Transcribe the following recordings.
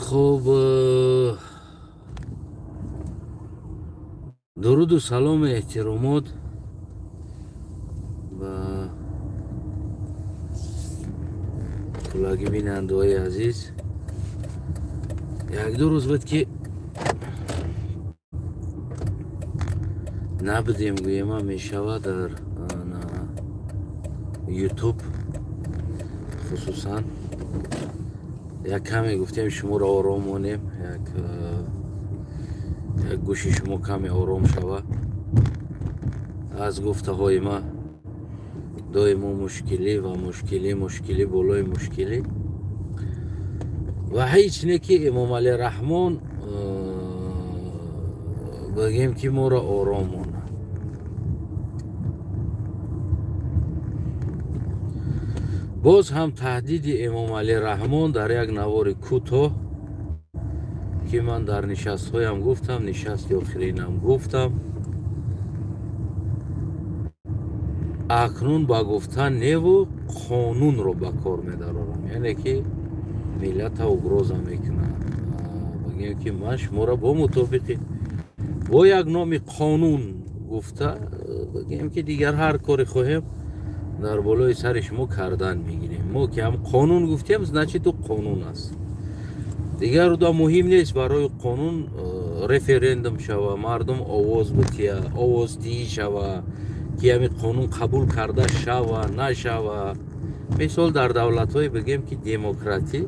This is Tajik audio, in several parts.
Хуб, дуруду салому эҳтиромот ба куллаги бинандаҳои азиз. Як-ду рӯз буд, ки набудем, гӯема мешавад дар Ютуб, хусусан як каме гуфтем шуморо ором монем, як гӯши шумо каме ором шава аз гуфтаҳои ма. Доимо мушкилӣ ва мушкилӣ, мушкилӣ болои мушкилӣ ва ҳеҷ не ки Эмомалӣ Раҳмон бигем ки моро ором монад. Боз ҳам таҳдиди Эмомалӣ Раҳмон дар як навори кӯтоҳ, ки ман дар нишастҳоям гуфтам, нишасти охиринам гуфтам, акнун ба гуфтан неву қонунро ба кор медарорам, яъне ки миллата угроза мекунад. Бигем ки ман шуморо бо мутобиқи бо як номи қонун гуфта, бигем ки дигар ҳар коре хоҳем дар болои сари шумо кардан мегирем. Мо ки ҳам қонун гуфтем, значит ӯ қонун аст. Дигар уда муҳим нест барои қонун референдум шава, мардум овоз бития, овоздиҳӣ шава, ки ҳамин қонун қабул карда шава, нашава. Мисол дар давлатҳое бигем ки демократӣ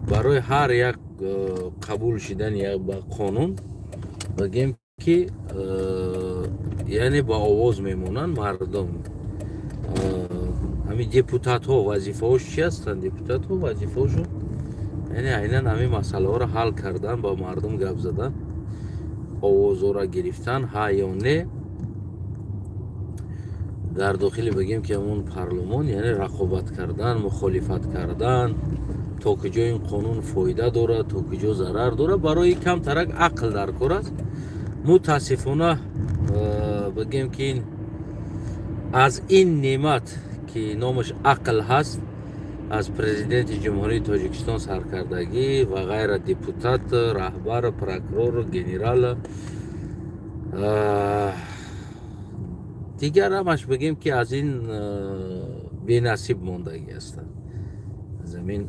барои ҳар як қабул шидани як ба қонун бигем ки яъне ба овоз мемонанд мардум. Ҳамин депутатҳо вазифаҳош чи ҳастанд? Депутатҳо вазифаҳошон яъне айнан ҳамин масъалаҳоро ҳал кардан, ба мардум гап задан, овозҳоро гирифтан, ҳа ё не дар дохили бигем ки ҳамон парлумон, яъне рақобат кардан, мухолифат кардан, то куҷо ин қонун фоида дорад, то куҷо зарар дорад. Барои камтарак ақл дар кор аст. Мутаассифона бигем ки аз ин неъмат ки номаш ақл ҳаст, аз президенти Ҷумҳурии Тоҷикистон саркардагӣ ва ғайра, депутат, раҳбар, прокурор, генерал, дигар ҳамаш бигем ки аз ин бенасиб мондагӣ ҳастанд. Аз ҳамин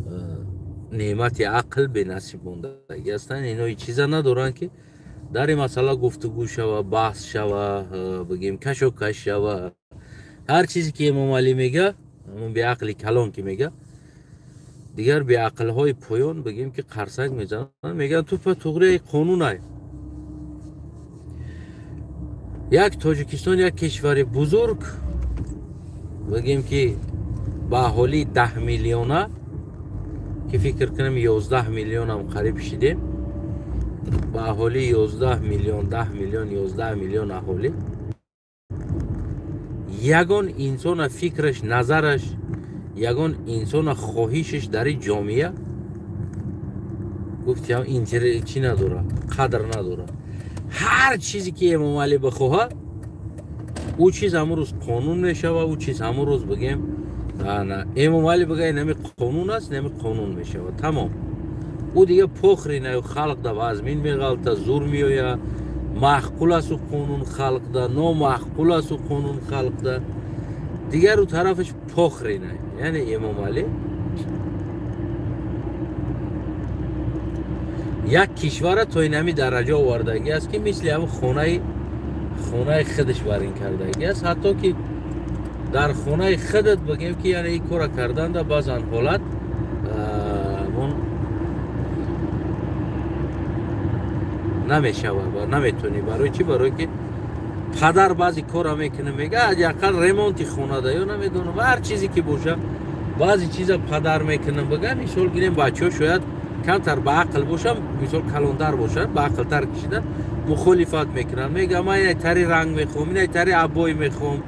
неъмати ақл бенасиб мондагӣ ҳастанд. Ино ҳеҷ чиза надоранд ки дар ин масъала гуфтугӯ шава, баҳс шава, бигем кашокаш шава. Ҳар чизе ки Эмомалӣ мега, ҳамон беақли калон ки мега, дигар беақлҳои поён бигем ки қарсак мезананд, мегӯянд ту па туғрияи қонунай. Як Тоҷикистон як кишвари бузург, бигем ки ба аҳолии 10 миллиона, ки фикр кунем 11 миллионам қариб шидем, ба аҳолии 11 миллион, 10 миллион, 11 миллион аҳолӣ, ягон инсона фикраш, назараш, ягон инсона хоҳишаш дар ин ҷомеа гуфтиам чӣ надорад, қадр надорад. Ҳар чизе ки Эмомалӣ бихоҳад, ӯ чиз ҳамон рӯз қонун мешавад, ӯ чиз ҳамон рӯз бигем Эмомалӣ бигӯяд инами қонун аст, инами қонун мешавад, тамом. Ӯ дига похри на, халқ да вазмин меғалта, зур меояд, маъқул аст ӯ қонун халқ да, номаъқул аст ӯ қонун халқ да, дигар ӯ тарафаш похри на. Яъне Эмомалӣ як кишвара то инами дараҷа овардагӣ аст, ки мисли ҳамн хонаи худаш бар ин кардагӣ аст. Ҳатто ки дар хонаи худат бигем ки яъне ин кора карданда баъзан ҳолат намешавад, наметонӣ. Барои чӣ? Барои ки падар баъзе кора мекунад, мега ҳадди ремонти хонада ё намедонам ҳар чизе ки боша, баъзе чиза падар мекунад. Бага мисол гирем, бачаҳо шояд камтар ба ақл бошанд, мисол калонтар бошанд, ба ақлтар кишидан мухолифат мекунанд, мега ман инай тари ранг мехоҳам, инай тари абой мехоҳам,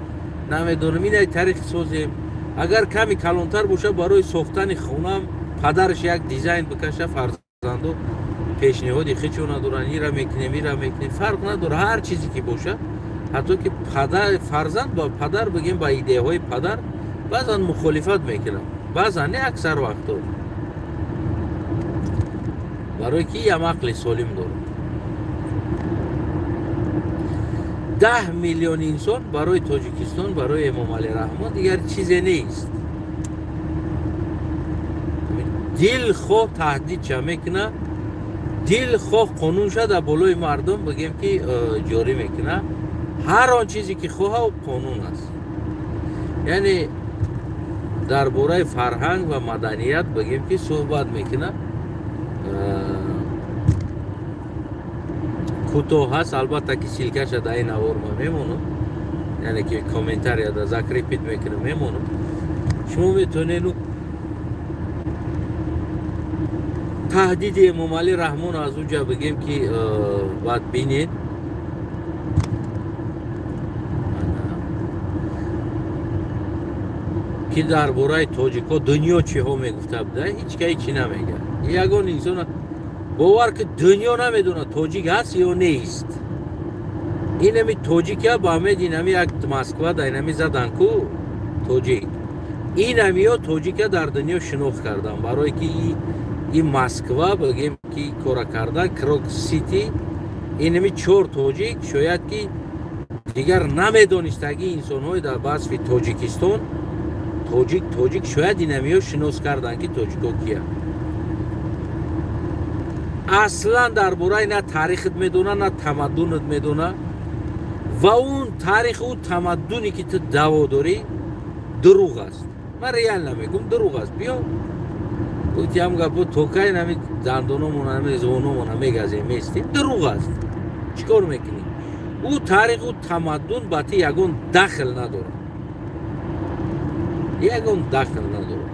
намедонам инай тари созем. Агар ками калонтар боша, барои сохтани хонаам падараш як дизайн бикаша, фарзанду пешниҳоди хечо надоранд, ира мекунем, ира мекунем, фарқ надорад, ҳар чизе ки боша. Ҳатто ки падар, фарзанд ба падар бигем, ба идеяҳои падар баъзан мухолифат мекунанд, баъзан не, аксар вақтҳо. Барои ки ям ақли солим дорад. 10 миллион инсон барои Тоҷикистон, барои Эмомалӣ Раҳмон дигар чизе нест. Дилхоҳ таҳдидша мекуна, дилхоҳ қонунша дар болои мардум бигем ки ҷорӣ мекуна. Ҳар он чизе ки хоҳа қонун аст. Яъне дар бораи фарҳанг ва маданият бигем ки суҳбат мекуна. Кӯтоҳ ҳаст, албатта ки ссылкаша дар ин навор ма мемонам, яъне ки комментарияда закрепить мекунам, мемонам. Шумо метавонед таҳдиди Эмомалӣ Раҳмон аз уҷа бигем ки баъд бинед. Ки дар бораи тоҷикҳо дунё чиҳо мегуфта буда, ҳеҷ ка ҳеҷ чи намега. Ягон инсон бовар ки дунё намедонад тоҷик ҳаст ё нест. Инами тоҷика ба ҳамед инами як Москва да инами задан ку тоҷик. Инамиё тоҷика дар дунё шинохт кардан, барое ки ин Москва бигем ки кора кардан Крок Сити, инами 4 тоҷик шояд ки дигар намедонистагии инсонҳои дар васфи Тоҷикистон тоҷик шояд инамиё шинос кардан ки тоҷико кия. Аслан дар бораи на таърихат медона, на тамаддунат медона ва он таъриху тамаддуне ки ту даъво дорӣ дурӯғ аст. Ман реально мегӯм, дурӯғ аст. Биё гуфтиам гапо токай нами дандономона, нами звономона мегазем, местем, дурӯғ аст. Чӣ кор мекунӣ? Ӯ таъриху тамаддун ба ти ягон дахл надорад. Ягон дахл надорад.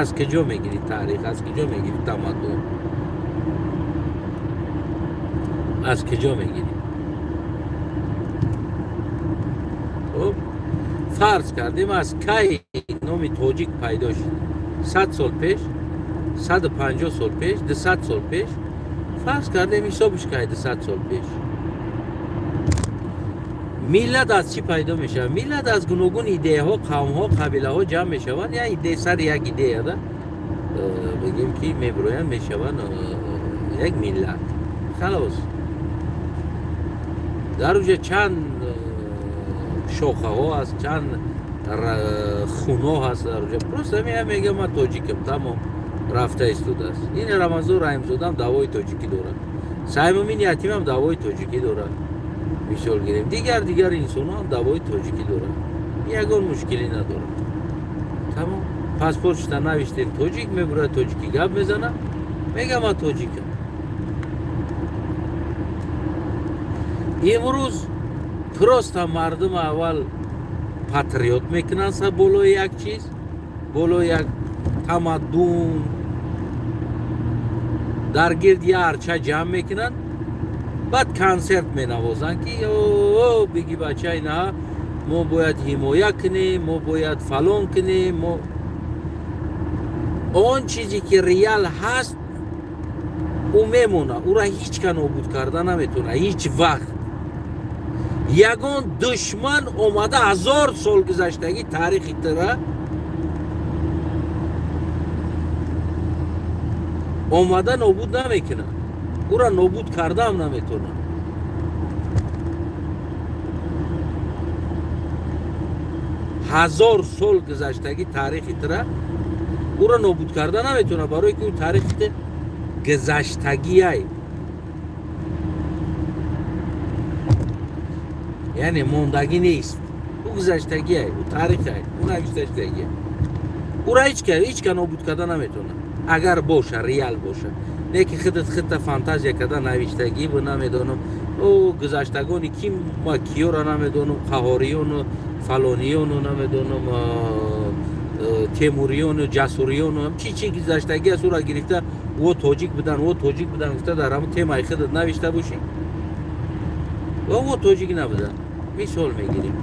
Аз куҷо мегирӣ таърих, аз куҷо мегирӣ тамаддун? Аз куҷо мегирӣ? Хуб, фарз кардем аз кай номи тоҷик пайдо шуд? 100 сол пеш, 150 сол пеш, 200 сол пеш. Фарз кардем ҳисобиш кай 200 сол пеш. Миллат аз чӣ пайдо мешавад? Миллат аз гуногун идеяҳо, қавмҳо, қабилаҳо ҷамъ мешаванд. Як идея сари як идеяда бигем ки мебироянд, мешаванд як миллат. Халос. Дар уҷа чанд шохаҳо аст, чанд хуно ҳаст дар уҷа. Просто мегӯям ман тоҷикам, тамом, рафта истодааст. Ин Рамазон Раҳимзодам даъвои тоҷикӣ дорад, Саймумин Ятимам даъвои тоҷикӣ дорад. Мисол гирем, дигар инсонҳо ҳам даъвои тоҷикӣ дорад, ягон мушкилӣ надорад. Тамом, паспортшта навиштем тоҷик, мебурад тоҷикӣ гап мезана, мегӯям ман тоҷикам. Имрӯз просто мардум аввал патриот мекунанд болои як чиз, болои як тамаддун, дар гирд як арча ҷамъ мекунанд, баъд консерт менавозанд ки о биги бача, ина мо бояд ҳимоя кунем, мо бояд фалон кунем. Мо он чизе ки реал ҳаст ӯ мемона, ӯра ҳеҷ ка нобуд карда наметавона ҳеҷ вақт. Ягон душман омада 1000 сол гузаштагӣ таърихи тира омада нобуд намекунад, ӯра нобуд кардаам наметавонад. 1000 сол гузаштагӣ таърихи тира ӯра нобуд карда наметавонад, барое ки ӯ таърихи гузаштагиай, яъне мондагӣ нест, ӯ гузаштагиай, ӯ таърихай, ӯ навишташтагиай. Ӯра ҳеҷ ка нобуд карда наметавонад, агар боша, реал боша. Не ки худат худта фантазия карда навиштагӣ бу намедонам, ӯ гузаштагони ки ма киёра намедонам, қаҳориёну фалониёну намедонам, темуриёну ҷасуриёну чи чи гузаштагӣ аст, ӯра гирифта ӯ тоҷик будан, ӯ тоҷик будан гуфта дар ҳамон темаи худат навишта бошӣ, ва ӯ тоҷик набудан. Мисол мегирем,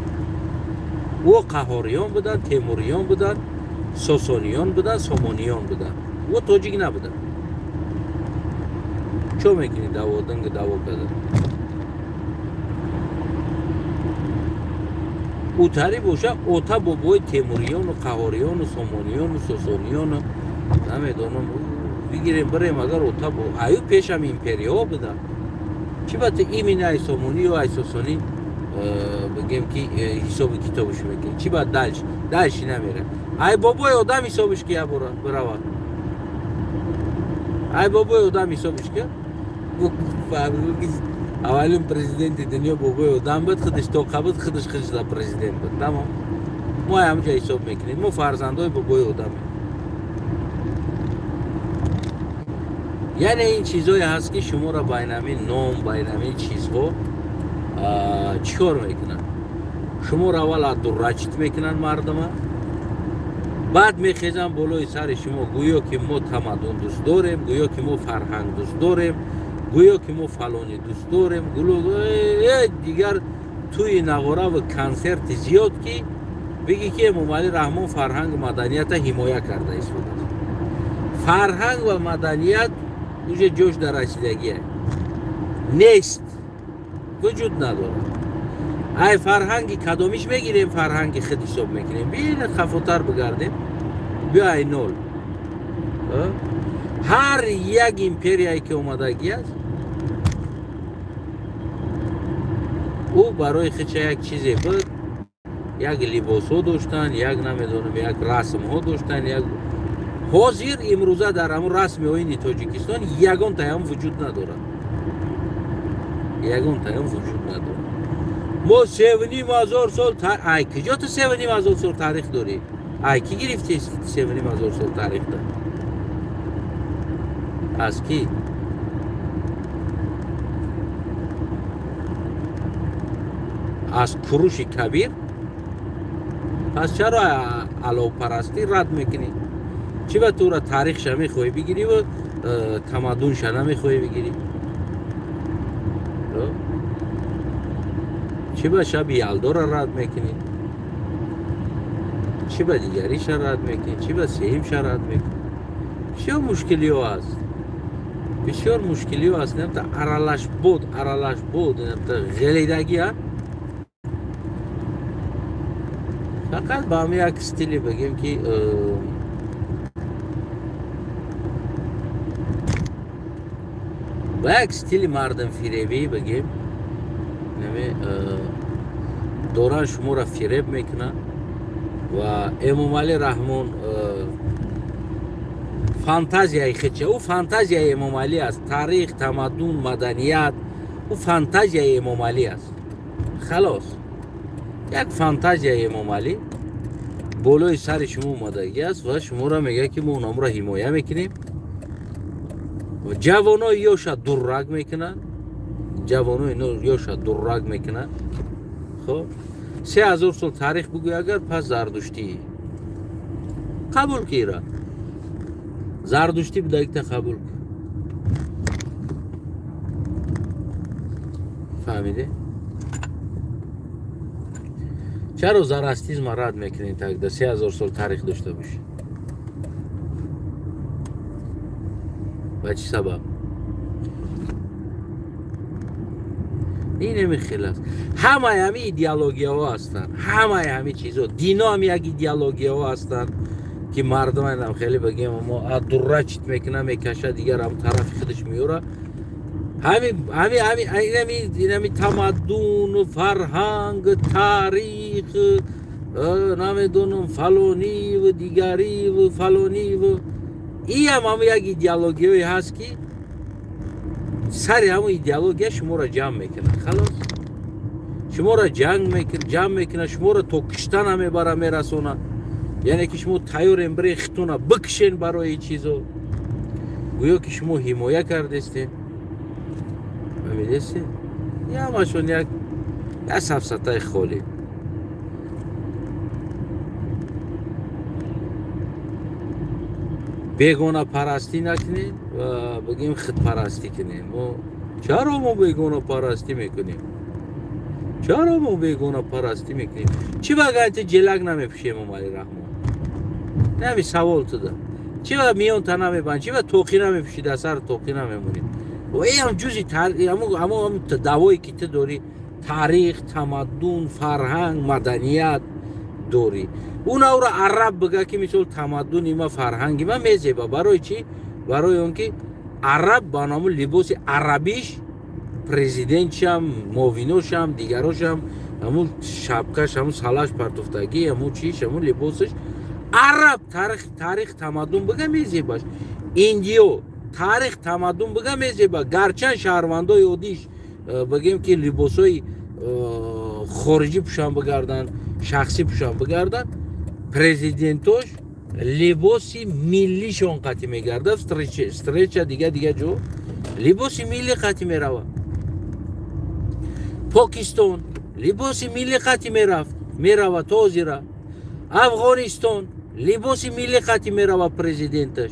ӯ қаҳориён будан, темуриён будан, сосониён будан, сомониён будан, ӯ тоҷик набудан. Чо мекунӣ даъво динг даъво карда? Ӯтари боша ота бобои темуриёну қаҳориёну сомониёну сосониёну намедонам бигирем бирем агар ота бо аю пешам империяҳо буда. Чӣ ба ту именно ай Сомонӣ ё ай Сосонӣ бигем ки ҳисоби китобаш мекунӣ? Чӣ ба дальше? Дальше намера. Ай бобои одам ҳисобиш ки бирава. Ай бобои одам ҳисобиш ки аввалин президенти дунё бобои одам буд, худаш тоқа буд, худаш худаш президент буд. Тамом. Мо ҳамҷа ҳисоб мекунем. Мо фарзандои бобои одамем. Яъне ин чизое ҳаст ки шуморо байнами ном, байнами чизҳо чӣ кор мекунанд? Шуморо аввал аддурачит мекунанд мардума, баъд мехезанд болои сари шумо, гӯё ки мо тамаддун дӯст дорем, гӯё ки мо фарҳанг дӯст дорем, гӯё ки мо фалонӣ дӯст дорем, дигар тӯи нағораву консерти зиёд ки бигӣ ки Эмомалӣ Раҳмон фарҳангу маданията ҳимоя карда истодааст. Фарҳанг ва маданият уже ҷош дар расидагие нест, вуҷуд надорад. Ай фарҳанги кадомиш мегирем, фарҳанги худ ҳисоб мекунем. Биёед хафотар бигардем, биё ай нол. Ҳар як империяе ки омадагӣ аст, ӯ барои худша як чизе буд, як либосҳо доштанд, як намедонам, як расмҳо доштанд, як ҳозир имрӯза дар ҳамун расми оини Тоҷикистон ягон таям вуҷуд надорад. Ягон таям вуҷуд надорад. Мо 3,5 ҳазор сол, ай куҷо ту 3,5 ҳазор сол таърих дорӣ? Ай кӣ гирифти 3,5 ҳазор сол таърих дор? Аз кӣ? Аз Куруши Кабир? Пас чаро аловпарастӣ рад мекунӣ? Чӣ ба тура таърихша мехоҳӣ бигирӣ ва тамаддунша намехоҳӣ бигирӣ? Чӣ ба шаби Ялдора рад мекунӣ? Чӣ ба дигариша рад мекунӣ? Чӣ ба сеюмша рад мекунӣ? Бисёр мушкилиҳо аст, бисёр мушкилиҳо аст. Намта аралаш буд, аралаш буд, намта ғелидагӣ. Фақат ба ҳамин як стиле бигем ки ба як стили мардумфиребӣ бигем, доран шуморо фиреб мекунад ва Эмомалӣ Раҳмон фантазияи худша, ӯ фантазияи Эмомалӣ аст. Таърих, тамаддун, маданият ӯ фантазияи Эмомалӣ аст. Халос, як фантазияи Эмомалӣ болои сари шумо омадагӣ аст ва шуморо мегӯяд ки мо онамро ҳимоя мекунем. Ҷавонои ёша дуррак мекунанд, ҷавонои ёша дуррак мекунанд. Хоб, 3000 сол таърих бигӯй агар, пас зардуштӣ қабул кира. Зардуштӣ будагита қабул кун. Фаҳмиде? Чаро зарастизма рад мекунед тогда 3000 сол таърих дошта бошӣ? Ба чӣ сабаб? Ин ҳамин хел аст. Ҳамаи ҳамин идеологияҳо ҳастанд, ҳамаи ҳамин чизҳо, дино ҳам як идеологияҳо ҳастанд ки мардумам хеле бигем мо дуррачит мекунад, мекашад, дигар ҳам тарафи худаш меёрад. Ҳамин тамаддун, фарҳанг, таърих, намедонам фалониву дигариву фалониву, иам ҳам як идеологияе ҳаст ки сари ҳамон идеология шуморо ҷамъ мекунад. Халос, шуморо ҷамъ мекунад, шуморо то киштана мебара, мерасонад. Яъне ки шумо тайёрем бирен хитона бикшен барои чизо, гӯё ки шумо ҳимоя кардестем. Фаҳмидестем? Ҳамашон як сафсатаи холӣ. Бегонапарастӣ накунем ва бигем худпарастӣ кунем. Мо чаро мо бегонапарастӣ мекунем? Чаро мо бегонапарастӣ мекунем? Чӣ ба гаити ҷелак намепӯшем Эмомалӣ Раҳмон? Нами савол туда. Чӣ ба миёнта намебанд? Чӣ ба тоқӣ намепӯшӣ, дар сар тоқӣ намемонӣ? Ва ам ҷузи ҳамон давое ки ту дорӣ, таърих, тамаддун, фарҳанг, маданият дорӣ. Уна ӯро араб бига ки мисол тамаддуни ма, фарҳанги ма мезеба. Барои чӣ? Барои он ки араб ба наму либоси арабиш президентшам, муовиношам, дигарошам, ҳамун шапкаш, ҳамун салаш партофтагӣ, ҳамун чиш, ҳамун либосаш араб таърих тамаддун бига мезебаш. Индиё таърих тамаддун бига мезеба. Гарчанд шаҳрвандои оддиш бигем ки либосҳои хориҷӣ пӯшан бигарданд, шахсӣ пӯшан бигарданд, президентош либоси миллишон қатӣ мегардад, встреча дига дига ҷо либоси милли қатӣ меравад. Покистон либоси милли қатӣ меравад то ҳозира. Афғонистон либоси милли қатӣ меравад президенташ.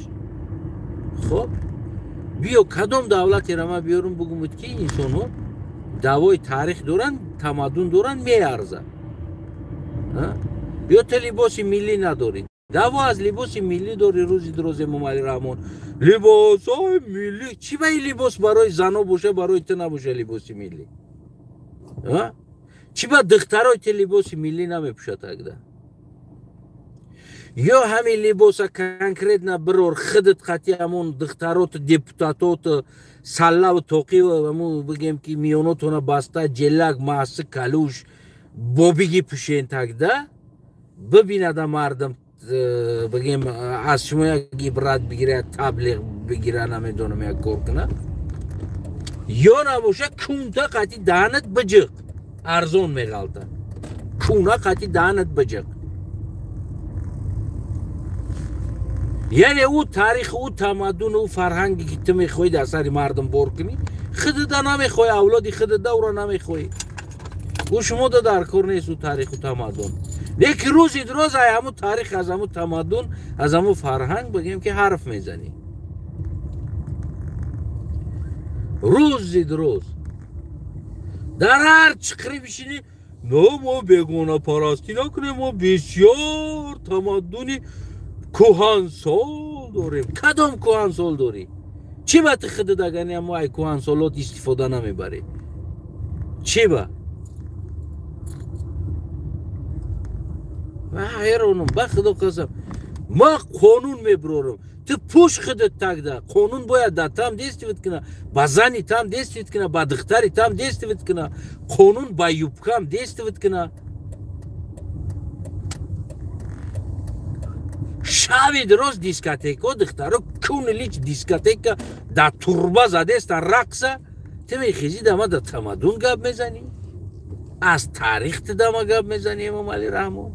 Хоб биё кадом давлатеро ман биёрам бугумуд ки инсонҳо даъвои таърих доранд, тамаддун доранд, меарзад. Биё ту либоси миллӣ надорӣ, даъво аз либоси миллӣ дорӣ. Рӯзи дуроз Эмомалӣ Раҳмон либосҳои миллӣ чӣ ба ин либос барои зано боша, барои ту набоша либоси миллӣ? Чӣ ба духтарои ту либоси миллӣ намепӯшад тогда? Ё ҳамин либоса конкретно бирор худат қатъи ҳамон духтароту депутатоту саллаву тоқиву ҳамун бигем ки миёнотона баста ҷелак маҳси калуш бобиги пӯшен тогда бибинада мардум бигем аз шумо як ибрат бигирад, таблиғ бигира, намедонам як кор кунад. Ё набоша кунта қатъи даҳанат биҷиқ, арзон меғалта. Куна қатъи даҳанат биҷиқ. Яъне ӯ таърих, ӯ тамаддун, ӯ фарҳанге ки ту мехоҳӣ дар сари мардум бор кунӣ, худуда намехоҳӣ, авлоди худуда ӯро намехоҳӣ. Ӯ шумода дар кор нест ӯ таъриху тамаддун. Лекин рӯзи дуроз ай ҳамун таърих, аз ҳамун тамаддун, аз ҳамун фарҳанг бигем ки ҳарф мезанӣ. Рӯзи дуроз дар ҳар чиқрӣ бишинӣ, но мо бегонапарастӣ накунем, мо бисёр тамаддуни кӯҳансол дорем. Кадом кӯҳансол дорӣ? Чӣ ба ту худат агани ҳамо ай кӯҳансолот истифода намебарӣ? Чӣ ба? Ҳайронам, ба худо қасам, ма қонун мебирорам, ту пӯш худат тогда. Қонун бояд дар там действовать кунад, ба зани там действовать кунад, ба духтари там действовать кунад, қонун ба юбкам действовать кунад. Шави дуроз дискотеко духтаро куни лич дискотека дар турба задеста рақса, ту мехезӣ дама дар тамаддун гап мезанӣ, аз таърих ту дама гап мезанӣ. Эмомалӣ Раҳмон,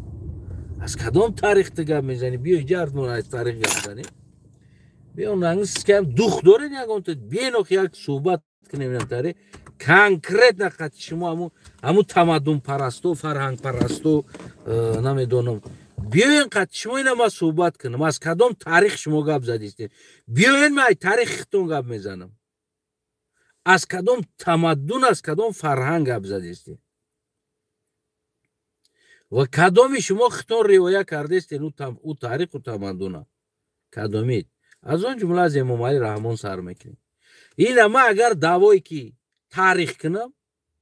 аз кадом таърих ту гап мезанӣ? Биё иҷа артмон аз таърих гап занӣ. Биё нангискам дух доред ягон ту биенох як суҳбат кунем таърих конкретно қати шумо ҳамун тамаддунпарасту фарҳангпарасту намедонам. Биёен қати шумо ина ман суҳбат кунам, аз кадом таърих шумо гап задистед? Биёен ман ай таърихи худтон гап мезанам, аз кадом тамаддун, аз кадом фарҳанг гап задистед ва кадоми шумо худтон риоя кардестед ӯ таъриху тамаддуна? Кадомид? Аз он ҷумла аз Эмомалӣ Раҳмон сар мекунем. Ина ман агар даъвое ки таърих кунам,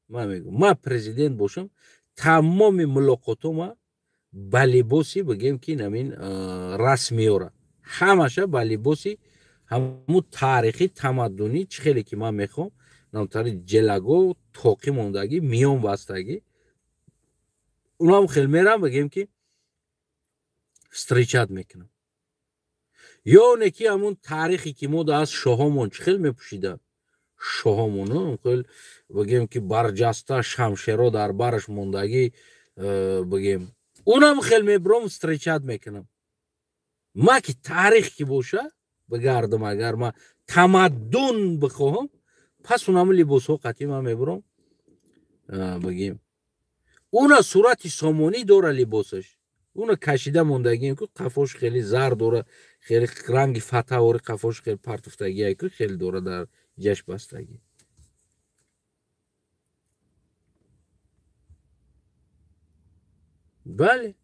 ман мегӯям ман президент бошам, тамоми мулоқотома ба либоси бигем ки намин расмиёра ҳамаша ба либоси ҳамун таърихи тамаддунӣ чӣ хеле ки ман мехоҳам, намтари ҷелаго тоқӣ мондагӣ, миён бастагӣ, унам хел мерам бигем ки встречать мекунам. Ё оне ки ҳамун таърихе ки мо аз шоҳомон чӣ хел мепӯшиданд, шоҳомон хел бигем ки барҷаста шамшеро дар бараш мондагӣ бигем, унам хел мебиром встречать мекунам. Ма ки таърих ки боша бигардам, агар ма тамаддун бихоҳам, пас унам либосҳо қатъи ман мебиром бигем. Уна сурати сомонӣ дора либосаш, уна кашида мондагием ку қафош хеле зар дора, хеле ранги фатавори қафош хеле партуфтагие ку хеле дора дар ҷаш бастагӣ. Бале,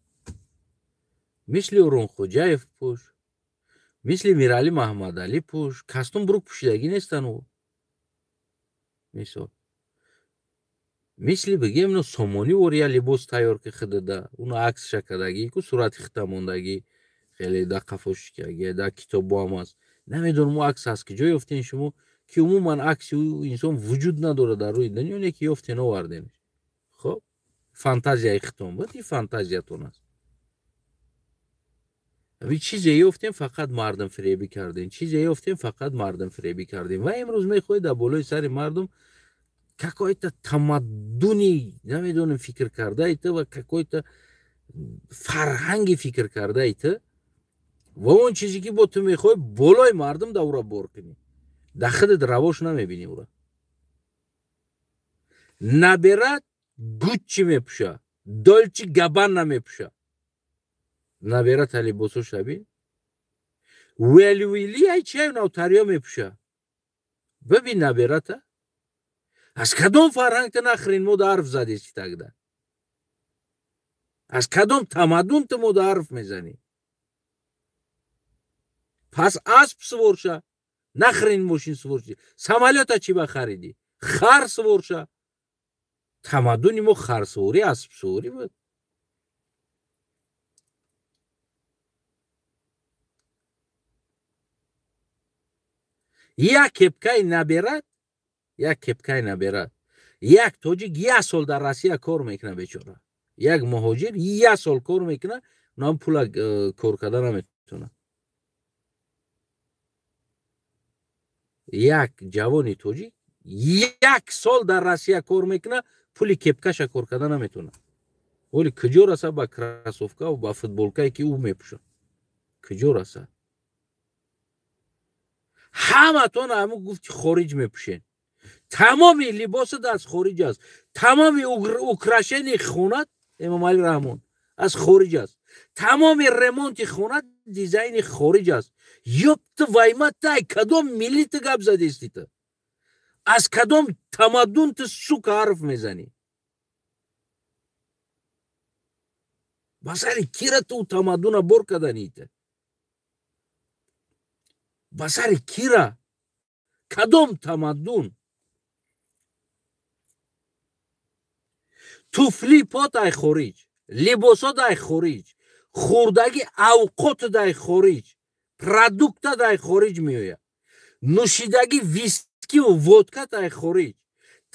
мисли Урунхоҷаев пӯш, мисли Миралӣ Маҳмадалӣ пӯш, кастум бурук пӯшидагӣ нестан ӯ. Мисол мисли бигем но сомонӣ вория либос тайёр ки худада, уна аксша кардагӣ ку сурати хита мондагӣ, хеле да қафошикагӣ, да китобо ҳам аст. Намедонам ӯ акс аз куҷо ёфтен шумо, ки умуман акси ӯ инсон вуҷуд надорад дар рӯи дунё, не ки ёфтен оварденаш. Хоб, фантазияи хитон буд, ин фантазиятон аст. Ами чизе ёфтем, фақат мардум фиребӣ кардем, чизе ёфтем, фақат мардум фиребӣ кардем. Ва имрӯз мехоҳед дар болои сари мардум какой-то тамаддуни, намедонам, фикр кардаи ту ва какой-то фарҳанги фикр кардаи ту ва он чизе ки бо ту мехоҳӣ болои мардум да ӯра бор кунӣ. Дар худат равош намебинӣ ӯра. Наберад Гуччи мепӯша, Долчи Габбана мепӯша. Наберад либосоша бин. Велвили ай чиай навтариё мепӯша. Бибин наберата. Аз кадом фарҳанг ту нахрен мо да ҳарф задести тогда? Аз кадом тамаддун ту мо да ҳарф мезанӣ? Пас асп суворша, нахрен мошин суворши. Самолёта чӣ ба харидӣ? Хар суворша. Тамаддуни мо харсуворӣ, аспсуворӣ буд. Як кепкаи наберад, як кепкаи наберад. Як тоҷик як сол дар Россия кор мекунад бечора. Як муҳоҷир як сол кор мекунад, унам пула кор карда наметавонад. Як ҷавони тоҷик як сол дар Россия кор мекунад, пули кепкаша кор карда наметавонад. Оли куҷо раса ба кроссовка ва ба футболкае ки ӯ мепӯшад? Куҷо раса? Ҳаматон ҳамун гуфти хориҷ мепӯшен. Тамоми либосат аз хориҷ аст. Тамоми украшени хонат Эмомалӣ Раҳмон аз хориҷ аст. Тамоми ремонти хонат дизайни хориҷ аст. Ёб ту вайма тай кадом милли ту гап задести ту? Аз кадом тамаддун ту сука ҳарф мезанӣ? Ба сари кира ту тамаддуна бор каданӣ ту? Ба сари кира? Кадом тамаддун? Туфли пот ай хориҷ, либосот ай хориҷ, хӯрдагӣ авқотат ай хориҷ, продуктат ай хориҷ меояд, нӯшидагӣ вискиву водкат ай хориҷ,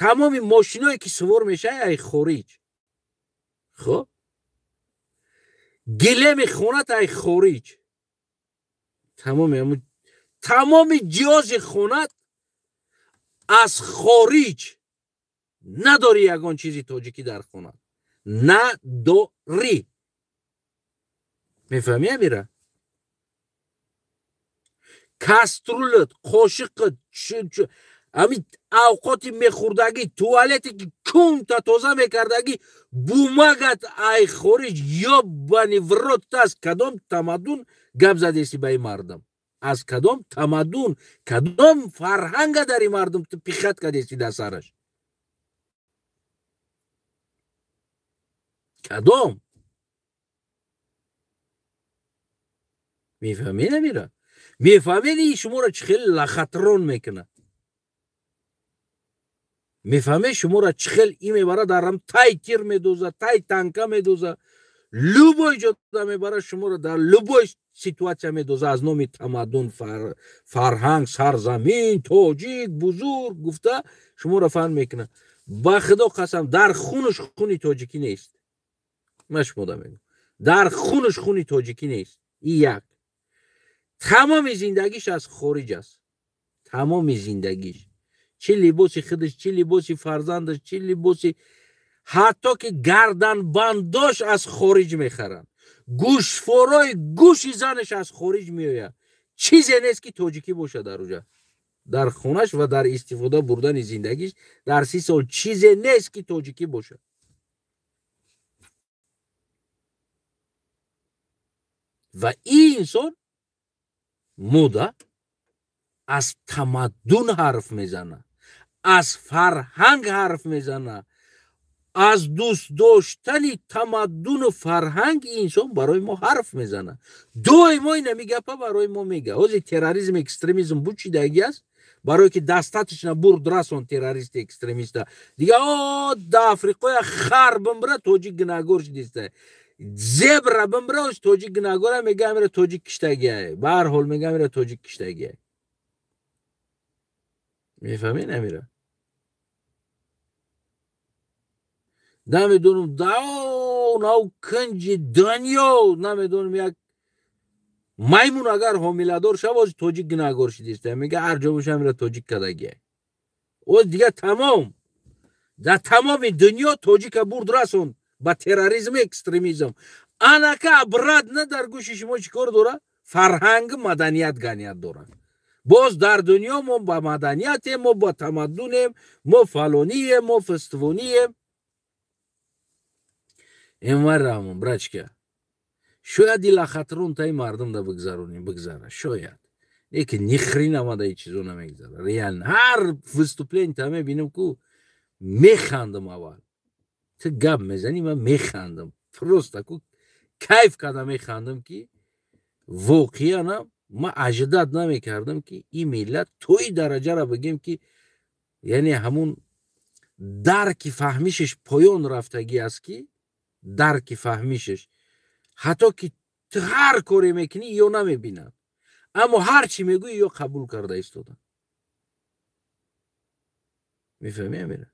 тамоми мошиное ки сувор мешавӣ ай хориҷ. Хоб, гилеми хонат ай хориҷ, тамоми ҷиҳози хонат аз хориҷ. Надорӣ ягон чизи тоҷикӣ дар хонат. Надорӣ. Мефаҳмӣ амира? Каструлат, қошиқат, ами авқоти мехӯрдагӣ, туалете ки кунта тоза мекардагӣ, бумагат ай хориҷ. Ёбани в рот, аз кадом тамаддун гап задести ба ин мардум? Аз кадом тамаддун, кадом фарҳанга дар ин мардум ту пихат кардести дар сараш? Кадом? Мефаҳмед амира? Мефаҳмед ин шуморо чӣ хел лахатрон мекунад? Мефаҳмед шуморо чӣ хел ин мебарад дар ҳам тай тир медоза, тай танка медоза, любой ҷода мебарад шуморо, дар любой ситуация медоза аз номи тамаддун, фарҳанг, сарзамин, тоҷик, бузург гуфта шуморо фаҳм мекунад. Ба худо қасам, дар хунаш хуни тоҷикӣ нест. Ман шумода мегӯям, дар хунаш хуни тоҷикӣ нест. Ин як. Тамоми зиндагиш аз хориҷ аст. Тамоми зиндагиш, чӣ либоси худаш, чӣ либоси фарзандаш, чӣ либоси ҳатто ки гарданбандош аз хориҷ мехаранд, гӯшфорои гӯши занаш аз хориҷ меояд. Чизе нест ки тоҷикӣ бошад дар уҷа, дар хонаш ва дар истифода бурдани зиндагиш дар 30 сол чизе нест ки тоҷикӣ бошад. Ва ин инсон мода аз тамаддун ҳарф мезанад, аз фарҳанг ҳарф мезанад, аз дӯст доштани тамаддуну фарҳанг инсон барои мо ҳарф мезанад. Доимо инами гапа барои мо мега. Ҳозир терроризм, экстремизм буд чидаги аст? Барое ки достаточно бурд расон террорист экстремиста. Дига о да Африқоя хар бимбира тоҷик гунаҳгор шудиста. Зебра бимбира тоҷик гунаҳгора мега амира тоҷик киштагиай. Ба ҳар ҳол мега амира тоҷик киштагиай. Мефаҳмед амира? Намедонам нав кунҷи дунё, намедонам, як маймун агар ҳомиладор шава, ози тоҷик гунаҳгор шидиста, мега ҳар ҷо боша амира тоҷик кадагия. Оз дига тамом дар тамоми дунё тоҷика бурд расон ба терроризм, экстремизм. Анака брат на дар гӯши шумо чӣ кор дора? Фарҳанг, маданият ганият дорад. Боз дар дунё мо ба маданиятем, мо ба тамаддунем, мо фалонием, мо фаствонием. Эмомалӣ Раҳмон, брачка, шояд ила хатрон таи мардум да бигзаронем, бигзара, шояд. Лекин ни хрена ма да и чизо намегзара. Реально ҳар выступление та мебинам ку механдам аввал. Ту гап мезанӣ, ман механдам. Просто ку кайф карда механдам, ки воқеан ман ожидать намекардам, ки ин миллат то и дараҷаро бигем, ки яъне ҳамун дарки фаҳмишаш поён рафтагӣ аст, ки дарки фаҳмишаш ҳатто ки ту ҳар коре мекунӣ, ё намебинад, аммо ҳар чӣ мегӯӣ, ё қабул карда истода. Мефаҳмӣ амира?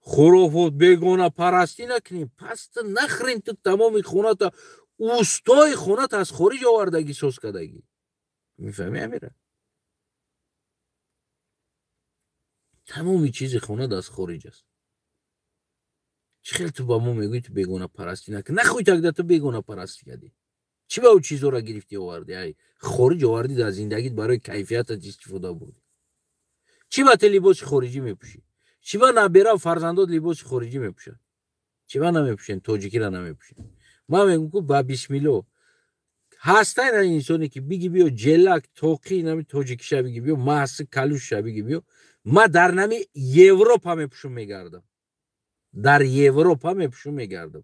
Хурофот, бегонапарастӣ накунем. Пас ту нахрен ту тамоми хоната, устои хоната аз хориҷ овардагӣ, соз кардагӣ. Мефаҳмӣ амира? Тамоми чизи хонат аз хориҷ аст. Чӣ хел ту ба мо мегӯӣ, ту бегонапарастӣ накун? Нахӯй, тогда ту бегонапарастӣ кардӣ. Чӣ ба ӯ чизоро гирифтӣ, овардӣ, ай хориҷ овардӣ, дар зиндагит барои кайфиятат истифода бурдӣ? Чӣ ба ту либоси хориҷӣ мепӯшӣ? Чӣ ба набера фарзандот либоси хориҷӣ мепӯшад? Чӣ ба намепӯшен, тоҷикиро намепӯшен? Ман мегӯм ку ба бисмилло ҳастай на инсоне ки биги биё ҷелак тоқи нами тоҷикиша биги биё, маҳси калюшша биги биё, ма дар нами Европа мепӯшум мегардам, дар Европа мепӯшум мегардам,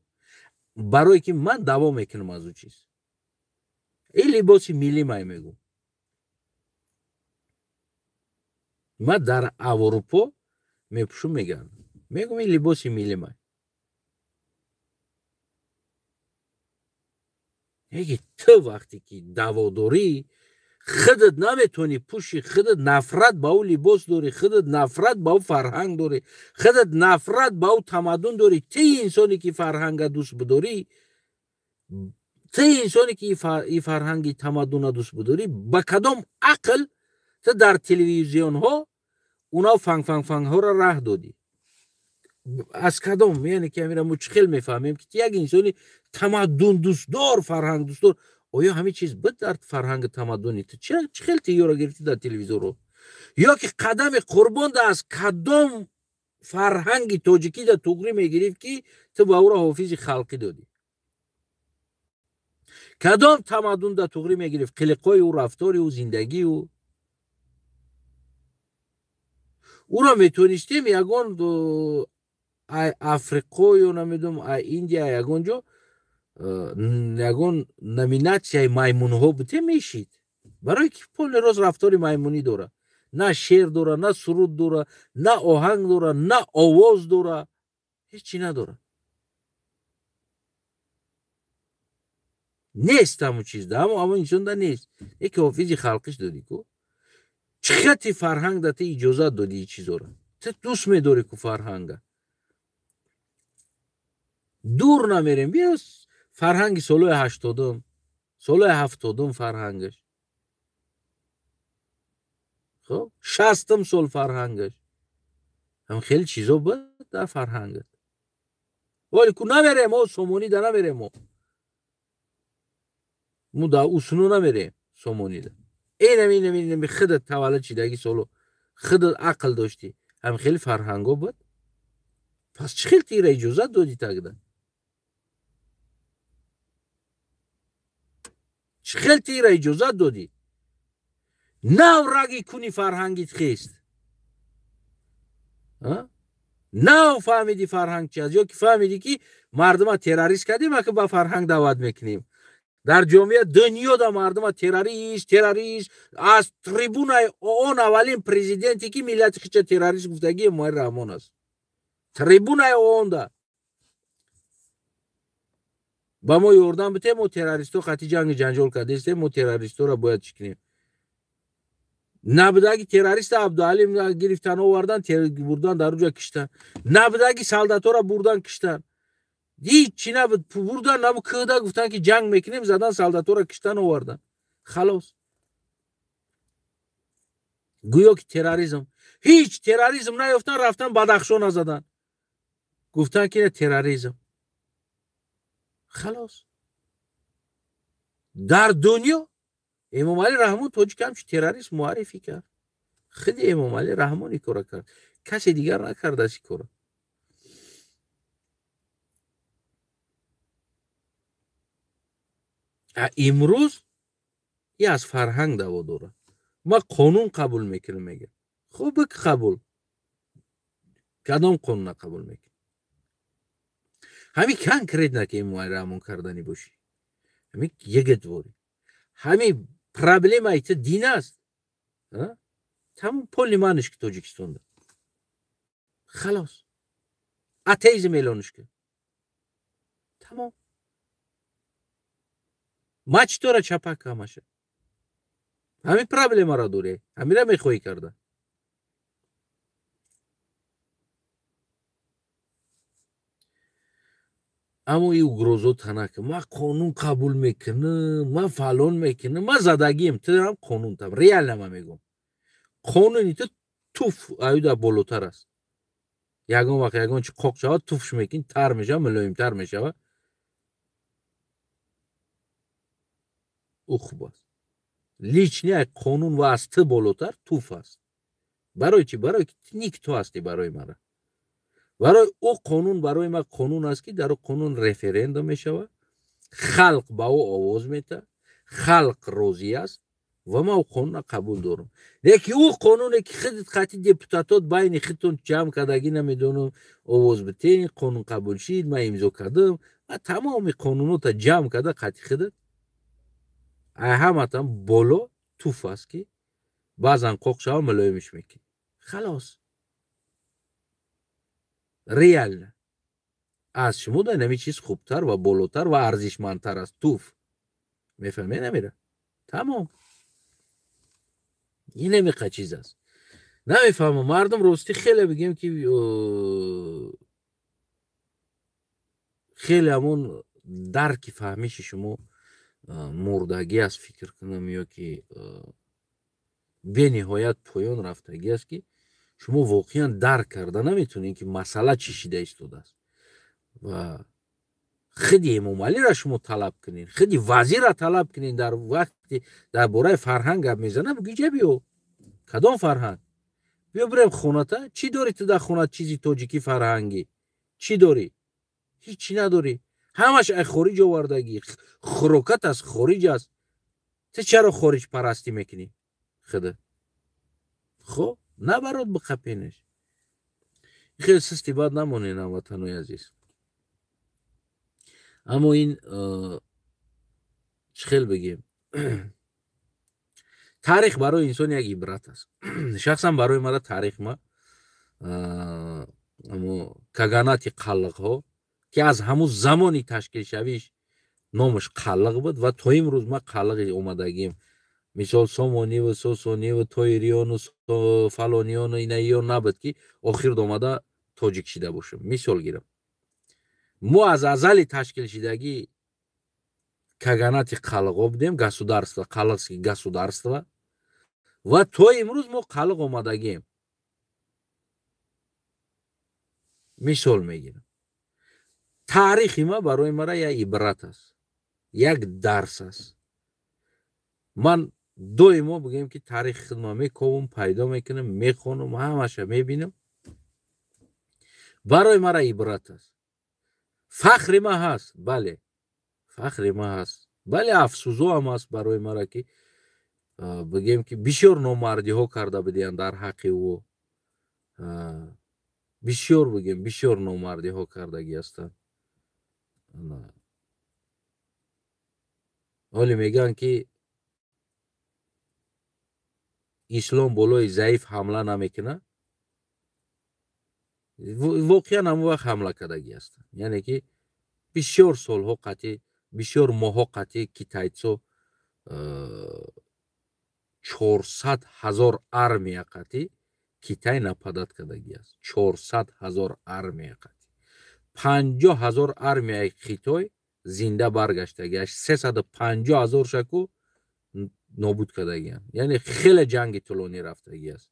барое ки ман даво мекунам аз ӯ чиз. Ин либоси миллӣ май мегӯм. Ман дар Аврупо мепӯшум мегардам, мегӯм ин либоси миллӣ май. Яки ту вақте ки даво дорӣ, худат наметавонӣ пӯши, худат нафрат ба ӯ либос дорӣ, худат нафрат ба ӯ фарҳанг дорӣ, худат нафрат ба ӯ тамаддун дорӣ. Ти инсоне ки фарҳанга дӯст бидорӣ, ти инсоне ки и фарҳанги тамаддуна дӯст бидорӣ, ба кадом ақл ту дар телевизионҳо уна фанг-фанг-фангҳоро раҳ додӣ? Аз кадом, яъне ки амира мо чӣ хел мефаҳмем, ки ту як инсони тамаддундӯстдор, фарҳангдӯстдор? Оё ҳамин чиз буд дар фарҳанги тамаддуни ту? Чӣ хел ту ёро гирифтӣ дар телевизорро? Ё ки қадами қурбонда аз кадом фарҳанги тоҷикӣ да туғрӣ мегирифт, ки ту ба ӯро ҳофизи халқӣ додӣ? Кадом тамаддун да туғрӣ мегирифт? Қилиқҳои ӯ, рафтори ӯ, зиндагии ӯ. Ӯро метонистем ягон Африқо ё намедонам Индия, ягон ҷо ягон номинатсияи маймунҳо буте мешид, барое ки полный рост рафтори маймунӣ дора. На шеър дора, на суруд дора, на оҳанг дора, на овоз дора, ҳеҷ чӣ надора. Нест ҳамун чиз, ҳамон инсон да нест. Яке ҳофизи халқиш додӣ ку. Чӣ хати фарҳанг да ту иҷозат додӣ ин чизоро? Ту дӯст медорӣ ку фарҳанга. Дур намерем, биё фарҳанги солҳои 80-ум, солҳои 70-ум фарҳангаш, хоб, 60-ум сол фарҳангаш, ҳам хеле чизо буд дар фарҳангат. Вале ку намерем, мо сомонида намерем, мо дар усуно намерем сомонида. Инами инами инами худат таваллуд шидаги соло, худат ақл доштӣ, ҳам хеле фарҳанго буд. Пас чӣ хел ту ира иҷозат додӣ тогда? Чӣ хел ту ира иҷозат додӣ? Нав раги куни фарҳангит хест. Нав фаҳмидӣ фарҳанг чи аст, ё ки фаҳмидӣ, ки мардума террорист кардем, ака ба фарҳанг даъват мекунем. Дар ҷомеа дунё да мардума террорист, террорист, аз трибунаи ООН аввалин президенте ки миллати хича террорист гуфтагӣ Эмомалӣ Раҳмон аст. Трибунаи ООН да ба мо ёрдам битем, мо террористҳо қатъи ҷанги ҷанҷол кардастем, мо террористҳоро бояд чӣ кунем? Набудаги террориста Абдуалим гирифтан, овардан, бурдан, дар уҷа киштан. Набудаги солдатора бурдан, киштан. Ҳичи набуд, бурдан, набу кӯда гуфтан ки ҷанг мекунем, задан, солдатора киштан, овардан. Халос. Гӯё ки терроризм. Ҳеҷ терроризм наёфтан, рафтан Бадахшона задан. Гуфтан ки терроризм. Халос. Дар дунё Эмомалӣ Раҳмон тоҷик ҳамчун террорист муаррифӣ кард. Худи Эмомалӣ Раҳмон ин кора кард. Касе дигар накардааст ин кора. Имрӯз и аз фарҳанг даво дорад. Ма қонун қабул мекунам, мегӯям. Хуб, бик қабул. Кадом қонуна қабул мекунӣ? Ҳамин конкретно ки Эмомалӣ Раҳмон карданӣ бошӣ. Ҳамин ягатворӣ. Ҳамин проблемаи ту дин аст. Тамом поли маниш ки Тоҷикистонда. Халос. Атеизм эълониш кун. Тамом. Ма чӣ тора чапак ҳамаша? Ҳамин проблемаро дорӣ, ҳамира мехоҳӣ карда. Аммо ин угрозо танака. Ман қонун қабул мекунам, ман фалон мекунам, ман задагием, ту ҳам қонун там. Реально ман мегӯям. Қонуни ту туф аюда болотар аст. Ягон вақт ягон чи қоқ шавад, туфш мекунӣ, тар мешавад, мулоимтар мешавад. Ӯ хуб аст. Лични қонун ва аз ту болотар туф аст. Барои чӣ? Барои ки никто ҳастӣ барои мара. Барои ӯ қонун барои ман қонун аст ки дар ӯ қонун референдум мешавад, халқ ба ӯ овоз метаҳад, халқ розӣ аст ва ман ӯ қонунро қабул дорам. Лекин ӯ қонуне ки худат қатъи депутатот байни худтон ҷамъ кардагӣ, намедонам, овоз битен, қонун қабул шид, ман имзо кардам, ва тамоми қонунота ҷамъ карда қатъи худат, ай ҳаматам боло туф аст ки баъзан қоқ шава, мулоимиш мекунӣ. Халос. Реально. Аз шумо дар ҳамин чиз хубтар ва болотар ва арзишмандтар аст туф. Мефаҳмед намира? Тамом. Ин намиқа чиз аст. Намефаҳмам, мардум ростӣ хеле бигем ки хеле ҳамон дарки фаҳмиши шумо мурдагӣ аст, фикр кунам, ё ки бениҳоят поён рафтагӣ аст ки шумо воқеан дарк карда наметавонед ки масъала чӣ шида истодааст. Ва худи Эмомалиро шумо талаб кунед, худи вазирро талаб кунед, дар вақти дар бораи фарҳанг гап мезанад, буги ҷа биё. Кадом фарҳанг? Биё бирем хоната. Чӣ дорӣ ту дар хона чизи тоҷикӣ фарҳангӣ? Чӣ дорӣ? Ҳеҷ чӣ надорӣ. Ҳамаш ай хориҷ овардагӣ, хӯрокат аз хориҷ аст. Ту чаро хориҷпарастӣ мекунӣ? Худа. Хоб, набарот биқапенеш. Хеле систи бад намонед, ҳамватанои азиз. Аммо ин чӣ хел бигем? Таърих барои инсон як ибрат аст. Шахсан барои мара таърих ма амо каганати қаллиқҳо ки аз ҳамун замони ташкилшавиш номаш қаллиқ буд ва то имрӯз ма қаллиқи омадагием. Мисол Сомониву Сосониву Тоириону фалониону инаиё набуд ки охир омада тоҷик шида бошем. Мисол гирам. Мо аз азали ташкилшидагӣ каганати қаллиқҳо будем, государство, қаллиқский государство, ва то имрӯз мо қаллиқ омадагием. Мисол мегирам. Таърихи ма барои мара як ибрат аст, як дарс аст. Ман доимо бигӯем ки таърихи худма мековам, пайдо мекунам, мехонам, ҳамаша мебинам. Барои мара ибрат аст. Фахри ма ҳаст, бале, фахри ма ҳаст, бале, афсӯзоам аст барои мара ки бигӯем ки бисёр номардиҳо карда будиянд дар ҳаққи ӯ. Бисёр бигӯем, бисёр номардиҳо кардагӣ ҳастанд. Ҳоле мегӯянд ки ислом болои заиф ҳамла намекунад. Воқеан ҳамон вақт ҳамла кардагӣ ҳастанд. Яъне ки бисёр солҳо қатъи, бисёр моҳҳо қатъи китайцо 400 000 армия қати Китай нападать кардагӣ аст. 400 000 армия қати 50 000 армияи Хитой зинда баргаштагӣ аст. 350 000 шаку нобуд кардагианд. Яъне хеле ҷанги тӯлонӣ рафтагӣ аст.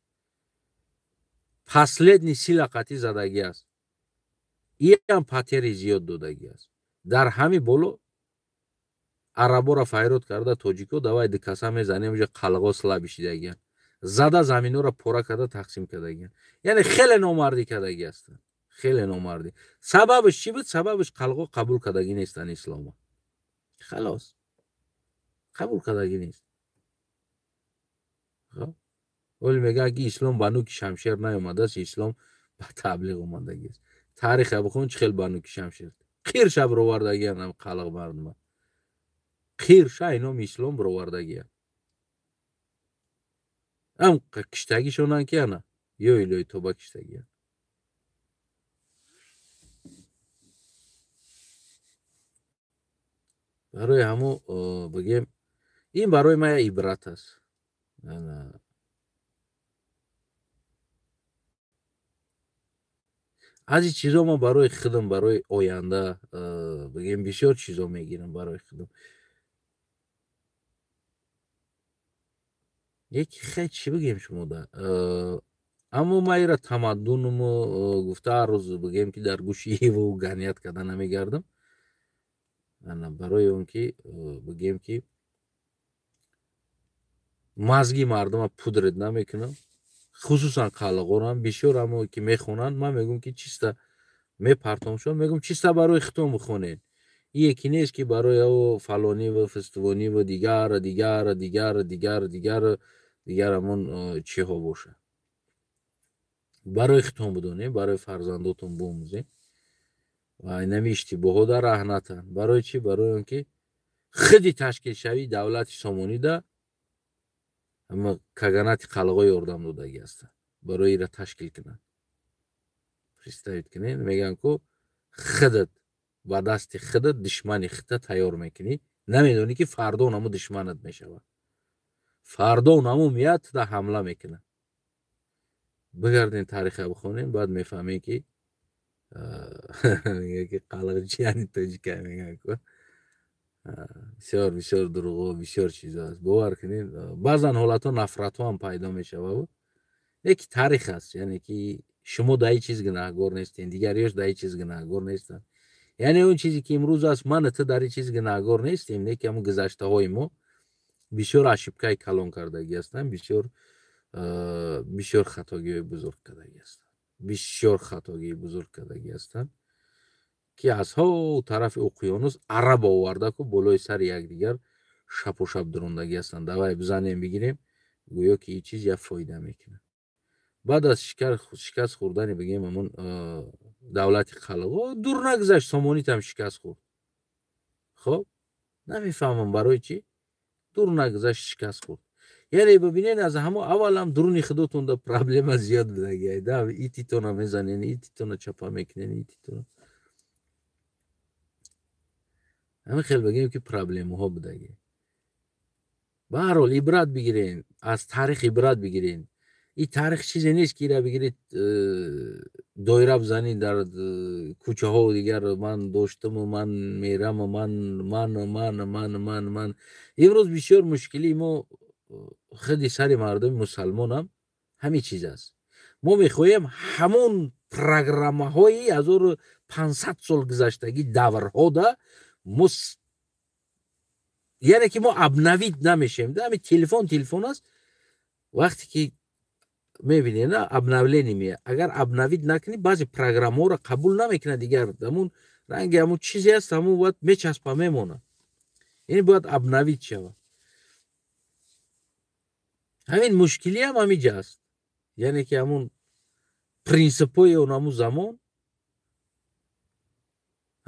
Последний сила қати задагӣ аст. Иам потери зиёд додагӣ аст. Дар ҳами боло араборо файрод карда тоҷико давай дикаса мезанем, уҷа қалғо слабишидагианд. Зада заминҳоро пора карда тақсим кардагианд. Яъне хеле номардӣ кардагӣ ҳастанд. Хеле номардӣ. Сабабаш чӣ буд? Сабабаш қалғо қабул кардагӣ нестанд ислома. Халос. Қабул кардагӣ нест. Вале мегӯянд ки ислом ба нуки шамшер наомадааст, ислом ба таблиғ омадагист. Тариха бихон, чӣ хел ба нуки шамшер. Қирша бировардагианд ам қалғ мардума. Қирша ином ислом бировардагианд. Ам киштагишонанд ки ана ё илои тоба киштагианд. Барои ҳамо бигем, ин барои ман як ибрат аст. Аз ин чизо ман барои худам, барои оянда бигем, бисёр чизо мегирам барои худам. Яки хай чӣ бигем шумо да? Аммо ман ира тамаддунуму гуфта ҳар рӯз бигем ки дар гӯши еву ганият карда намегардам. Барои он ки бигем ки мазги мардума пудрид намекунам, хусусан қалғорам бисёр, амо ки мехонанд, ман мегӯм ки чиста мепартомшон, мегӯм чиста барои худтон бихонед. Ие ки нест ки барои о фалонӣ ва фестивонӣ ва дигар дигар дигар дигар дигар дигар ҳамон чиҳо бошад. Барои худтон бидонед, барои фарзандотон биомӯзед ва инами иштибоҳо дар раҳ натанд. Барои чӣ? Барои он ки худи ташкилшавии давлати Сомонида ама каганати қалғо ёрдам додагӣ ҳастанд барои ира ташкил кунанд. Представить кунед, мегӯянд ку худат ба дасти худат душмани худта тайёр мекунӣ, намедонӣ ки фардо наму душманат мешавад. Фардо наму меяд, туда ҳамла мекунад. Бигардем тариха бихонем, баъд мефаҳмем ки мегӯяд ки қалғчияни тоҷика мегӯянд ку. Бисёр бисёр дурӯғо, бисёр чизо аст. Бовар кунед, баъзан ҳолатҳо нафратҳо ҳам пайдо мешавад. Леки таърих аст, яъне ки шумо дар ҳеҷ чиз гунаҳгор нестед, дигариёш дар ҳеҷ чиз гунаҳгор нестанд. Яъне он чизе ки имрӯз аст, ман ту дар ҳеҷ чиз гунаҳгор нестем, леки ҳамон гузаштаҳои мо бисёр ошибкаи калон кардагӣ ҳастанд, бисёр бисёр хатогиҳои бузург кардагӣ ҳастанд, бисёр хатогии бузург кардагӣ ҳастанд ки аз ҳо тарафи уқёнус араб оварда ку болои сари якдигар шапу шап дурондагӣ ҳастанд. Давай бизанем бигирем, гӯё ки ин чиз як фоида мекунад. Баъд аз шикаст хӯрдани бигем ҳамон давлати қалғо дур нагузашт, Сомонитам шикаст хӯрд. Хоб намефаҳмам барои чӣ дур нагузашт, шикаст хӯрд. Яъне бибинед, аз ҳамо аввалам дуруни худотонда проблема зиёд будагиай. Да ититона мезанен, ититона чапа мекунен, ититона. Ҳамин хел бигем ки проблемаҳо будагӣ. Ба ҳар ҳол ибрат бигирен, аз таърих ибрат бигирен. Ин таърих чизе нест ки ира бигиред, доира бизанед дар кӯчаҳо дигар, ман доштаму ман мераму ман ман ман ман ман ман. Имрӯз бисёр мушкилии мо худи сари мардуми мусалмонам ҳамин чиз аст. Мо мехоҳем ҳамон программаҳои 1500 сол гузаштагӣ даврҳода мо, яъне ки мо обновить намешем. Ҳамин телефон телефон аст, вақте ки мебинед, на обновление меяд. Агар обновить накунӣ, баъзе программаҳоро қабул намекунад, дигар ҳамун ранги ҳамун чизе аст, ҳамун бояд мечаспа мемонад. Яъне бояд обновить шавад. Ҳамин мушкилиам ҳамиҷа аст. Яъне ки ҳамун принсипҳои он ҳамун замон,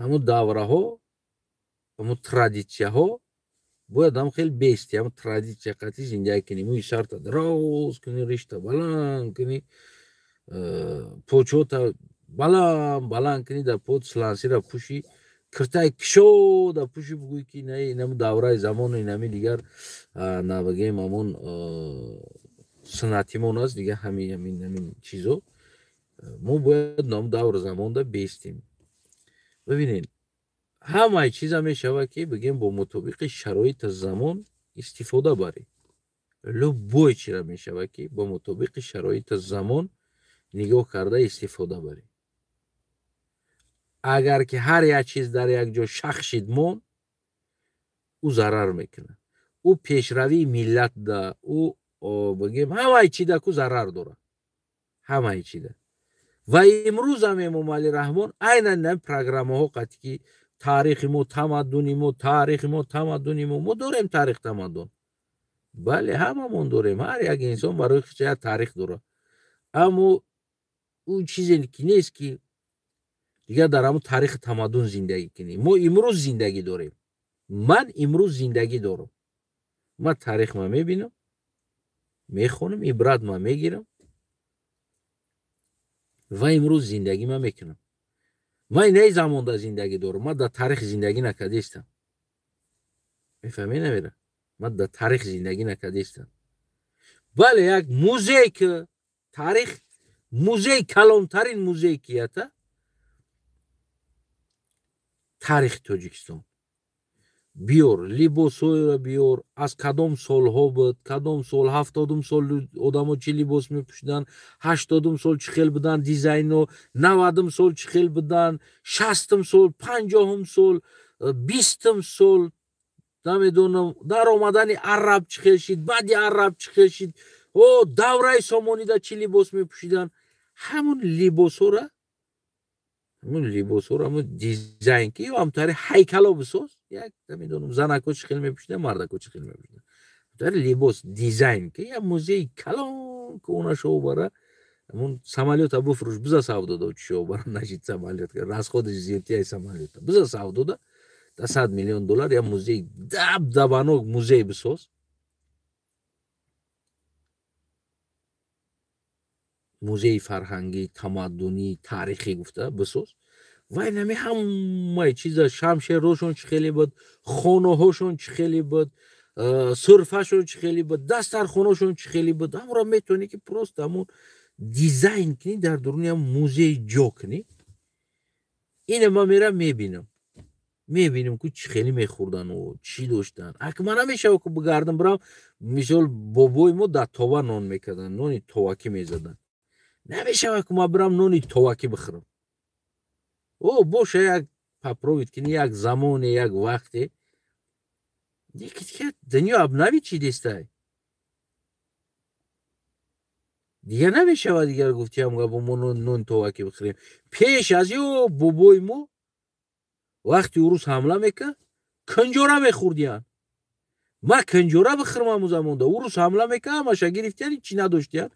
ҳамун давраҳо, ҳамун традитсияҳо бояд ҳам хеле бести, ҳамун традитсия қатъи зиндагӣ кунӣ. Мӯи сарта дароз кунӣ, ришта баланд кунӣ, почота баланд баланд кунӣ, дар под слансира пӯшӣ, Киртаи кишода пӯши бугӯй ки на инам давраи замону инами дигар набагем ҳамон суннатимон аст, дигар ҳамин ҳамин ҳамин чизо. Мо бояд нам давр замонда бестем. Бибинед, ҳамаи чиза мешавад ки бигем бо мутобиқи шароити замон истифода барем. Любой чира мешавад ки бо мутобиқи шароити замон нигоҳ карда истифода барем. Агар ки ҳар як чиз дар як ҷо шах шид мон, ӯ зарар мекунад. Ӯ пешравии миллат да, ӯ бигем ҳамаи чида ку зарар дорад. Ҳамаи чида. Ва имрӯзам Эмомалӣ Раҳмон айнан ин программаҳо қати ки таърихи мо, тамаддуни мо, таърихи мо, тамаддуни мо, мо дорем таърих тамаддун. Бале, ҳамамон дорем. Ҳар як инсон барои худаш як таърих дорад. Аммо ӯ чизе ки нест ки дигар дар ҳамон таърихи тамаддун зиндагӣ кунем. Мо имрӯз зиндагӣ дорем. Ман имрӯз зиндагӣ дорам. Ман таърихма мебинам, мехонам, ибратма мегирам ва имрӯз зиндагима мекунам. Ман инаи замонда зиндагӣ дорам. Ман дар таърих зиндагӣ накардаистам. Мефаҳмед намера? Ман дар таърих зиндагӣ накардаистам. Бале, як музей ки таърих музей калонтарин музей кията таърихи Тоҷикистон. Биёр либосҳоеро биёр, аз кадом солҳо буд, кадом сол, 70-ум сол одамо чӣ либос мепӯшиданд, 80-ум сол чӣ хел буданд дизайно, 90-ум сол чӣ хел буданд, 60-ум сол, 50-ум сол, 20-ум сол, намедонам, дар омадани араб чӣ хел шид, баъди араб чӣ хел шид, о давраи сомонида чӣ либос мепӯшиданд. Ҳамун либосҳоро, ҳамун дизайн ки ё ҳамтари ҳайкало бисоз, як намедонам занако чӣ хел мепӯшиданд, мардако чӣ хел мепӯшиданд. Ҳамтари либос дизайн ки як музеи калон ки она шоу бара, ҳамун самолёта буфурӯш, биза савдо да чӣ бара нашид самолёт, расходиш зиёдтияи самолёта. Биза савдо да $100 миллион як музей дабдабанок музей бисоз. Музеи фарҳангӣ, тамаддунӣ, таърихӣ гуфта бисоз. Ва инами ҳамаи чиза, шамшерҳошон чӣ хеле буд, хонаҳошон чӣ хеле буд, сурфашон чӣ хеле буд, дастархонашон чӣ хеле буд. Ҳамро метавонӣ ки просто ҳамун дизайн кунӣ, дар дуруни ҳам музей ҷо кунӣ. Ина ман мерам мебинам. Мебинам ку чӣ хеле мехӯрдану чӣ доштанд. Ак ман намешава ку бигардам бирам, мисол бобои мо дар това нон мекарданд, нони товакӣ мезаданд. Намешава ку ман бирам нони товакӣ бихӯрам. О, боша як попробовать кунӣ як замоне, як вақте. Дигар дунё абнави чӣ дестай. Дигар намешава дигар гуфтиам гапо мо нон товакӣ бихӯрем. Пеш аз ё бобои мо вақти урус ҳамла мекард, кунҷора мехӯрдиянд. Ман кунҷора бихӯрам ҳамун замонда. Урус ҳамла мекард, ҳамаша гирифтиян, чӣ надоштиян.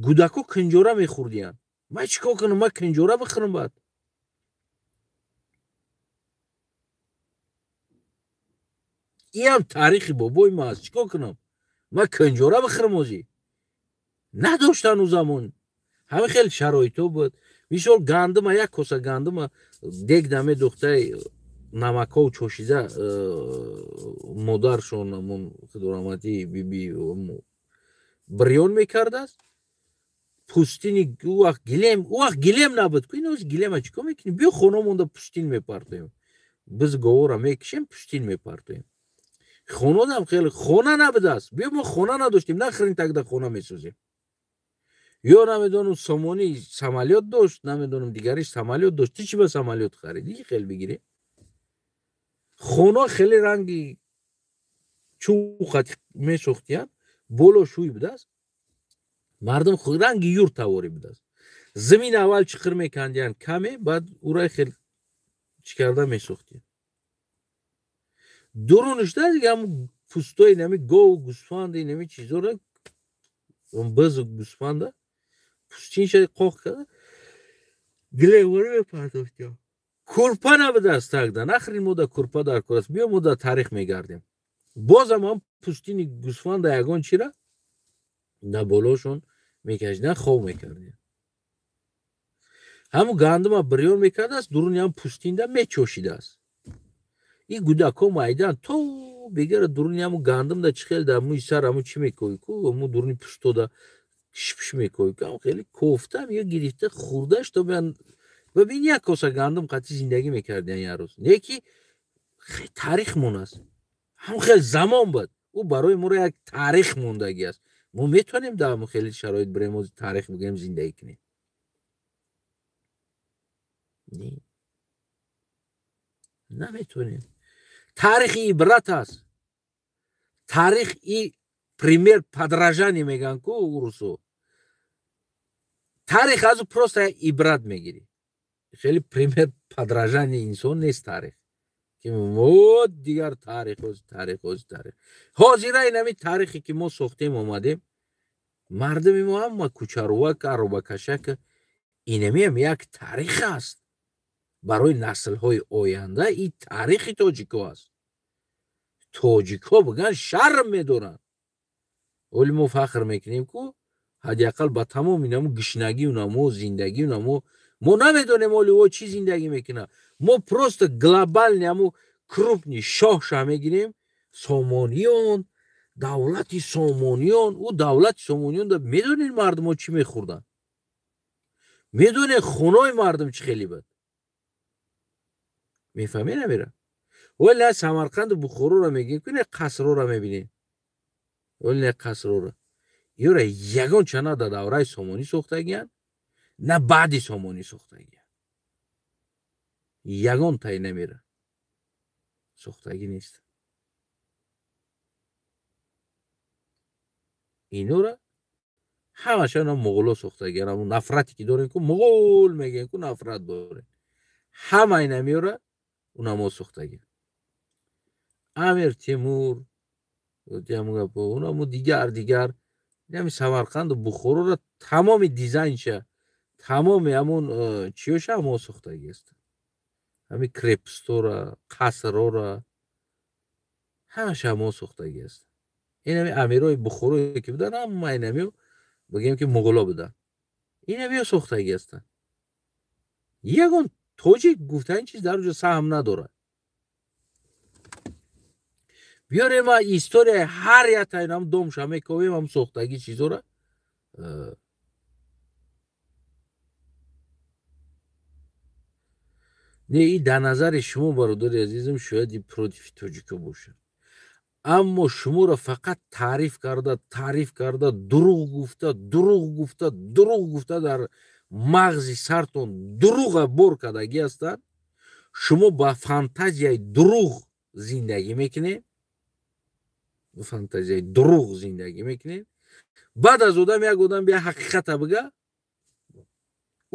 Гудако кунҷора мехӯрдиянд. Ман чӣ кор кунам? Ман кунҷора бихӯрам баъд. Иам таърихи бобои ман аст. Чӣ кор кунам? Ман кунҷора бихӯрам озӣ. Надоштан ӯ замон. Ҳамин хел шароитҳо буд. Мисол гандума, як коса гандума дег намедухтаи намаков чошида модаршон ҳамун худораҳматӣ биби бирён мекардааст. Пустини ӯ вақт гилем, ӯ вақт гилем набуд. Ку ин ҳозир гилема чӣ кор мекунем? Биё хона монда пустин мепартоем. Биз говора мекишем, пустин мепартоем. Хонодам хеле хона набудааст. Биё мо хона надоштем, нахрен тогда хона месозем. Ё намедонам сомонӣ самолёт дошт, намедонам дигариш самолёт дошт. Ту чӣ ба самолёт харидӣ? Хел бигирӣ. Хона хеле ранги чӯқат месохтиянд, боло шӯй будааст. Мардум ранги юрт таворӣ будааст. Замин аввал чиқир мекандиянд каме, баъд ӯрай хел чӣ карда месохтиянд. Дурунишда дига ҳамун пӯстои нами гову гӯсфанди нами чизоро, бизу гӯсфанда пӯстинша қоқ карда гилеворӣ мепартофтиям. Курпа набудааст тогда. Нахрен мо да курпа дар кор аст. Биё мо да таърих мегардем. Бозам ҳам пӯстини гӯсфанда ягон чира дар болошон мекашидан, хов мекардем. Ҳамун гандума бирён мекардааст, дуруни ҳам пӯстинда мечошидааст. Ин гудако майдан то бегара дуруни ҳамун гандумда чӣ хел дар мӯи сар ҳамун чӣ мекоӣ ку, ҳамун дуруни пӯстода шипш мекоӣ ку, ҳам хеле кофта ё гирифта хӯрдаш то бибин як коса гандум қатъи зиндагӣ мекардиян як рӯз. Не ки таърих монаст. Ҳам хел замон буд. Ӯ барои моро як таърих мондагӣ аст. Мо метавонем дар ҳамун хеле шароит бирем, таърих бигӯем, зиндагӣ кунем. Не, наметавонем. Таърихи ибрат аст. Таърих и пример подражание мегӯянд ку урусо. Таърих аз ӯ просто як ибрат мегирӣ. Хеле пример подражание инсон нест таърих. Ки мо дигар таърих, таърих, таърих. Ҳозира инами таърихе ки мо сохтем омадем, мардуми мо ҳама кӯчарувак, аробакашак, инамиам як таърих аст. Барои наслҳои оянда ин таърихи тоҷико аст. Тоҷикҳо бигӯянд шарм медоранд. Оли мо фахр мекунем ку ҳадди ақал ба тамоми намо гишнагию намо зиндагию намо мо намедонем оли о чӣ зиндагӣ мекунад. Мо просто глобальный ҳаму крупный шоҳша мегирем. Сомониён, давлати Сомониён, ӯ давлати Сомониён да медонед мардумо чӣ мехӯрданд? Медонед хонаи мардум чӣ хеле буд? Мефаҳмед намера? Вале на Самарқанду Бухороро мегӯем ку, не қасрора мебинем. Вале не қасрора. Ёра ягон чана дар давраи Сомонӣ сохтагиянд, на баъди Сомонӣ сохтагиянд. Ягон тай намера. Сохтагӣ нест. Инора ҳамашона муғуло сохтагиянд. Ҳамун нафрате ки дорем ку, муғул мегӯем ку, нафрат дорем. Ҳама инамиёра унамо сохтагиянд. Амир Темур, унамо дигар дигар, ҳами Самарқанду Бухороро тамоми дизайнша, тамоми ҳамун чиёша ҳамо сохтагӣ аст. Ҳами крепостора, қасрора ҳамаша ҳамо сохтагӣ аст. Ин ҳами амирои Бухорое ки буданд, ҳама инамиё бигӯем ки муғуло буданд. Инамиё сохтагӣ ҳастанд. Ягон тоҷик гуфта ин чиз дар оҷо саҳм надорад. Биёрем ма историяи ҳар якта инам домша мековем, ҳам сохтагӣ чизора. Не, и дар назари шумо, бародари азизам, шояд и против тоҷико бошад. Аммо шуморо фақат таъриф карда, таъриф карда, дурӯғ гуфта, дурӯғ гуфта, дурӯғ гуфта дар мағзи сартон дурӯға бор кардагӣ ҳастанд. Шумо ба фантазияи дурӯғ зиндагӣ мекунед. Ба фантазияи дурӯғ зиндагӣ мекунед. Баъд аз одам як одам бия ҳақиқата бига,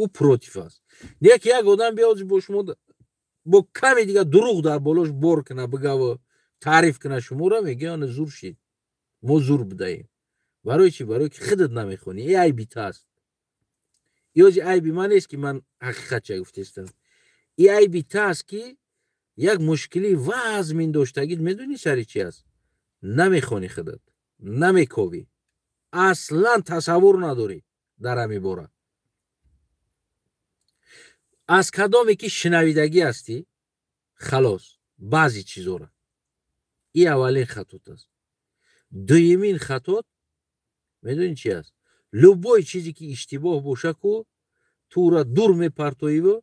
ӯ против аст. Не ки як одам биёз бо шумо бо каме дигар дурӯғ дар болош бор куна, бигаву таъриф куна шуморо, мегӯяд ана зур шид. Мо зур будаем. Барои чӣ? Барои ки худат намехонӣ. Э айби та аст. Ёзи айби ман нест ки ман ҳақиқатча гуфтестам. И айби та аст ки як мушкили вазмин доштагит, медонӣ сари чӣ аст? Намехонӣ худат, намековӣ, аслан тасаввур надорӣ дар ҳамин бора. Аз кадоме ки шинавидагӣ ҳастӣ, халос, баъзе чизора. И аввалин хатот аст. Дуюмин хатот медонӣ чӣ аст? Любой чизе ки иштибоҳ боша ку, ту ӯра дур мепартоиву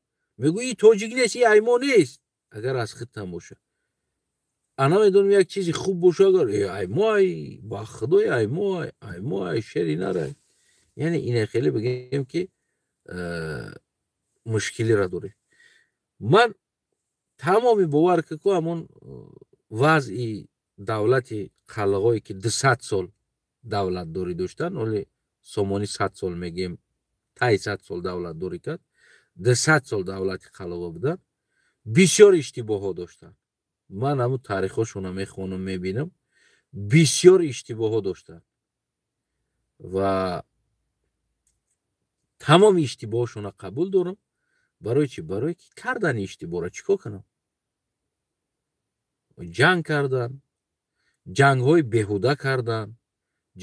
мегӯӣ и тоҷик нест, и аймо нест, агар аз худтам боша. Ана медонам як чизи хуб боша, агар аймо ай, ба худой аймо ай, аймо ай, шери нарай. Яъне ина хеле бигӯем ки мушкилиро дорем. Ман тамоми бовар ки ку ҳамон вазъи давлати қалғое ки 200 сол давлатдорӣ доштанд, оли Сомонӣ 100 сол мегӯем, таи 100 сол давлатдорӣ кард, 200 сол давлати қалғо буданд, бисёр иштибоҳҳо доштанд. Ман ҳамун таърихҳошонро мехонам, мебинам, бисёр иштибоҳҳо доштанд ва тамоми иштибоҳошонро қабул дорам. Барои чӣ? Барои ки кардани иштибоҳро чӣ кор кунам? Ҷанг кардан, ҷангҳои беҳуда кардан,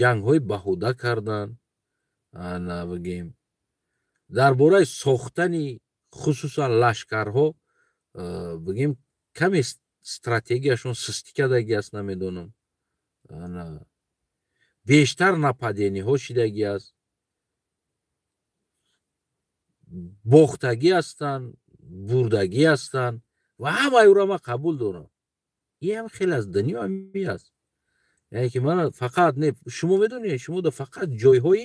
ҷангҳои баҳуда кардан, ана бигем дар бораи сохтани Хусусан лашкарҳо, бигем, каме стратегияшон сустӣ кардагӣ аст, намедонам, бештар нападениҳо шидагӣ аст, бохтагӣ ҳастанд, бурдагӣ ҳастанд ва ҳамаи ӯро ман қабул дорам. Ин ҳам хеле аз дунё ҳами аст. Яъне ки ман фақат не, шумо медонед, шумо да фақат ҷойҳои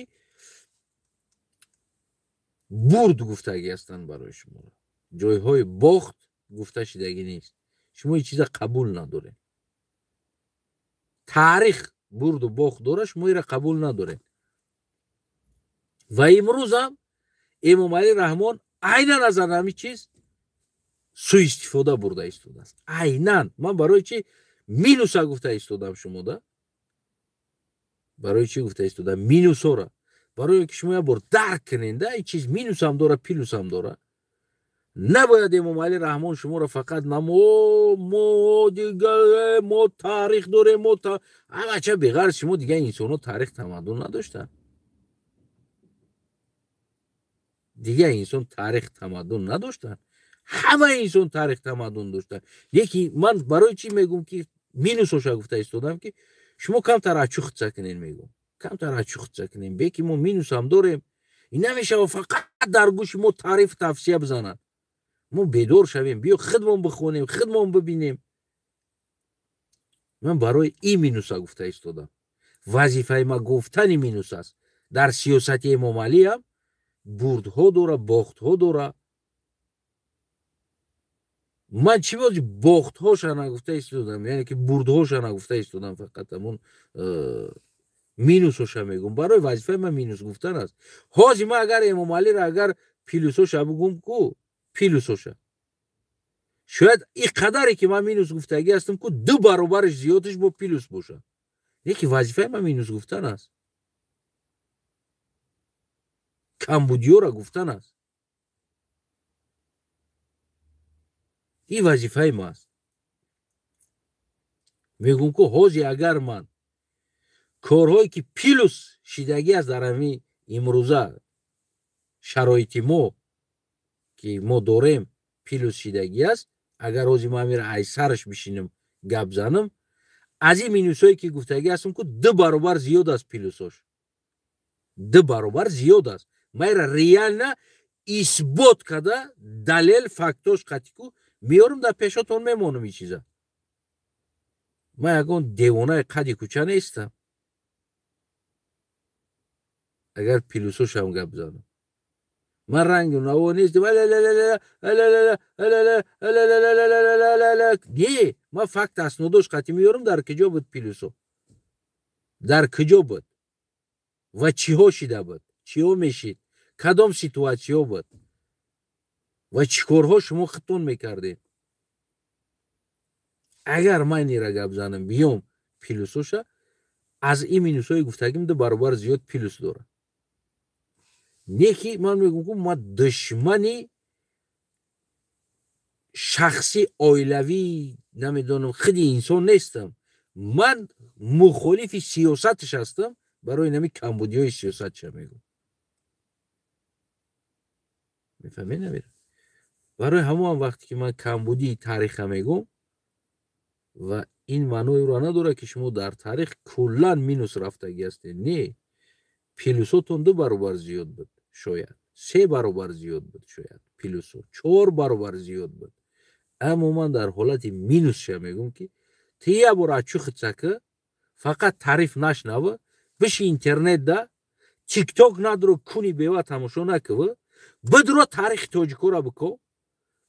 бурд гуфтагӣ ҳастанд барои шумо. Ҷойҳои бохт гуфта шидагӣ нест. Шумо ин чиза қабул надоред. Таърих бурду бохт дорад, шумо инро қабул надоред. Ва имрӯзам Эмомалӣ Раҳмон айнан аз ҳамин чиз суистифода бурда истодааст. Айнан. Ман барои чи минуса гуфта истодам шумода? Барои чи гуфта истодам минусора? Барои ки шумо як бор дарк кунед, ин чиз минусам дора, плюсам дора. Набояд Эмомалӣ Раҳмон шуморо фақат намо мо дига мо таърих дорем, мо ҳамача беғарз шумо дига инсонҳо таърих тамаддун надоштанд. Дига инсон таърих тамаддун надоштанд. Ҳама инсон таърих тамаддун доштанд. Лекин ман барои чӣ мегӯм ки минусоша гуфта истодам, ки шумо камтар ачухтса кунед, мегӯм. Камтар ачухтса кунем. Беки мо минусам дорем. Ин намешава фақат дар гӯши мо таъриф тавсия бизанад. Мо бедор шавем, биё худмон бихонем, худмон бибинем. Ман барои ин минуса гуфта истодам. Вазифаи ма гуфтани минус аст. Дар сиёсати Эмомалиам бурдҳо дора, бохтҳо дора. Ман чӣ бози бохтҳоша нагуфта истодам, яъне ки бурдҳоша нагуфта истодам, фақат ҳамон минусоша мегӯм. Барои вазифаи ман минус гуфтан аст. Ҳозир ман агар Эмомалиро агар плюсоша бугум ку, плюсоша шояд ин қадаре ки ман минус гуфтагӣ ҳастам ку, ду баробараш зиёдаш бо плюс бошад. Лекин вазифаи ман минус гуфтан аст, камбудиёра гуфтан аст. Ин вазифаи ма аст. Мегӯм ку ҳозир агар ман корҳое ки плюс шидагӣ аст дар ҳамин имрӯза шароити мо ки мо дорем плюс шидагӣ аст, агар ҳозир ман ҳаминро ай сараш бишинам гап занам, аз ин минусҳое ки гуфтагӣ ҳастам ку ду баробар зиёд аст плюсош. Ду баробар зиёд аст. Ман инро реально исбот карда далел фактош қатъи ку меорам, дар пешотон мемонам ин чиза. Ман ягон девонаи қади кӯча нестам. Агар плюсошам гап занам. Ман рангу наво нестам. Не, ман факт аснодош қатъи меорам, дар куҷо буд плюсо. Дар куҷо буд ва чиҳо шида буд, чиҳо мешид, кадом ситуатсиё буд ва чӣ корҳо шумо худтон мекардед. Агар ман инро гап занам, биём плюсоша, аз ин минусҳои гуфтагим ду баробар зиёд плюс дорад. Не ки ман мегӯм ку ман душмани шахси оилавӣ намедонам худи инсон нестам. Ман мухолифи сиёсаташ ҳастам, барои нами камбудиҳои сиёсатша мегӯм. Мефаҳмед намера? Барои ҳамон вақте ки ман камбудии таъриха мегӯм, ва ин маъноеро надорад ки шумо дар таърих куллан минус рафтагӣ ҳастед. Не, плюсотон ду баробар зиёд буд, шояд се баробар зиёд буд, шояд плюсо чор баробар зиёд буд. Аммо ман дар ҳолати минусша мегӯм ки ту як бор ачухтсака фақат таъриф нашнава, биши интернетда тикток надро, куни бева тамошо накува, бидро таърихи тоҷикора биков,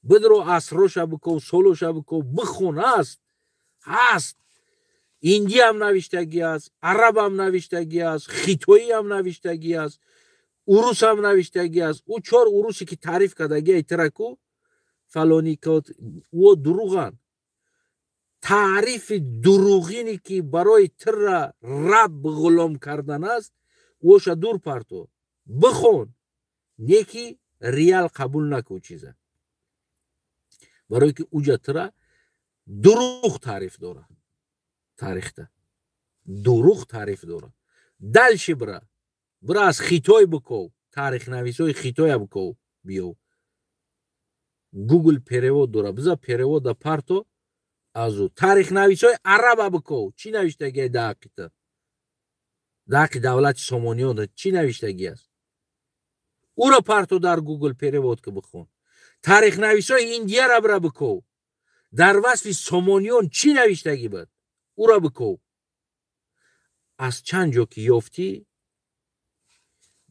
бидро асроша биков, солоша биков, бихон. Ҳаст, ҳаст. Индиям навиштагӣ аст, арабам навиштагӣ аст, хитоиам навиштагӣ аст, урусам навиштагӣ аст. Ӯ чор урусе ки таъриф кардагӣ айтираку фалони ӯ дурӯғанд. Таърифи дурӯғине ки барои тирра раб ғулом кардан аст, ӯша дур парто, бихон, не ки реал қабул накун чиза. Барое ки уҷа тира дурӯғ таъриф дорад. Таърихта дурӯғ таъриф дорад. Дальше бира, бира аз Хитой биков, таърихнависҳои Хитоя биков, биёв. Google перевод дора, биза перевода парто азу. Таърихнависҳои араба биков, чӣ навиштагиай дар ҳаққи ту, дар ҳаққи давлати Сомониён чӣ навиштагӣ аст? Уро парто дар Google перевод ки бихон. Таърихнависҳои Индияра бира биков, дар васфи Сомониён чӣ навиштагӣ буд, уро биков. Аз чанд ҷо ки ёфтӣ,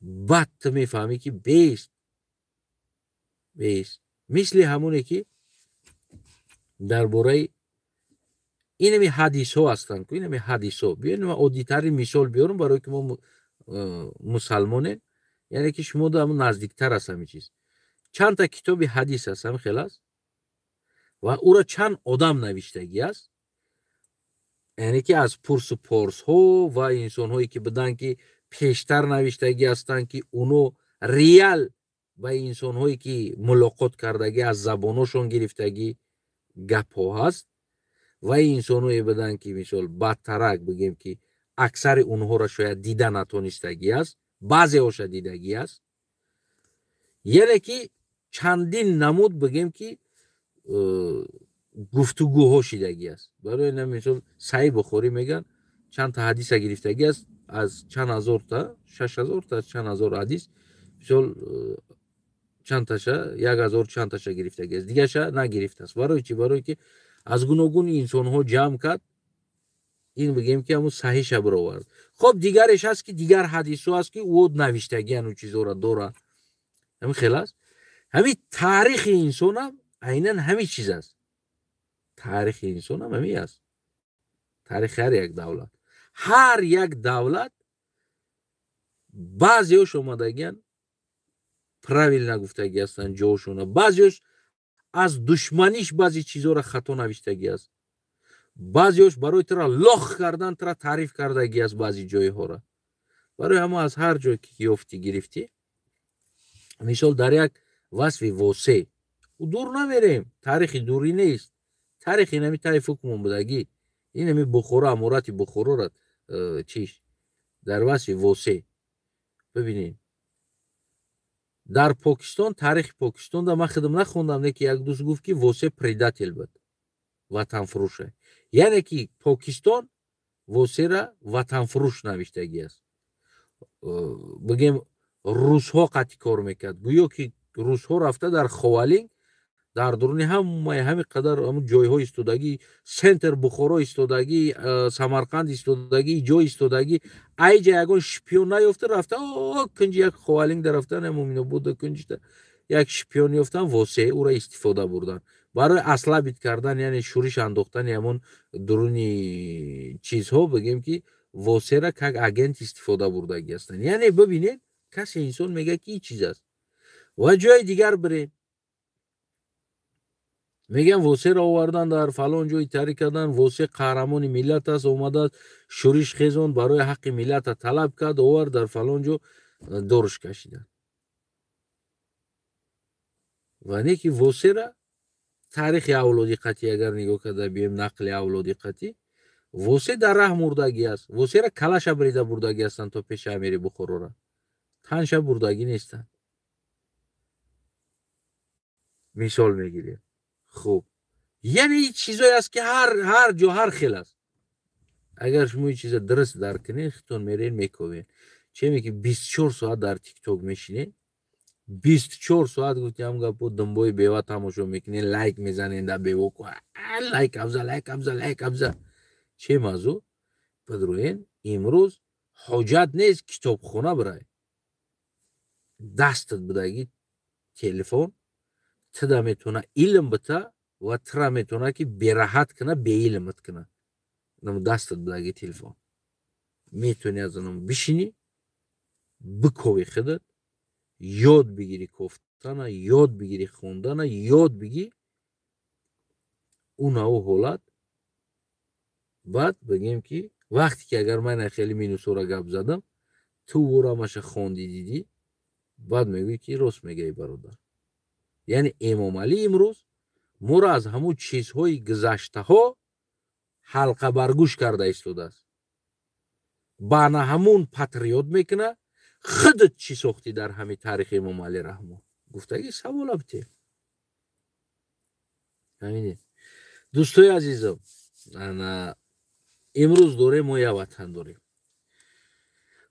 баъд ту мефаҳмӣ, ки бест бест. Мисли ҳамоне ки дар бораи инами ҳадисҳо ҳастанд ку, инами ҳадисҳо. Биёед, ман оддитарин мисол биёрам, барое ки мо мусалмонем, яъне ки шумо ҳамн наздиктар аст ҳамин чиз. Чандта китоби ҳадис аст, ҳамин хел аст, ва ӯро чанд одам навиштагӣ аст, яъне ки аз пурсу порсҳо ва инсонҳое ки буданд, ки пештар навиштагӣ ҳастанд, ки уно реал ба инсонҳое ки мулоқот кардагӣ, аз забоношон гирифтагӣ гапҳо ҳаст, ва инсонҳое буданд, ки мисол бадтарак бигем, ки аксари онҳоро шояд дида натонистагӣ аст, баъзеҳоша дидагӣ аст. Яъне ки чандин намуд, бигем ки, гуфтугӯҳо шидагӣ аст. Барои мисол, Саҳи Бухорӣ мегӯянд, чандта ҳадиса гирифтагӣ аст аз чанд ҳазорта, 6000-та, чанд ҳазор ҳадис, мисол, чандташа, 1000 чандташа гирифтагӣ аст, дигаша нагирифтааст. Барои чӣ? Барое ки аз гуногуни инсонҳо ҷамъ кард, ин, бигем ки, ҳамун саҳиша бировард. Хоб, дигареш ҳаст, ки дигар ҳадисҳо ҳаст, ки ӯ навиштагиан, ӯ чизҳоро дорад. Ҳамин хел аст. Ҳамин таърихи инсонам айнан ҳамин чиз аст. Таърихи инсонам ҳамин аст. Таърихи ҳар як давлат, ҳар як давлат, баъзеҳош омадагиан, правильно гуфтагӣ ҳастанд ҷошона, баъзеҳош аз душманиш баъзе чизҳоро хато навиштагӣ аст, баъзеҳош барои тура лох кардан тура таъриф кардагӣ аст баъзе ҷойҳоро. Барои ҳамо аз ҳар ҷой ки ёфтӣ, гирифтӣ. Мисол, дар як васфи Восеъ, дур намерем, таърихи дурӣ нест, таърихи инами таи фукмон будагӣ, инами Бухоро, аморати Бухорора, чиш, дар васфи Восеъ бибинед. Дар Покистон, таърихи Покистонда, ман худам нахондам, не ки як дӯст гуфт, ки Восеъ предатель буд, ватанфурӯша. Яъне ки Покистон Восеъра ватанфурӯш навиштагӣ аст. Бигем, русҳо қатъи кор мекард, гӯё ки русҳо рафта дар Ховалинг, дар дуруни ҳамаи ҳамин қадар ҷойҳо истодагӣ, центр Бухоро истодагӣ, Самарқанд истодагӣ, ҷой истодагӣ, айҷа ягон шпион наёфта, рафта кунҷи як Ховалинг дарафтан, Муминобода кунҷита як шпион ёфтан, Восеъ, ӯра истифода бурдан барои ослабить кардан, яъне шӯриш андохтани ҳамон дуруни чизҳо. Бигем ки Восеъра как агент истифода бурдагӣ ҳастанд. Яъне бибинед, касе инсон мегӯяд, ки ин чиз аст. Ва ҷои дигар бирем, мегӯям, Восеъро овардан, дар фалон ҷой таъриф кардан: Восеъ қаҳрамони миллат аст, омадааст, шӯриш хезон, барои ҳаққи миллата талаб кард, овард, дар фалон ҷо доруш кашиданд. Ва не ки Восеъра таърихи авлоди қатъӣ агар нигоҳ карда биёем, нақли авлоди қатъӣ, Восеъ дар раҳ мурдагӣ аст. Восеъра калаша бирида бурдагӣ ҳастанд то пеши амири Бухорора, танша бурдагӣ нестанд. Мисол мегирем. Хуб, яъне ин чизое аст, ки ҳар ҷо ҳар хел аст. Агар шумо ин чиза дуруст дарк кунед, худтон мерен, мековед. Чеме ки 24 соат дар ТикТок мешинед, 24 соат, гуфтиам гапо, думбои бева тамошо мекунед, лайк мезанед дар бево, лайк абза, лайк абза, лайк абза. Че мазу бидроен? Имрӯз ҳоҷат нест китобхона бирай, дастат будагӣ телефон тида метавона илм бита ва тира метавона ки бераҳат куна, беилмат куна. Дастат будаги телефон метавонӣ аз оном бишинӣ, бикови, худат ёд бигирӣ, кофтана ёд бигирӣ, хондана ёд бигӣ. Унау ҳолат баъд, бигем ки, вақте ки агар ман хеле минусҳоро гап задам, ту ӯрамаша хонди, дидӣ, баъд мегӯӣ, ки рост мегӯӣ, бародар. Яъне Эмомалӣ имрӯз моро аз ҳамун чизҳои гузаштаҳо ҳалқабаргӯш карда истодааст, ба на ҳамун патриот мекуна. Худат чӣ сохтӣ дар ҳамин таърихи Эмомалӣ Раҳмон, гуфтаги савола бите. Фаҳмидед? Дӯстои азизам, ана имрӯз дорем мо як ватан дорем.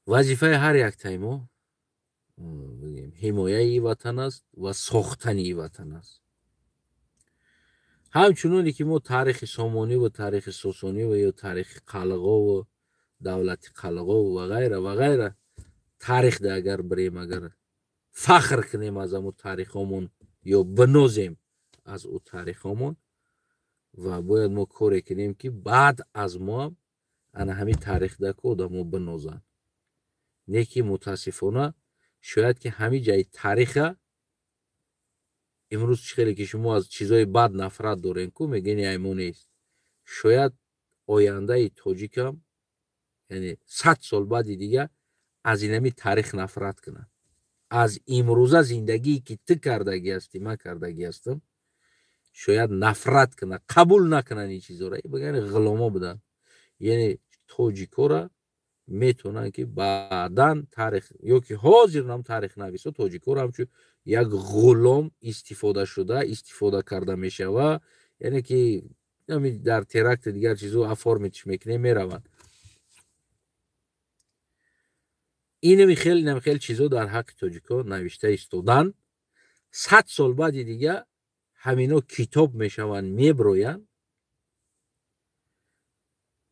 Вазифаи ҳар яктаи мо ҳимояи ватан аст ва сохтани ватан аст. Ҳамчуноне ки мо таърихи Сомонӣ ва таърихи Сосонӣ ва ё таърихи Қалғову давлати Қалғов ва ғайра ва ғайра таърихда агар бирем, агар фахр кунем аз ҳамун таърихомон ё бинозем аз ӯ таърихомон, ва бояд мо коре кунем ки баъд аз мо ана ҳамин таърихда ку одамо бинозанд. Не ки мутаассифона шояд ки ҳамин ҷайи таъриха имрӯз чӣ хеле ки шумо аз чизҳои бад нафрат дорем ку мегӯен ай мо нест. Шояд ояндаи тоҷикам, яъне 100 сол баъди дига аз инами таърих нафрат кунад. Аз имрӯза зиндагие ки ту кардагӣ ҳастӣ, ман кардагӣ ҳастам, шояд нафрат кунад, қабул накунанд ин чизҳоро. Бигӯянд ғуломо буданд. Яъне тоҷикора метавонанд ки баъдан таърих ё ки ҳозир нам таърихнависо тоҷикоро ҳамчун як ғулом истифода шуда, истифода карда мешава, яъне ки дар теракти дигар чизо оформить мекунем, мераванд. Инами хел, инами хел чизо дар ҳаққи тоҷико навишта истодан. 100 сол баъди дига ҳамино китоб мешаванд, меброянд.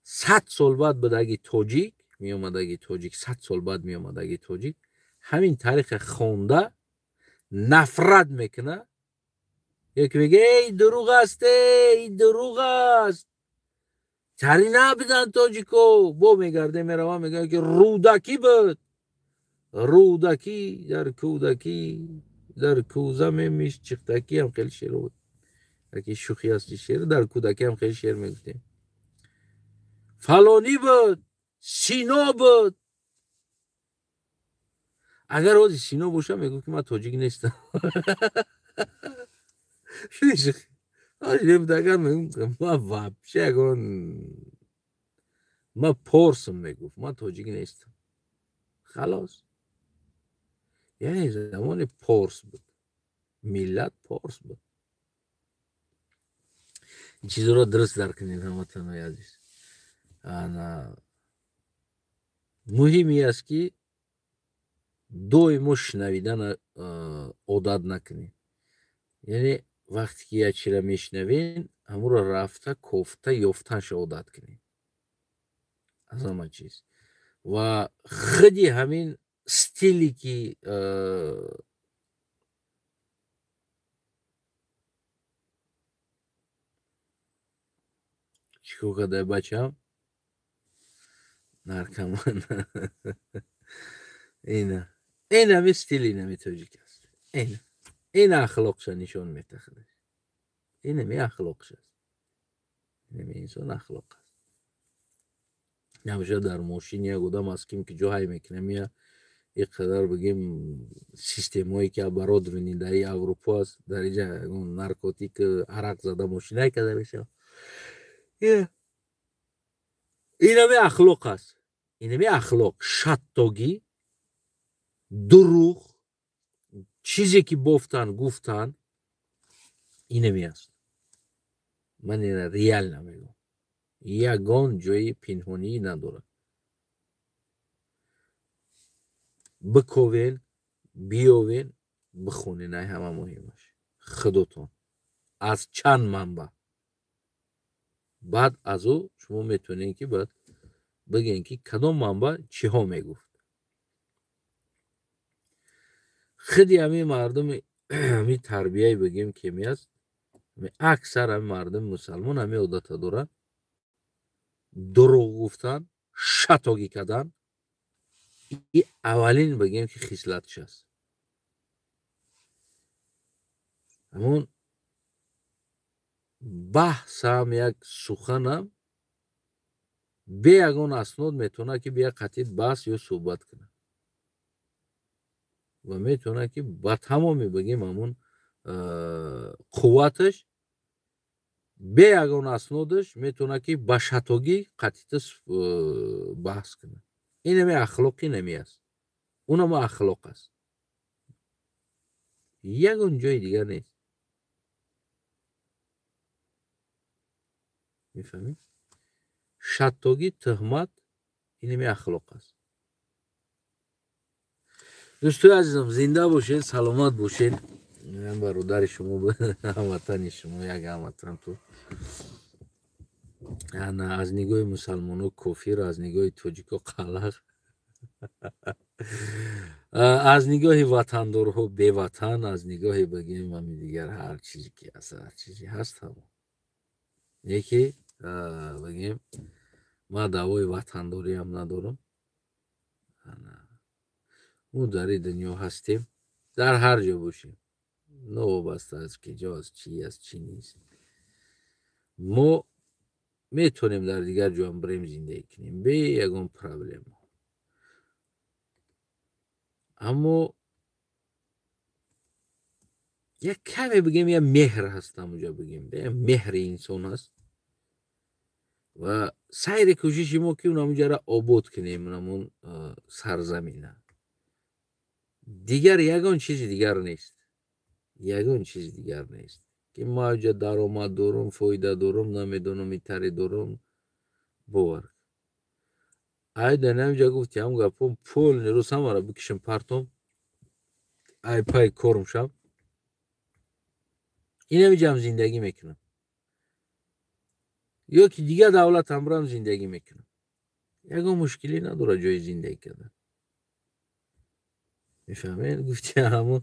100 сол баъд будаги тоҷик меомадаги тоҷик, 100 сол баъд меомадаги тоҷик ҳамин тариха хонда нафрат мекуна, ё ки мега эй дурӯғ аст, эй дурӯғ аст, тари набидан тоҷико. Бо мегарде мераванд, мегӯянд ки Рӯдакӣ буд, Рӯдакӣ дар кӯдакӣ дар кӯза мемишт чиқтакӣ, ҳам хеле шеър буд, яке шӯхӣ аст шеър, дар кӯдакӣ ҳам хеле шеър мегуфтем. Фалонӣ буд, Сино буд. Агар ҳозир Сино боша, мегӯфт ки ман тоҷик нестам. Агар ман вообще ягон ман порсам, мегуфт ман тоҷик нестам. Халос. Яъне замони порс буд, миллат порс буд. Ин чизҳоро дуруст дарк кунед, ҳамватанои азиз. Ана муҳим ин аст ки доимо шунавидан одат накунед. Яъне вақте ки як чизро мешунавед, ҳамонро рафта кофта ёфтанша одат кунед. Аз ҳама чиз. Ва худи ҳамин стиле ки чӣ кор карда бачам? Наркоман. Ина. Ин ҳамин стили инами тоҷик аст. Ина. Ин ахлоқша нишон метаҳад. Ин ҳами ахлоқш аст. Ин ҳами инсон ахлоқ аст. Набошад дар мошин як одам аз ким ки ҷо ҳай мекунам, я ин қадар бигем системое ки оборудование дар Аврупо аст, дар инҷа ягон наркотик арақ зада мошин ҳай карда мешавад. Ин ҳами ахлоқ аст. Ин ҳами ахлоқ, шаттогӣ, дурӯғ, чизе ки бофтан, гуфтан, инами аст. Ман ина реально мегӯям. Ягон ҷои пинҳонӣ надорад. Биковен, биёвен, бихонен, ай ҳама муҳимаш. Худотон аз чанд манбаъ. Баъд аз ӯ шумо метавонед ки баъд бигӯед ки кадом манбаъ чиҳо мегуфт. Худи ҳамин мардуми ҳамин тарбияе бигӯем ки ами аст, аксар ҳамин мардуми мусалмон ҳамин одата доранд. Дурӯғ гуфтан, шатогӣ кардан, и аввалин бигӯем ки хислатш аст. Ҳамон баҳсам як суханам бе ягон аснод метавонад ки бия қатъи баҳс ё суҳбат кунад ва метавонад ки ба тамоми бигем ҳамон қувваташ бе ягон аснодаш метавонад ки ба шатогӣ қатъита баҳс кунад. Инами ахлоқи нами аст. Унам ахлоқ аст. Ягон ҷои дигар нест. Мефаҳмӣ? Шаттогӣ, туҳмат инами ахлоқ аст. Дӯстои азизам, зинда бошед, саломат бошед. Бародари шумо, ҳамватани шумо, як ҳамватан ту. Ана аз нигоҳи мусалмоно кофир, аз нигоҳи тоҷико қалақ, аз нигоҳи ватандорҳо беватан, аз нигоҳи бигем ҳами дигар ҳар чизе ки аст, ҳар чизе ҳаст ҳамо. Яке бигем ман даъвои ватандориам надорам. Мо дар ин дунё ҳастем, дар ҳар ҷо бошем, новобаста аз ки ҷо аст, чи аст, чӣ нест. Мо метавонем дар дигар ҷоам бирем зиндагӣ кунем бе ягон проблема. Аммо як каме бигем як меҳр ҳаст ҳамуҷо, бигем меҳри инсон ҳаст ва сайри кӯшиши мо ки унамуҷара обод кунем, унамун сарзамина. Дигар ягон чизи дигар нест, ягон чизи дигар нест ки ман ҷа даромад дорум, фоида дорум, намедонам, итаре дорум. Бовар айда намҷа гуфти ҳам гапом пул нерӯз ҳамара бикишем партом, ай пай корм шав, инамиҷам зиндагӣ мекунам ё ки дигар давлатам бирам зиндагӣ мекунам. Ягон мушкилӣ надорад ҷои зиндагӣ кардан. Мефаҳмед? Гуфти ҳамо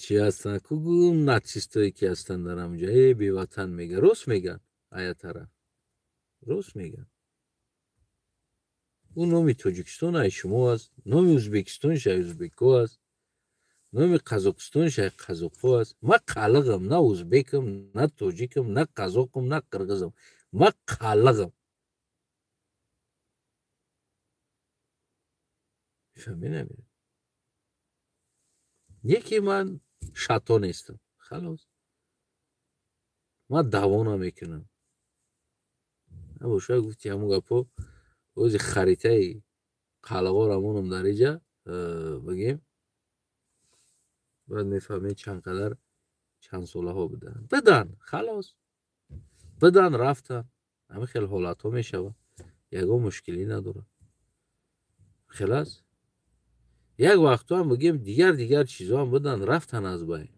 чи ҳастанд кугум нацистое ки ҳастанд дар ҳамҷа, э беватан мега, рост меган, ая тараф рост меган. Ӯ номи Тоҷикистон ай шумо аст, номи Ӯзбекистонш ай ӯзбекҳо аст, номи Қазоқистонш ай қазоқҳо аст. Ман қалиғам, на ӯзбекам, на тоҷикам, на қазоқам, на қирғизам, ман қалиғам. Мефаҳмед? Яке ман шато нестам, халос. Ман даъво намекунам. Набошад гуфти ҳамон гапҳо ози харитаи қалғора монам дар иҷа бигем, баъд мефаҳмед чанд қадар чанд солаҳо буданд. Бидан, халос. Бидан, рафтан. Ҳамин хел ҳолатҳо мешавад. Ягон мушкилӣ надорад. Хелас? Як вақтҳоам бигем дигар дигар чизоам будан, рафтан аз байн.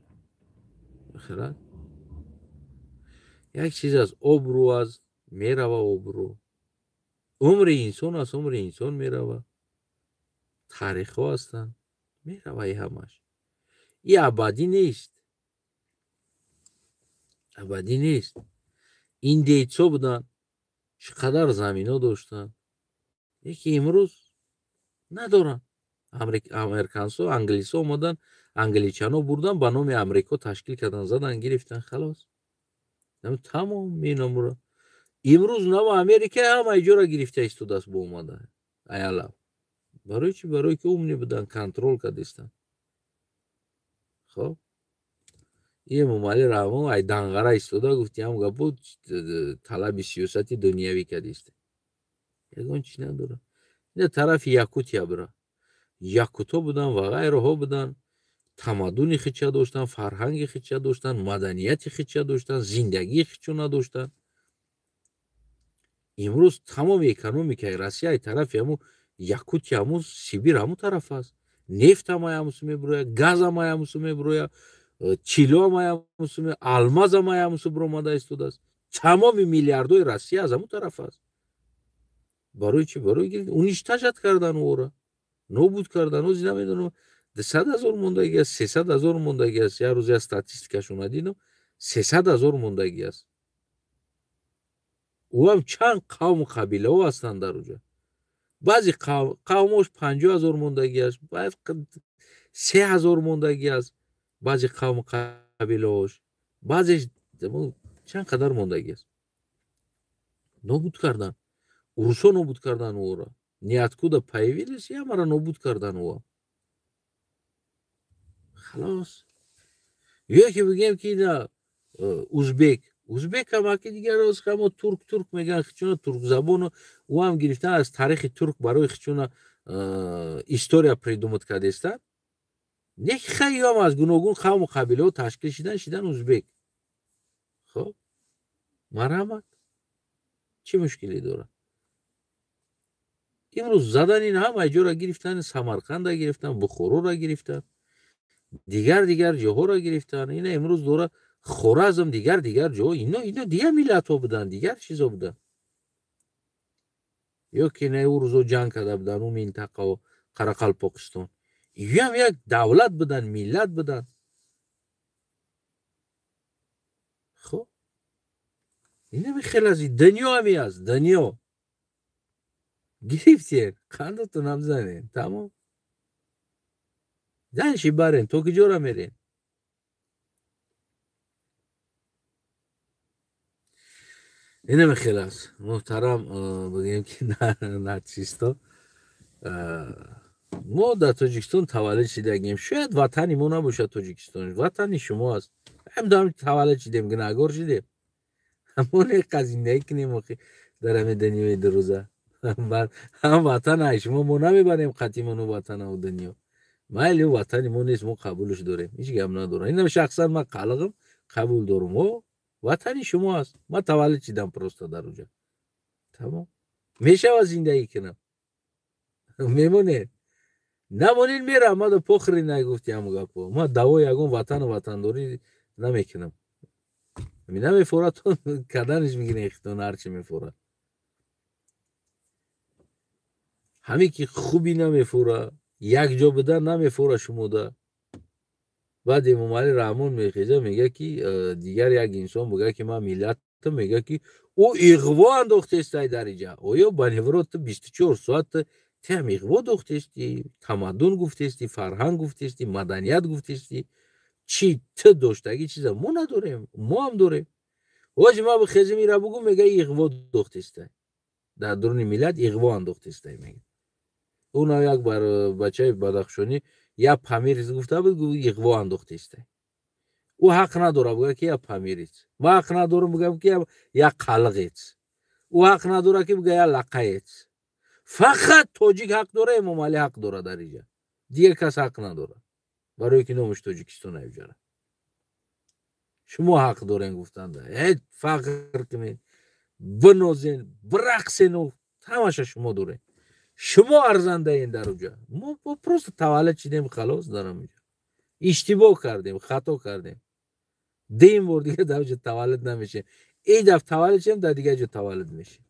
Хелас? Як чиз аст, обрӯ аст, мерава обрӯ. Умри инсон аст, умри инсон мерава. Таърихҳо ҳастанд, мерава и ҳамаш. И абадӣ нест. Абадӣ нест. Индейцо буданд, чӣ қадар замино доштанд, яке имрӯз надоранд. Американсо, англисо омадан, англичано бурдан, ба номи Амрико ташкил кардан, задан, гирифтан, халос. Тамом менамура. Имрӯз наво Америка ҳама иҷора гирифта истодааст бо омада. Аялав. Барои чӣ? Барои ки умни будан, контрол кардистанд. Хоб? Эмомалӣ Раҳмон ай данғара истода гуфти ҳам гапо талаби сиёсати дунявӣ кардист. Ягон чиз надорад. Ина тарафи Якутия бира. Якутҳо буданд ва ғайраҳо буданд, тамаддуни хича доштанд, фарҳанги хича доштанд, маданияти хича доштанд, зиндагии хичо надоштанд. Имрӯз тамоми экономикаи Россия ай тарафи ҳамун Якутия, ҳамун Сибир, ҳамун тараф аст. Нефт ҳам ай ҳамусу мебурояд, газ ҳам ай ҳамусу мебурояд, чило ҳам ай ҳамусу, алмаз ҳам ай ҳамусу буромада истодааст. Тамоми миллиардҳои Россия аз ҳамун тараф аст. Барои чӣ? Барои уничтожать кардан ӯро, нобуд кардан. Ози намедонам, 200 000 мондагӣ аст, 300 000 мондагӣ аст. Як рӯз як статистикашона дидам, 300 000 мондагӣ аст. Ӯ ҳам чанд қавму қабилаҳо ҳастанд дар уҷа. Баъзе қавмош 50 000 мондагӣ аст, баъд 3 000 мондагӣ аст, баъзе қавму қабилаҳош, баъзеш чанд қадар мондагӣ аст. Нобуд кардан. Урусҳо нобуд кардан ӯро. Ниоткуда появились, ҳамаро нобуд кардан ӯ. Халос. Ё ки бигем ки ина узбек, узбек ҳам аки дигар роз ҳамо турк турк мегӯянд, хичуна туркзабону ӯ ҳам гирифтан аз таърихи турк барои хичуна история придумать кардестанд. Не хай ҳам аз гуногун қавму қабилаҳо ташкил шидан, шидан узбек. Хоб? Марҳамат, чӣ мушкиле дорад? Имрӯз задан ин ҳама ҷоро гирифтан, Самарқанда гирифтан, Бухороро гирифтан, дигар дигар ҷоҳоро гирифтан. Ина имрӯз дора Хоразм, дигар дигар ҷо, ино дигар миллатҳо буданд, дигар чизо буданд. Ё ки не, ӯ рӯзо ҷанг карда буданд, ӯ минтақао Қарақалпоқистон. Иам як давлат буданд, миллат буданд. Хоб, инами хел аз дунё ҳами аст, дунё. Гирифтед, қандатон ҳам занед, тамом. Данши барен, то ки ҷора мерен. Инами хел аст. Муҳтарам, бигӯем ки нацисто, мо дар Тоҷикистон таваллуд шидагем. Шояд ватани мо набошад Тоҷикистон, ватани шумо аст. Ҳам дам таваллуд шидем, гунаҳгор шидем. Мо не зиндагӣ кунем охи дар ҳамин дунёи дурӯза. Ҳам ватан ай шумо, мо намебарем қатимону ватанау дунё. Майли, ватани мо нест, мо қабулш дорем, ҳеҷ гап надорам. Инам шахсан ман қалиғам, қабул дорум. О, ватани шумо аст, ман таваллуд шидам просто дар уҷа. Тамом, мешавад зиндагӣ кунам. Мемонед, намонед, мерам. Мада похри нагуфти ҳамн гапо. Ман давои ягон ватану ватандорӣ намекунам. Намефорад, каданаш мегирен хитон, ҳарчи мефорад. Ҳаме ки хуби намефора, якҷо будан намефора шумода. Баъд Эмомалӣ Раҳмон мехеза, мега ки дигар як инсон буга ки ман миллатам, мега ки ӯ иғво андохтестай дар иҷа. Оё ба невро ту 24 соат тиам иғво дохтести, тамаддун гуфтести, фарҳанг гуфтести, маданият гуфтести, чӣ ту доштагӣ чиза мо надорем, мо ҳам дорем. Ози ма бихезем ира бугу, мега иғво дохтестай. Дар дуруни миллат иғво андохтестай мега. Уна як бар бачаи бадахшонӣ я памирис гуфта буд, иғво андохтестай. Ӯ ҳақ надорад буга ки я памирис. Ман ҳақ надорам бугам ки я қалғец. Ӯ ҳақ надорад ки буга я лақаец. Фақат тоҷик ҳақ дора, Эмомалӣ ҳақ дора дар иҷа. Дигар кас ҳақ надорад. Барои ки номаш Тоҷикистон аҷара. Шумо ҳақ дорен гуфтанда. Э, фахр кунед, бинозен, бирақсену ҳамаша шумо дорен. Шумо арзандаен дар уҷа. Мо просто таваллуд шидем, халос дар ҳамуҷа. Иштибоҳ кардем, хато кардем. Дем бор дигар дар уҷа таваллуд намешем. Эй даф таваллуд шидем, дар дигар ҷо таваллуд мешем.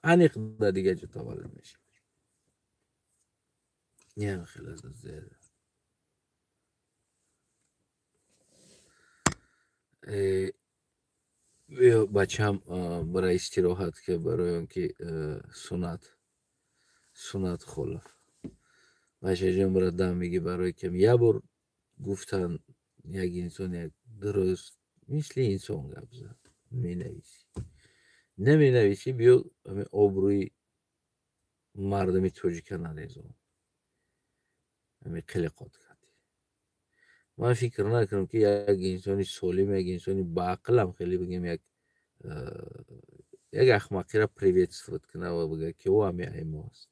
Аниқ дар дигар ҷо таваллуд мешем. Не, хеле зиёд. Бачам барои истироҳат ки барои он ки сунат холов. Бачаҷон, бара дам меги, барои ки як бор гуфтан як инсон як дуруст мисли инсон гап зад. Менависӣ, наменависӣ, биё ҳамин обрӯи мардуми тоҷика нарезон. Ҳамин қилиқот кардӣ. Ман фикр накунам ки як инсони солим, як инсони баақлам хеле бигем як ахмақиро приветствовать кунад ва бигӯяд ки ӯ ҳами аймо аст.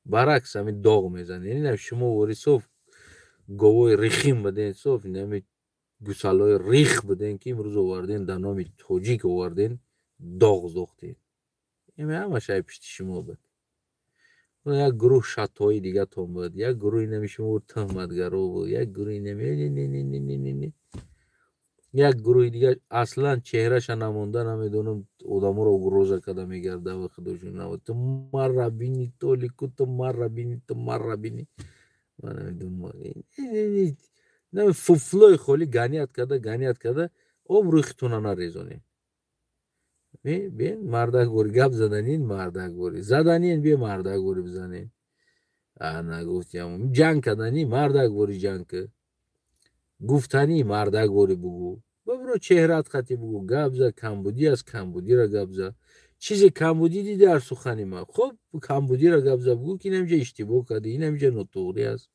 Баръакс, ҳамин доғ мезанад. Яъне шумо ворисов говои рихим буден, соф инами гусалҳои рих буден ки имрӯз оварден, дар номи тоҷик оварден, доғ зохтед. Ими ҳамаш ай пишти шумо буд. Як гурӯҳ шатои дигатон буд, як гурӯҳи нами шумо туҳматгаро буд, як гурӯҳи нами як гурӯҳи дигар аслан чеҳраша намонда, намедонам, одаморо угроза карда мегарда ва худошон ту марра бини толику, ту марра бини, ту марра бини. Ман намедонам, фуфлои холӣ ганият карда, ганият карда, обрӯи хитона нарезонед. Бин, мардаквори гап заданин, мардаквори заданин, бе мардаквори бизанен. Ана гуфтиам, ҷанг кардани мардаквори ҷанг ки, гуфтанӣ мардаквори бугӯ, бибро чеҳрат хати бугӯ, гап за, камбудӣ аст, камбудиро гап за. Чизе камбудӣ диди дар сухани ман, хоб, камбудиро гап за, бугӯ ки инамҷа иштибоҳ кардӣ, инамҷа нотуғрӣ аст.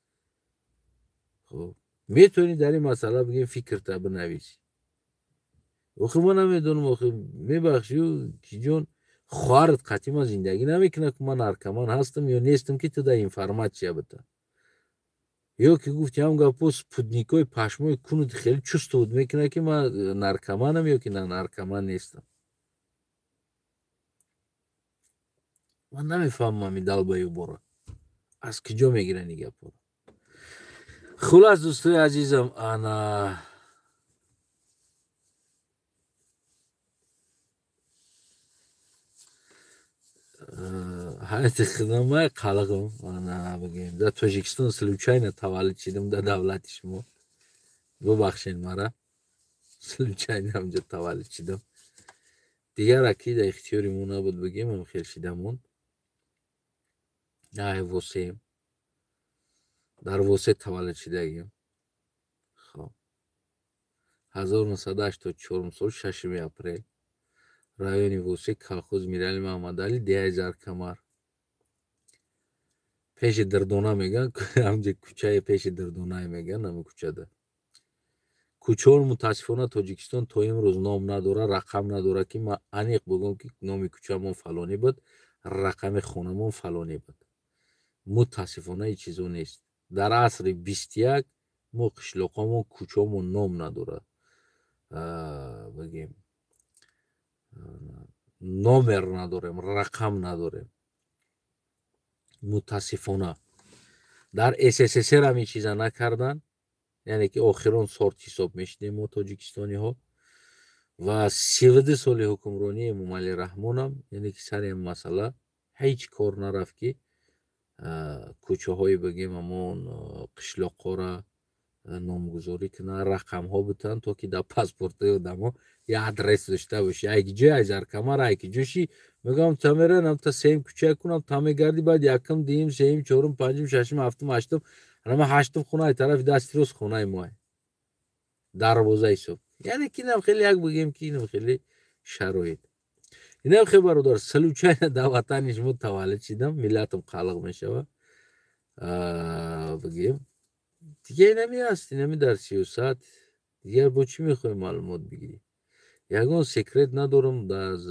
Хоб, метавонӣ дар ин масъала бигем, фикрта бинависӣ. Охи ман намедонам, охи мебахшӣ, киҷон, хоҳарат қатъи ман зиндагӣ намекунад ки ман наркоман ҳастам ё нестам, ки ту дар информатсия бита. Ё ки гуфти ҳам гапо, спутникҳои пашмои кунут хеле чувствовать мекунад ки ман наркоманам ё ки на наркоман нестам. Ман намефаҳмам ин далбаюбора аз куҷо мегиранд ин гапҳоро. Хулас, дӯстои азизам, ана ҳайати худам май қалиқам, ана бигем, дар Тоҷикистон случайно таваллуд шидам, дар давлати шумо, бубахшед мара, случайно ҳамҷо таваллуд шидам. Дигар аки дар ихтиёри мо набуд, бигем, ам хел шидамон. Ай Восеем, дар Восе таваллуд шидагим. Хоб, 1984 сол, 6 апрел, райони Восе, колхоз Мирали Маҳмадалӣ, деҳаи Заркамар, пеши Дирдона меган, ҳамҷа кӯчаи пеши Дирдонае меган, ҳамин кӯчада. Кӯчаҳо мутаассифона Тоҷикистон то имрӯз ном надора, рақам надора, ки ман аниқ бигӯям, ки номи кӯчамон фалонӣ буд, рақами хонамон фалонӣ буд. Мутаассифона ҳеҷ чизо нест. Дар асри 21 мо қишлоқҳомон, кӯчаҳомон ном надора, бигем, номер надорем, рақам надорем. Мутаассифона дар СССР ҳам ин чиза накардан, яъне ки охирон сорт ҳисоб мешидем мо тоҷикистониҳо. Ва 32 соли ҳукмронии Эмомалӣ Раҳмонам, яъне ки сари ин масъала ҳеҷ кор нарафт, ки кӯчаҳои, бигем, ҳамон қишлоқҳоро номгузорӣ кунанд, рақамҳо битан, то ки дар паспортҳои одамо я адрес дошта бошӣ. Ай ки ҷой, ай Заркамар, ай ки ҷоши, мегӯям, та меранам, та сеюм кӯча кунам, та мегарди, баъд якум, дуюм, сеюм, чорум, панҷум, шашум, ҳафтум, ҳаштум, ҳама ҳаштум хона, ай тарафи дасти рост хонаи мо, дарвоза ҳисоб. Яъне ки инам хеле як, бигем, ки инам хеле шароит. Инам хеле, бародар, случайно дар ватани шумо таваллуд шидам, миллатам қалиқ мешавад, бигем. Дигар инами аст, инами дар сиёсат. Дигар бо чӣ мехоҳем маълумот бигирӣ? Ягон секрет надорам аз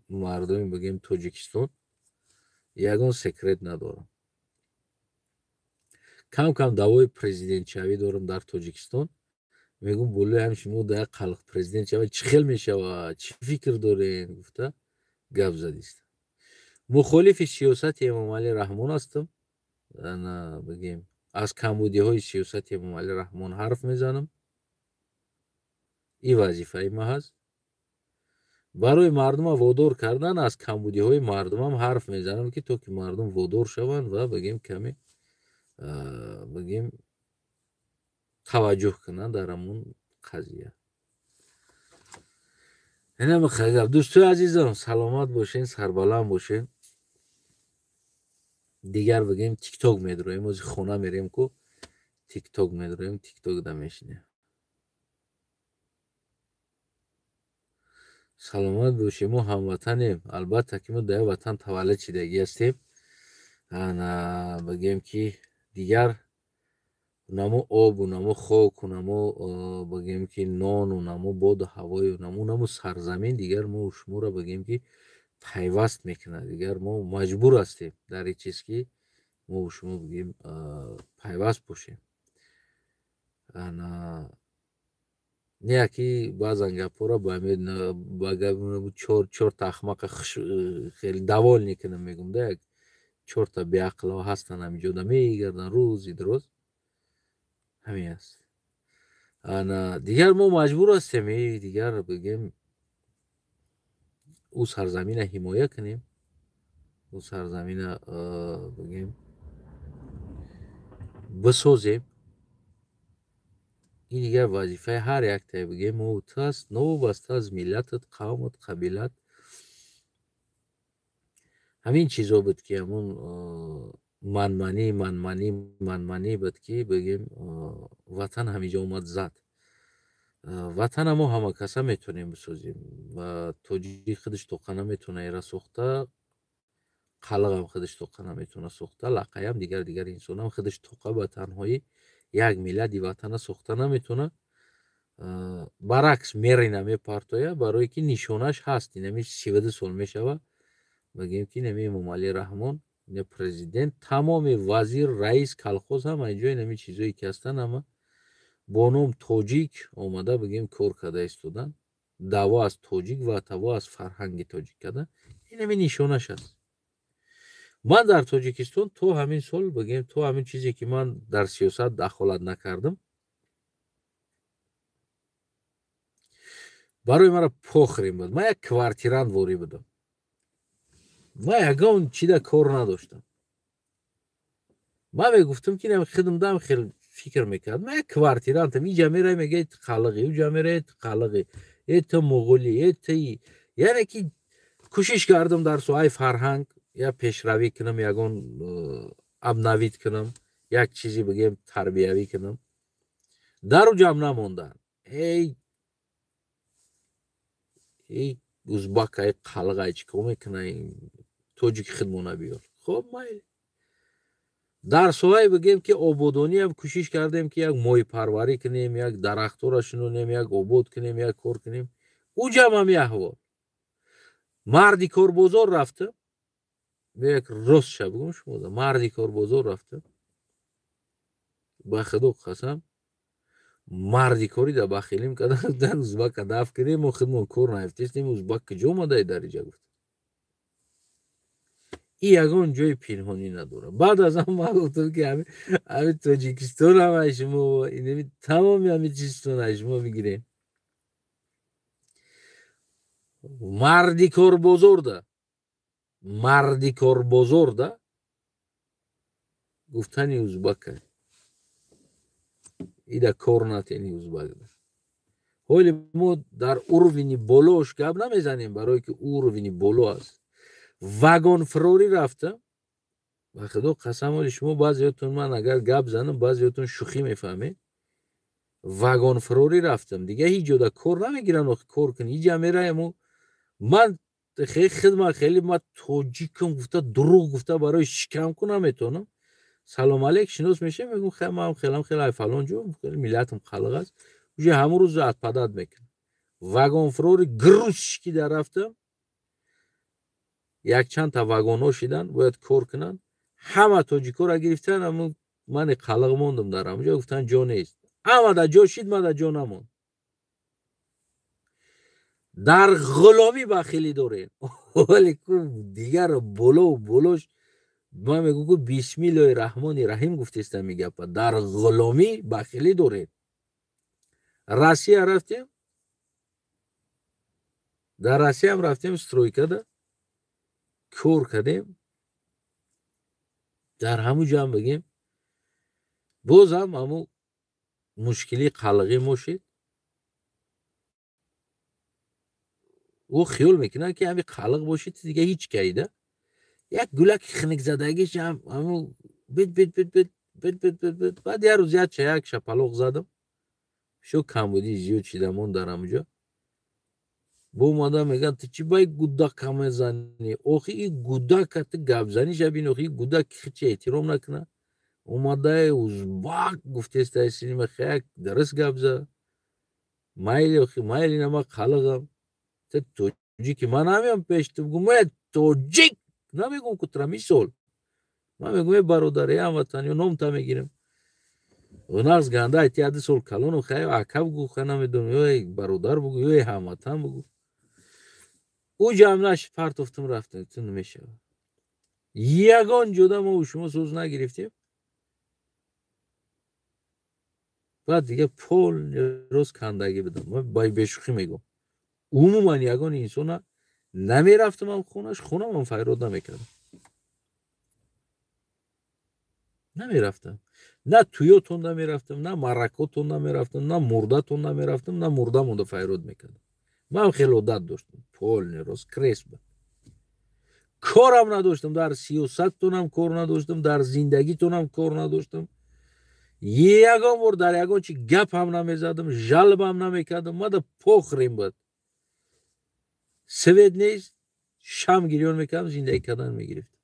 мардуми, бигем, Тоҷикистон, ягон секрет надорам. Кам кам даъвои президентшавӣ дорам дар Тоҷикистон. Мегӯм, болои ҳам шумо да як қалиқ президент шава, чӣ хел мешавад, чӣ фикр дорем, гуфта гап задист. Мухолифи сиёсати Эмомалӣ Раҳмон ҳастам, ана бигем, аз камбудиҳои сиёсати Эмомалӣ Раҳмон ҳарф мезанам. Ин вазифаи ма ҳаст. Барои мардума водор кардан аз камбудиҳои мардумам ҳарф мезанам, ки то ки мардум водор шаванд ва, бигем, каме, бигем, таваҷҷӯҳ кунанд дар ҳамон қазия. Инам гап, дӯстои азизам, саломат бошен, сарбаланд бошен. Дигар, бигем, Тикток медроем, ози хона мерем ку, Тикток медроем, Тикток да мешинем. Саломат бошем, мо ҳамватанем, албатта ки мо дар ватан таваллуд шидагӣ ҳастем. Ана бигем, ки дигар намо обу, намо хоку, намо, бигем, ки нону, намо боду ҳавою, намо сарзамин дигар мо шуморо, бигем, ки пайваст мекунад. Дигар мо маҷбур ҳастем дар ин чиз, ки мо шумо, бигем, пайваст бошем. Ана не ки баъзан гапҳоро ба чорта ахмақа хеле довольный кунам, мегӯм да, як чорта беақлҳо ҳастанд, ҳаминҷода мегарданд рӯзи дароз, ҳамин аст. Ана дигар мо маҷбур ҳастем, дигар, бигем, ӯ сарзамина ҳимоя кунем, ӯ сарзамина, бигем, бисозем. Ин дигар вазифаи ҳар яктае, бигем, мо ту аст, новобаста аз миллатат, қавмат, қабилат. Ҳамин чизо буд, ки ҳамон манманӣ, манманӣ, манманӣ буд, ки, бигем, ватан ҳаминҷо омад зад. Ватана мо ҳама каса метавонем бисозем ва тоҷик худаш тоқа наметавона ира сохта, қалиқам худаш тоқа наметавона сохта, лақаям, дигар дигар инсонам худаш тоқа ба танҳоӣ як миллати ватана сохта наметавона. Баръакс, мерина мепартоя, барое ки нишонаш ҳаст. Инами 32 сол мешава, бигем, ки инами Эмомалӣ Раҳмон, ина президент, тамоми вазир, раис, колхоз, ҳама ҷо инами чизое ки ҳастанд, ҳама бо ном тоҷик омада, бигем, кор карда истодан. Даъво аз тоҷик ва таво аз фарҳанги тоҷик кардан, ин ҳамин нишонаш аст. Ман дар Тоҷикистон то ҳамин сол, бигем, то ҳамин чизе ки ман дар сиёсат дахолат накардам, барои мара похрем буд. Ман як квартирант ворӣ будам. Ман ягон чида кор надоштам. Ман мегуфтам, ки хидмдам хел фикр мекардам. Ман як квартирантам. Иҷа мерай, мега ту қалиғӣ, уҷа мерай, ту қалиғӣ, э ту муғулӣ, э ту. Яъне ки кӯшиш кардам дар соҳаи фарҳанг я пешравӣ кунам, ягон обновить кунам, як чизе бигем тарбиявӣ кунам. Дар уҷам намонданд. Эй эй узбак, ай қалиқ, ай чӣ кор мекуна, тоҷики хидмона биёр. Хоб, майли. Дар соҳае бигем ки ободониам кӯшиш кардем, ки як моҳипарварӣ кунем, як дарахтора шинонем, як обод кунем, як кор кунем. Уҷам ҳами аҳвол. Марди корбозор рафтам, як рост ша бигум шумо, марди корбозор рафтам, ба худо қасам, марди кори да бахилим кардан, узбака даф кардем, мо худмон кор наифтестем, узбак куҷо омадай дар иҷа гуфт. И ягон ҷои пинҳонӣ надорад. Баъд аз он ман гуфтам, ки ҳами Тоҷикистон ҳамаи шумо, инами тамоми ҳами чизтон ай шумо мегирем. Марди корбозорда, марди корбозорда гуфтани узбака ида кор натени узбакда. Ҳоли мо дар уровени болош гап намезанем, барое ки уровени боло аст. Вагонфурорӣ рафтам, ба худо қасам, оли шумо баъзеётон ман агар гап занам, баъзеётон шӯхӣ мефаҳмед. Вагонфурорӣ рафтам, дига ҳеҷ ҷода кор намегиранд, охи кор кунӣ иҷа мераему ман хидмат хеле ман тоҷикам гуфта, дурӯғ гуфта барои шикам ку наметонам. Салом алейк, шинос мешавем, мегӯм хай ман хелам хеле ай фалон ҷо, миллатам қалиқ аст. Уже ҳамон рӯз отпадать мекунам. Вагонфурори грузчики дар рафтам, якчанд та вагонҳо шидан, бояд кор кунанд. Ҳама тоҷикҳоро гирифтан, аммо мани қалиқ мондам дар ҳамонҷо, гуфтан ҷо нест. Ҳама дар ҷо шид, ман дар ҷо намонд. Дар ғуломӣ бахилӣ дорем. Вале ку дигар болову болош ман мегӯм, ку бисмиллоҳи раҳмони раҳим гуфтестам и гапа. Дар ғуломӣ бахилӣ дорем. Россия рафтем, дар Россиям рафтем, стройкада кор кардем. Дар ҳамун ҷам бигем, бозам ҳамун мушкилии қалиғӣ мо шид. Ӯ хиёл мекунад, ки ҳами қалиқ бошид, дига ҳеҷ кайда. Як гулаки хиникзадагиш ҳамун бит бит бит бит бит бит бит бит. Баъд як рӯз як чаяк шапалоқ задам, шо камбудӣ зиёд шидамон дар ҳамунҷо. Бо омада мегӯянд, ту чӣ баи гудака мезанӣ? Охи и гудака ту гапзанӣ шабин, охи и гудак хичи эҳтиром накуна. Омадаи узбак гуфтестай синима, хаяк дарс гап за. Майли, охи майли, нама қалиғам. Ту тоҷики, ман намеям пеш ту бигӯм, э тоҷик намегӯм ку тура мисол. Ман мегӯм, э бародар, э ҳамватан, ё номта мегирам. Нағз ганда ай ти ади сол калону хай ака бугӯ, хай намедонам, ё э бародар бугӯ, ё э ҳамватан бугӯ. Ӯ ҷамъ нашид, партофтам, рафтам, ту намешавад. Ягон ҷода мо шумо соз нагирифтем. Баъд дига пол рост кандагӣ будам. Ман бешӯхӣ мегӯм. Умуман ягон инсона намерафтам ам хонаш, хонамам файрод намекардам. Намерафтам. На туётон намерафтам, на маракотон намерафтам, на мурдатон намерафтам, на мурда монда файрод мекардам. Ман хеле одат доштам. Полный рост крес буд. Корам надоштам, дар сиёсаттонам кор надоштам, дар зиндагитонам кор надоштам. Ягон бор дар ягон чи гап ҳам намезадам, жалбам намекардам, мада похрем буд. Свет нест, шам гирён мекардам, зиндагӣ кардан мегирифтам.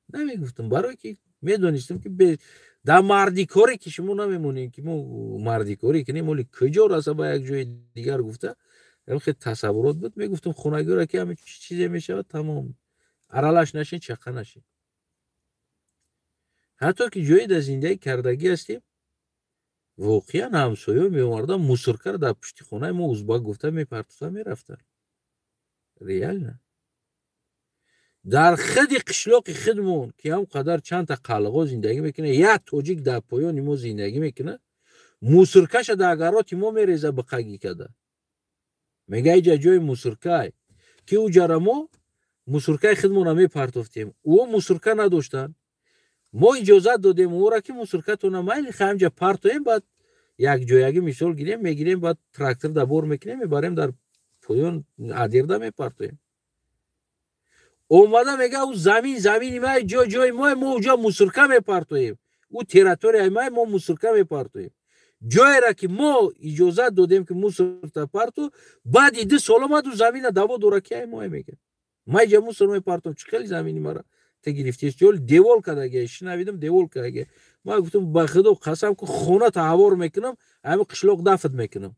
Намегуфтам, барое ки медонистам, ки дар мардикоре ки шумо намемонем, ки мо мардикорӣ кунем, оли куҷо раса ба як ҷои дигар гуфта, хеле тасаввурот буд. Мегуфтам хонагиро, ки ҳами чизе мешавад, тамом, аралаш нашин, чақа нашин. Ҳатто ки ҷое дар зиндагӣ кардагӣ ҳастем, Воқеан, ҳамсоё меомардан, мусорка ро дар пушти хонаи мо узбак гуфта мепартофта мерафтанд. Реально, дар худи қишлоқи худмон, ки ҳам қадар чандта қалғо зиндагӣ мекунад, як тоҷик дар поёни мо зиндагӣ мекунад, мусорка ша дар огород и мо мереза, биқагӣ када мега, иҷа ҷои мусорка й, ки уҷара мо мусорка и худмонро мепартофтем. Ӯ мусорка надоштанд. Мо иҷозат додем ӯра, ки мусорка тона майли, ҳамҷа партоем, баъд якҷоягӣ, мисол гирем, мегирем, баъд трактор да бор мекунем, мебарем, дар поён адирда мепартоем. Омада мега, ӯ замин замини май, ҷо ҷои мо, мо уҷа мусорка мепартоем, ӯ территория и май, мо мусорка мепартоем. Ҷоера ки мо иҷозат додем, ки мусор та парту, баъди 2 сол омад, ӯ замина даво дора, ки ай мое. Мега, ма иҷа мусор мепартом, чӣ хели замини мара та гирифтест? Ёл девол кадаге, шинавидам, девол кадаге. Ма гуфтам, ба худо қасам ку, хона таҳаввур мекунам, ҳами қишлоқ дафт мекунам.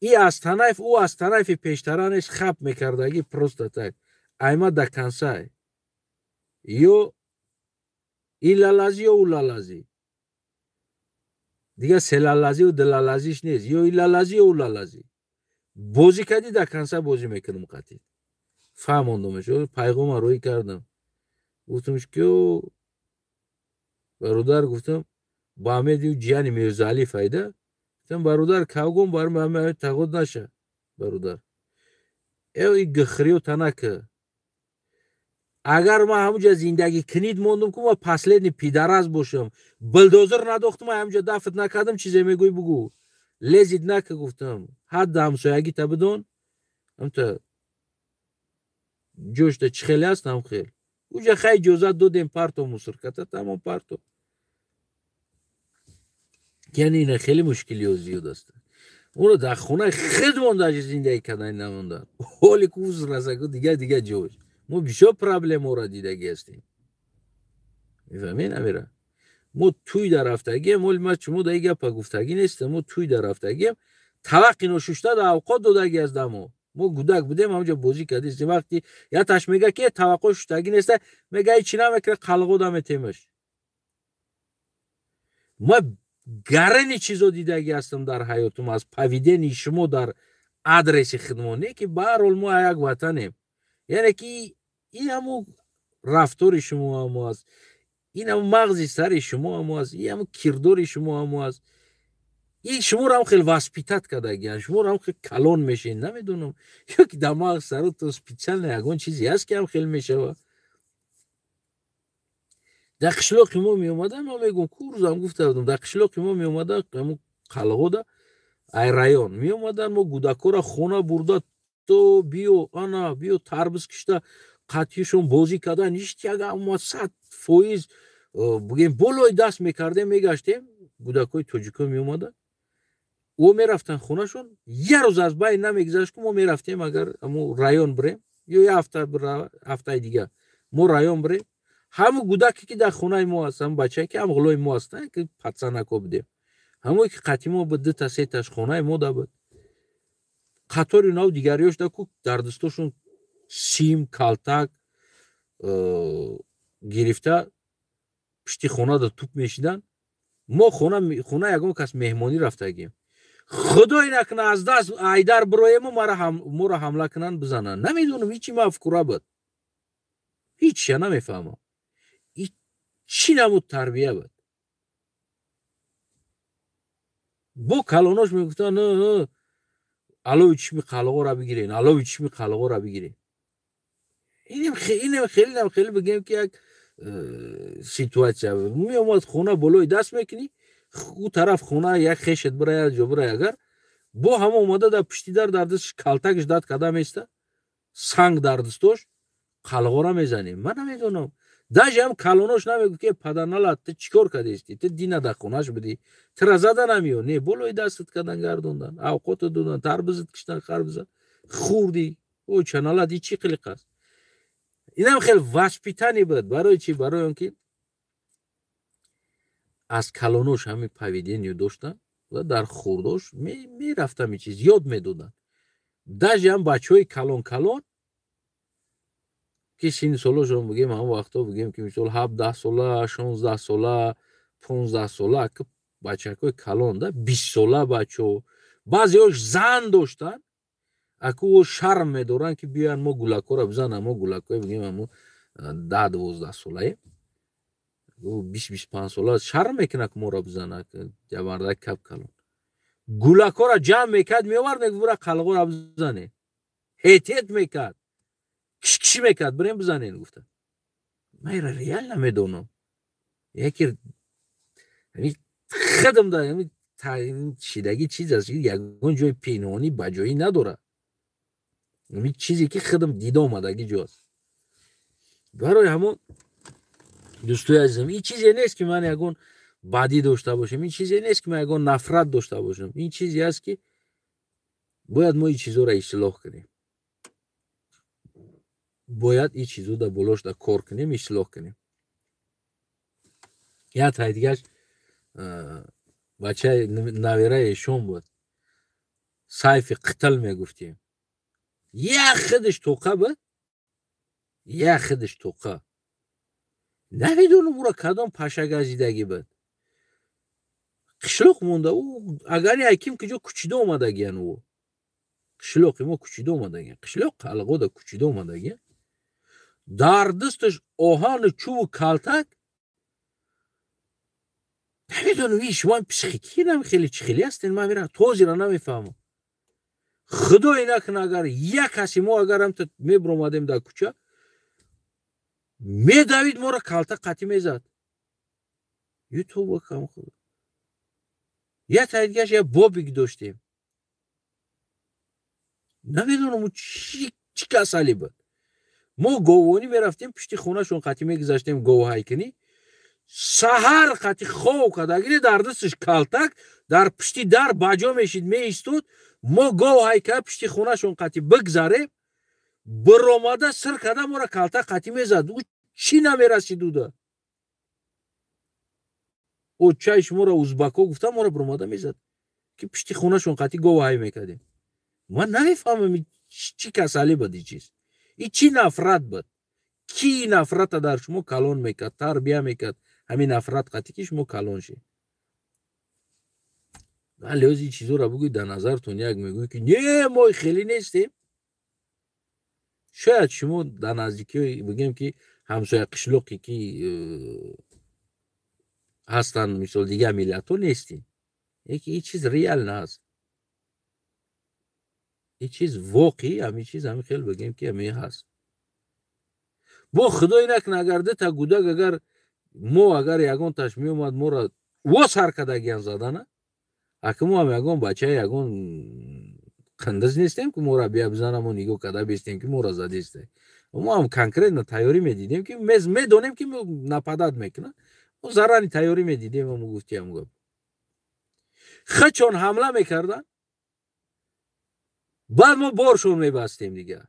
И аз танаф, ӯ аз тарафи пештара нест, хап мекардагӣ, просто так айма до конца, ё илалазӣ, ё улалазӣ, дигар селалазию дилалазиш нест, ё илалазӣ, ё улалазӣ. Бозӣ кардӣ, до конца бозӣ мекунам қатӣ. Фаҳмондамаш, пайғома рӯй кардам, гуфтамш, ки бародар, гуфтам, ба Амеди ҷияни Мирзаалӣ файда, гуфтам, бародар, кавгон бар тағод наша, бародар, э гихриё танака. Агар ман ҳамуҷа зиндагӣ кунид мондум, ку ма последний пидарас бошам, булдозер надохтум, ҳамуҷа дафт накардам, чизе мегӯй, бугӯ, лезить нака. Гуфтам, ҳадда ҳамсоягита бидон, ҳамта ҷошта чӣ хеле аст, ҳам хел уҷа. Хай, иҷозат додем, парто мусорка та, тамом, парто. Яъне ина хеле мушкилиҳо зиёд аст. Уно дар хонаи худмон даже зиндагӣ кардани намондан, ҳоли куз расаку дигар дигар ҷош. Мо бисёр проблема ро дидагӣ ҳастем, мефаҳмед, амира? Мо тӯй дар рафтагием, оли ма шумо да и гапа гуфтагӣ нестам. Мо тӯй дар рафтагием, таваққи ношушта дар авқот додагӣ аз дамо. Мо гудак будем, ҳамҷо бозӣ кардистем. Вақти яташ мега, ки таваққо шуштагӣ неста, мега, ҳечи намекара, қалғода метемаш. Ма гарани чизо дидагӣ ҳастам дар ҳаётум аз поведение и шумо дар адреси худмон, не ки баҳарҳол мо як ватанем. Яъне ки ин ҳаму рафтори шумо ҳамо аст, ин ҳаму мағзи сари шумо ҳамо аст, ин ҳаму кирдори шумо ҳамо аст. Ин шуморо ҳам хел воспитать кардагиан, шуморо ҳам хел калон мешед. Намедонам, ё ки дар мағз сарото специально ягон чизе ҳаст, ки ҳам хел мешавад. Дар қишлоқи мо меомадан, ман мегӯм, курзам гуфта будам, дар қишлоқи мо меомадан, ҳаму қалғода ай район меомадан, мо гудакора хона бурда, то биё, ана биё, тарбиз кишта, қатъишон бозӣ кардан, ҳеч ма 100%, бигем, болои даст мекардем, мегаштем. Гудакҳои тоҷико меомаданд, ӯ мерафтанд хонашон. Як рӯз аз байн намегузашт, ки мо мерафтем, агар ҳамо район бирем ё як ҳафта, ҳафтаи дигар мо район бирем, ҳамун гудаке, ки дар хонаи мо аст, ҳамун бачае, ки ҳамғулои мо ҳастанд, ки пацанако будем, ҳамое ки қатъи мо буд, дута сеташ хонаи мо да буд, қатори нав дигариёш да ку дар дастошон сим, калтак гирифта, пишти хона да туп мешидан. Мо хона ягон кас меҳмонӣ рафтагим, худое накуна, аз даст айдар бироему моро ҳамла кунанд, бизананд. Намедонам, ҳичи мафкура буд, ҳичя намефаҳмам, чӣ намуд тарбия буд. Бо калонош мегуфтанд, алови чишми қалғора бигирен, алови чишми қалғора бигирен. Инем хеле хеле, бигем, ки як ситуация меомад, хона болои даст мекунӣ, ӯ тараф хона як хешет бира, як ҷо бира, агар бо ҳама омада, дар пишти дар дар дастш калтакш дад када места, санг дар дастош, қалғора мезанем. Ман намедонам, даже ҳам калонош намегӯ, ки падарналат, ту чӣ кор кардести, ту дина дар хонаш будӣ, тура зада намеё. Не, болои дастат кардан, гардондан, авқотат додан, тарбизат киштан, харбиза хӯрдӣ. О чаналат, и чӣ қилиқ аст? Инам хел воспитание буд. Барои чӣ? Барои он ки аз калонош ҳамин поведение доштан ва дар хурдош мерафт, ҳамин чиз ёд медоданд. Даже ҳам бачаҳои калон калон, ки синни солошон, бигем, ҳамон вақтҳо, бигем, ки мисол 17 сола, 16 сола, 15 сола, ки Бачакои калон да, 20 сола бачаҳо, баъзеҳош зан доштанд. Аку о шарм медоранд, ки биёянд, мо гулакҳоро бизанам. Мо гулакҳое бигем, амо 10-12 солаем, 20-25 сола шарм мекунад, ки моро бизана. Мардак кап калон гулакҳоро ҷамъ мекард, меовард, мегуфт: «Бура, қалғоро бизане». Ҳет-ҳет мекард, кишкишӣ мекард, бирем бизанен гуфта. Ман ира реально медонам, яке худам да шидагӣ чиз аст, ягон ҷои пинҳонӣ ба ҷоӣ надорад. Чизе ки худам дида омадагӣ ҷо аст. Барои ҳамон, дӯстои азизам, ин чизе нест, ки ман ягон бадӣ дошта бошам, ин чизе нест, ки ман ягон нафрат дошта бошам. Ин чизе аст, ки бояд мо ин чизоро ислоҳ кунем, бояд ин чизо дар болош да кор кунем, ислоҳ кунем. Як тай дигаш бачаи навираи эшон буд, Сайфи Қитл мегуфтем. Як хидиш тоқа буд, як хидиш тоқа. Намедонам, ӯро кадом пашагазидагӣ буд. Қишлоқ монда ӯ, агар яким киҷо кучида омадагиян, ӯ қишлоқи мо кучида омадагиян, қишлоқ Қалғода кучида омадагиян. Дар дасташ оҳану чӯбу калтак. Намедонам, и шумо психикӣ нам хеле чӣ хеле ҳастен, ман мера тозира намефаҳмам. Худое накунад, агар як каси мо агар ҳамта мебуромадем дар кӯча, медавид, моро калта қатӣ мезад. Ютуба кам худо. Як таи дигаш як бобик доштем, намедонам, чӣ касале буд. Мо говонӣ мерафтем, пишти хонашон қатӣ мегузаштем, говҳайкунӣ. Саҳар қатӣ хов кардагири, дар дасташ калтак, дар пишти дар баҷо мешид, меистод. Мо гов ҳайка пишти хонашон қатӣ бигзарем, биромада, сир карда, моро калтак қатӣ мезад. Ӯ чӣ намерасид уда? О, чай шуморо узбако гуфта, моро биромада мезад, ки пишти хонашон қатӣ гов ҳай мекардем. Ман намефаҳмам, чӣ касалӣ буд и чиз, и чӣ нафрат буд, ки нафрата дар шумо калон мекард, тарбия мекард, ҳамин нафрат қатӣ ки шумо калон шед. Вале оз ин чизоро бугӯед, дар назартон як мегӯед, ки не, мо хеле нестем. Шояд шумо дар наздикиҳои, бигем, ки ҳамсоя қишлоқе ки ҳастанд, мисол, дигар миллатҳо нестем, яке ин чиз реально ҳаст, ин чиз воқеӣ, ҳамин чиз ҳамин хел, бигем, ки ҳамин ҳаст. Бо худое накунад, агар дута гудак, агар мо, агар ягонташ меомад, моро во сар кардагиян задана. Ака, мо ҳам ягон бачаи ягон қиндиз нестем, ки моро бия бизанамо, нигоҳ карда бестем, ки моро задесте. Мо ҳам конкретно тайёрӣ медидем, ки медонем, ки нападать мекунад. Мо заранее тайёрӣ медидем. Мо гуфтиам гап, хачон ҳамла мекарданд, баъд мо боршон мебастем. Дигар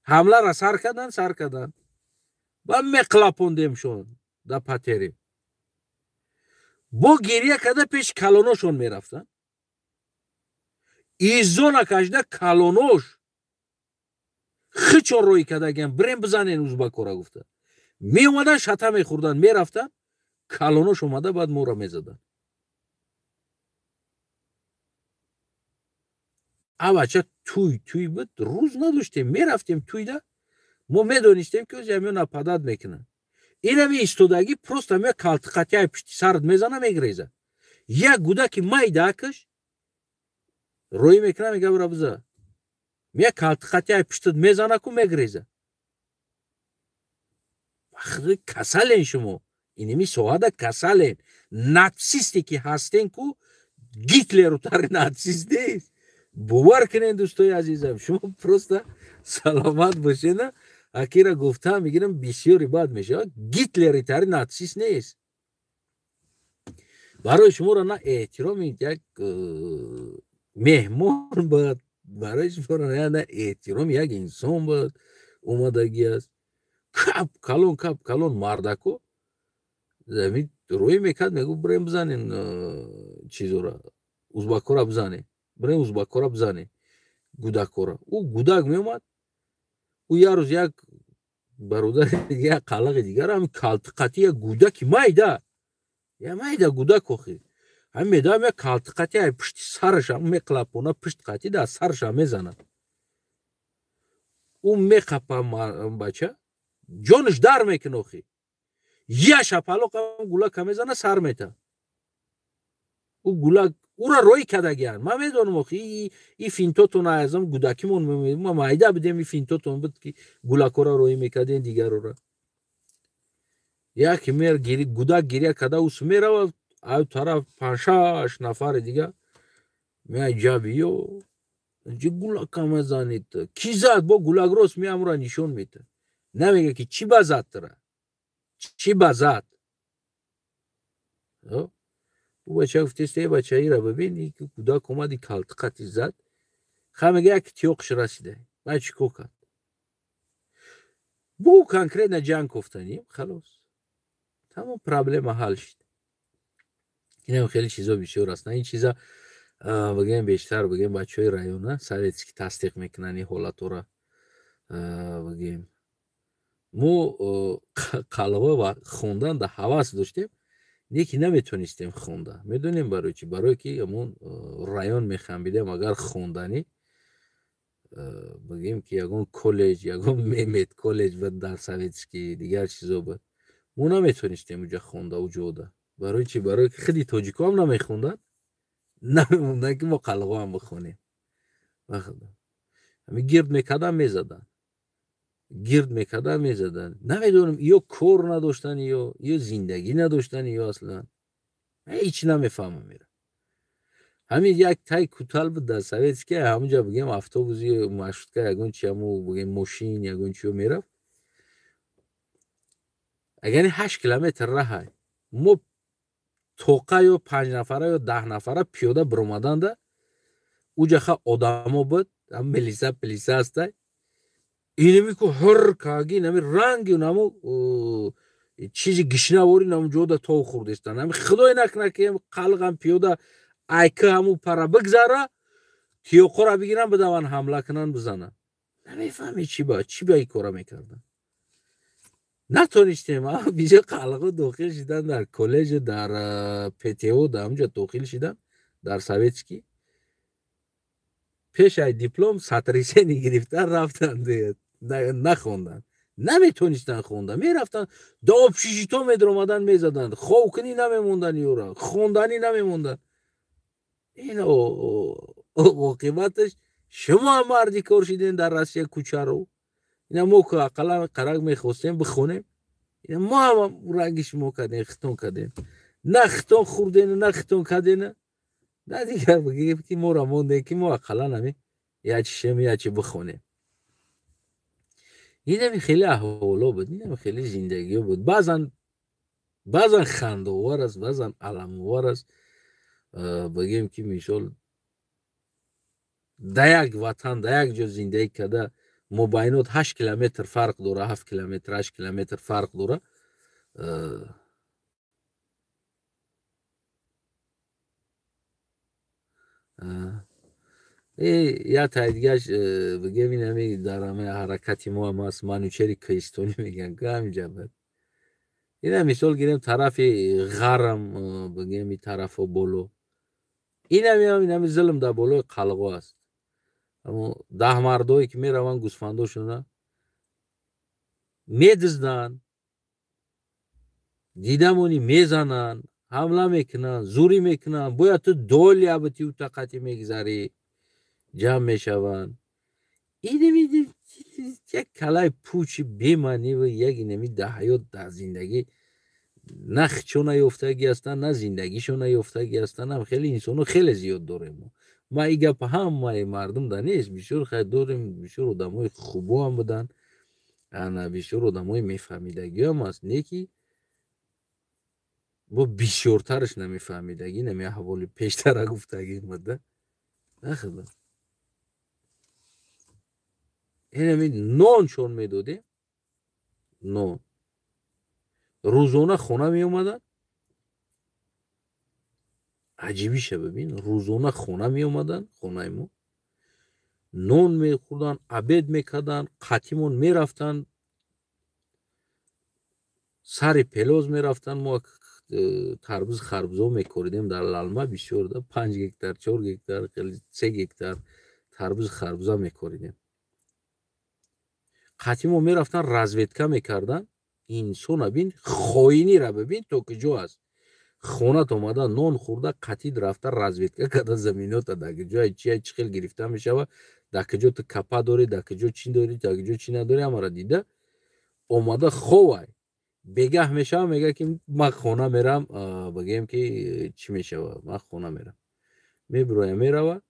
ҳамлара сар кардан, сар кардан, баъд меқлапондемшон да патерем. Бо гирья карда пеши калоношон мерафтанд, иззо накашида, калонош хичон рӯй кардагиан, бирем бизанен узбакора гуфта. Меомадан, шата мехӯрданд, мерафтанд, калонош омада, баъд моро мезаданд. А бача туй туй буд, рӯз надоштем, мерафтем туйда. Мо медонистем, ки ози ҳамё нападать мекунанд. Инами истодагӣ, просто ҳамя калтиқатияи пишти сарат мезана, мегреза. Як гудаки майдаакаш рӯӣ мекуна, мега: «Бура, биза». Мия калтиқатияи пиштат мезана ку, мегреза. Касален шумо, иними соҳада касален, нацисте ки ҳастен ку. Гитлеру тари нацист нест, бовар кунед, дӯстои азизам. Шумо просто саломат бошена. Акира гуфтам, мегирам, бисёри бад мешавад. Гитлери тари нацист нест. Барои шуморо на эҳтироми як меҳмон бояд, барои шуморо на эҳтироми як инсон бояд омадагӣ аст. Кап калон, кап калон мардако рӯй мекард, мегуфт: «Бирем бизанем чизора, узбакора бизанем, бирем узбакора бизанем, гудакора». Ӯ гудак меомад. Ӯ як рӯз як бародари, як қалақи дигар, ҳами калтиқати як гудаки майда, я майда гудак охи. Ҳамин медавам як калтиқати ай пушти сараша меқлапона, пушт қати дар сараша мезанад. Ӯ меқапа бача, ҷонаш дар мекуна охи. Я шапалоқ гулака мезана, сар мета. Ӯ гулак ура роӣ кардагиян. Ман медонам охи, и финтотон азам гудакимон ма майда бидем, и финтотон буд ки гулакора роӣ мекарден дигарора. Яке мер гудак гиря карда ус мерава, ай тараф 5-6 нафари дига меай ҷаби ё ҷи гулака мезанед. Ки зад? Бо гулак рост меамура нишон мета. Намега ки чӣ ба зад тра? Чӣ ба зад? Ӯ бача гуфтест, э бача ира бибин, ки кӯдак омади калтиқати зад. Ха мега як тиёқш расида. Баъд чӣ кор кард? Бо конкретно ҷанг кофтанем, халос. Тамом проблема ҳал шид. Инам хеле чизо бисёр аст. Ин чиза бигем бештар бигем бачаҳои района советский тасдиқ мекунанд ин ҳолатора. Бигем мо қалва ва хондан да ҳавас доштем, лекин наметонистем хонда. Медонем барои чӣ? Барое ки ҳамон район мехамбидем, агар хонданӣ бигем ки ягон коллеҷ, ягон мемед коллеҷ буд дар советский, дигар чизо буд. Мо наметонистем уҷа хонда, уҷода. Барои чӣ? Барое ки худи тоҷикоам намехонданд, намемонданд ки мо қалғоам бихонем. Ҳами гирд мекардан, мезаданд. Гирд мекардан, мезаданд. Намедонам, ё кор надоштан, ё зиндагӣ надоштан, ё аслан ҳеҷ намефаҳмам ира. Ҳамин як тай кутал буд дар советский, ҳамунҷа бигем автобуси маршрутка ягон чи, ҳаму бигем мошин ягон чиё мерафт. Агар 8 километр раҳай, мо тоқа ё 5 нафара ё 10 нафара пиёда биромаданда, уҷа ха одамо буд, ҳам милиса пилиса ҳастай. Инами ку ҳур каги, нами ранги наму чизи гишнавори наму ҷода тов хӯрдестан. Ҳами худой накунад ки қалғам пиёда айка ҳаму пара бигзара, тиёқора бигиран, бидаван ҳамла кунанд, бизананд. Намефаҳми чӣ ба ин кора мекардан. Натонистем, бисёр қалғо дохил шидан дар коллеҷ, дар ПТО, дар ҳамҷа дохил шидан, дар советский. Пеш ай диплом сатрисени гирифтан рафтанд, нахонданд. Наметонистанд хонда, мерафтанд, до общежито медаромаданд, мезаданд, хобкунӣ намемонданд ёра, хонданӣ намемонданд. Ин оқибаташ шумо ҳам марди кор шидем дар Россия кӯчаро. Ина мо ку ақаллан қарак мехостем бихонем, ина мо ҳам ранги шумо кардем, хитон кардем. На хитон хӯрдем, на хитон кардем, на дигар бигем ки моро мондем ки мо ақаллан ҳамин як чишем, як чи бихонем. Инами хеле аҳволо буд, инами хеле зиндагиҳо буд. Баъзан хандаовар аст, баъзан аламовар аст. Бигем ки мисол да як ватан, да як ҷо зиндагӣ карда, мобайнот 8 километр фарқ дора, 7 километр, 8 километр фарқ дора. Я тайдигаш бигем инами дар ҳамаи ҳаракати мо ҳам аст, манучери кӯҳистонӣ мегӯянд, ҳаминҷа буд. Ина мисол гирем тарафи ғарм, бигем и тарафо боло. Инами зулм дар болои қалғо аст. Аммо 10 мардое ки мераванд гӯсфандошона медизданд, дидамонӣ мезананд, ҳамла мекунанд, зурӣ мекунанд, бояд ту долия бити утақати мегзарӣ, ҷамъ мешаванд. Инами як калаи пучи бемаънӣ ва як инами дар ҳаёт, дар зиндагӣ на хичо наёфтагӣ ҳастанд, на зиндагишо наёфтагӣ ҳастанд. Ҳам хеле инсоно хеле зиёд дорем. Ма ин гап ҳамаи мардум да нест, бисёр хайр дорем, бисёр одамои хубо ҳам буданд, ана бисёр одамои мефаҳмидагиам аст, не ки бо бисёртараш намефаҳмидагӣ, нами аҳволи пештара гуфтагӣ буда. Нахуда. Инами нон чон медодем, нон. Рӯзона хона меомаданд. Аҷибиша бибин, рӯзона хона меомаданд, хонаи мо. Нон мехӯрданд, обед мекарданд, қатимон мерафтанд, сари пелоз мерафтанд. Мо тарбуз харбузо мекоридем дар Лалма бисёр, да, 5 гектар, 4 гектар, 3 гектар тарбуз харбуза мекоридем. Қатъи мо мерафтан, разведка мекардан. Инсона бин, хоинира бибин, то куҷо аст. Хонат омада, нон хӯрда, қатид рафта, разведка карда заминота, дар куҷои чия чӣ хел гирифта мешава, дар куҷо ту капа дорӣ, дар куҷо чӣ дорӣ, дар куҷо чӣ надорӣ, ҳамаро дида омада ховай. Бегаҳ мешава, мега ки ман хона мерам, бигӯем ки чӣ мешава, ман хона мерам. Мебироя, мерава,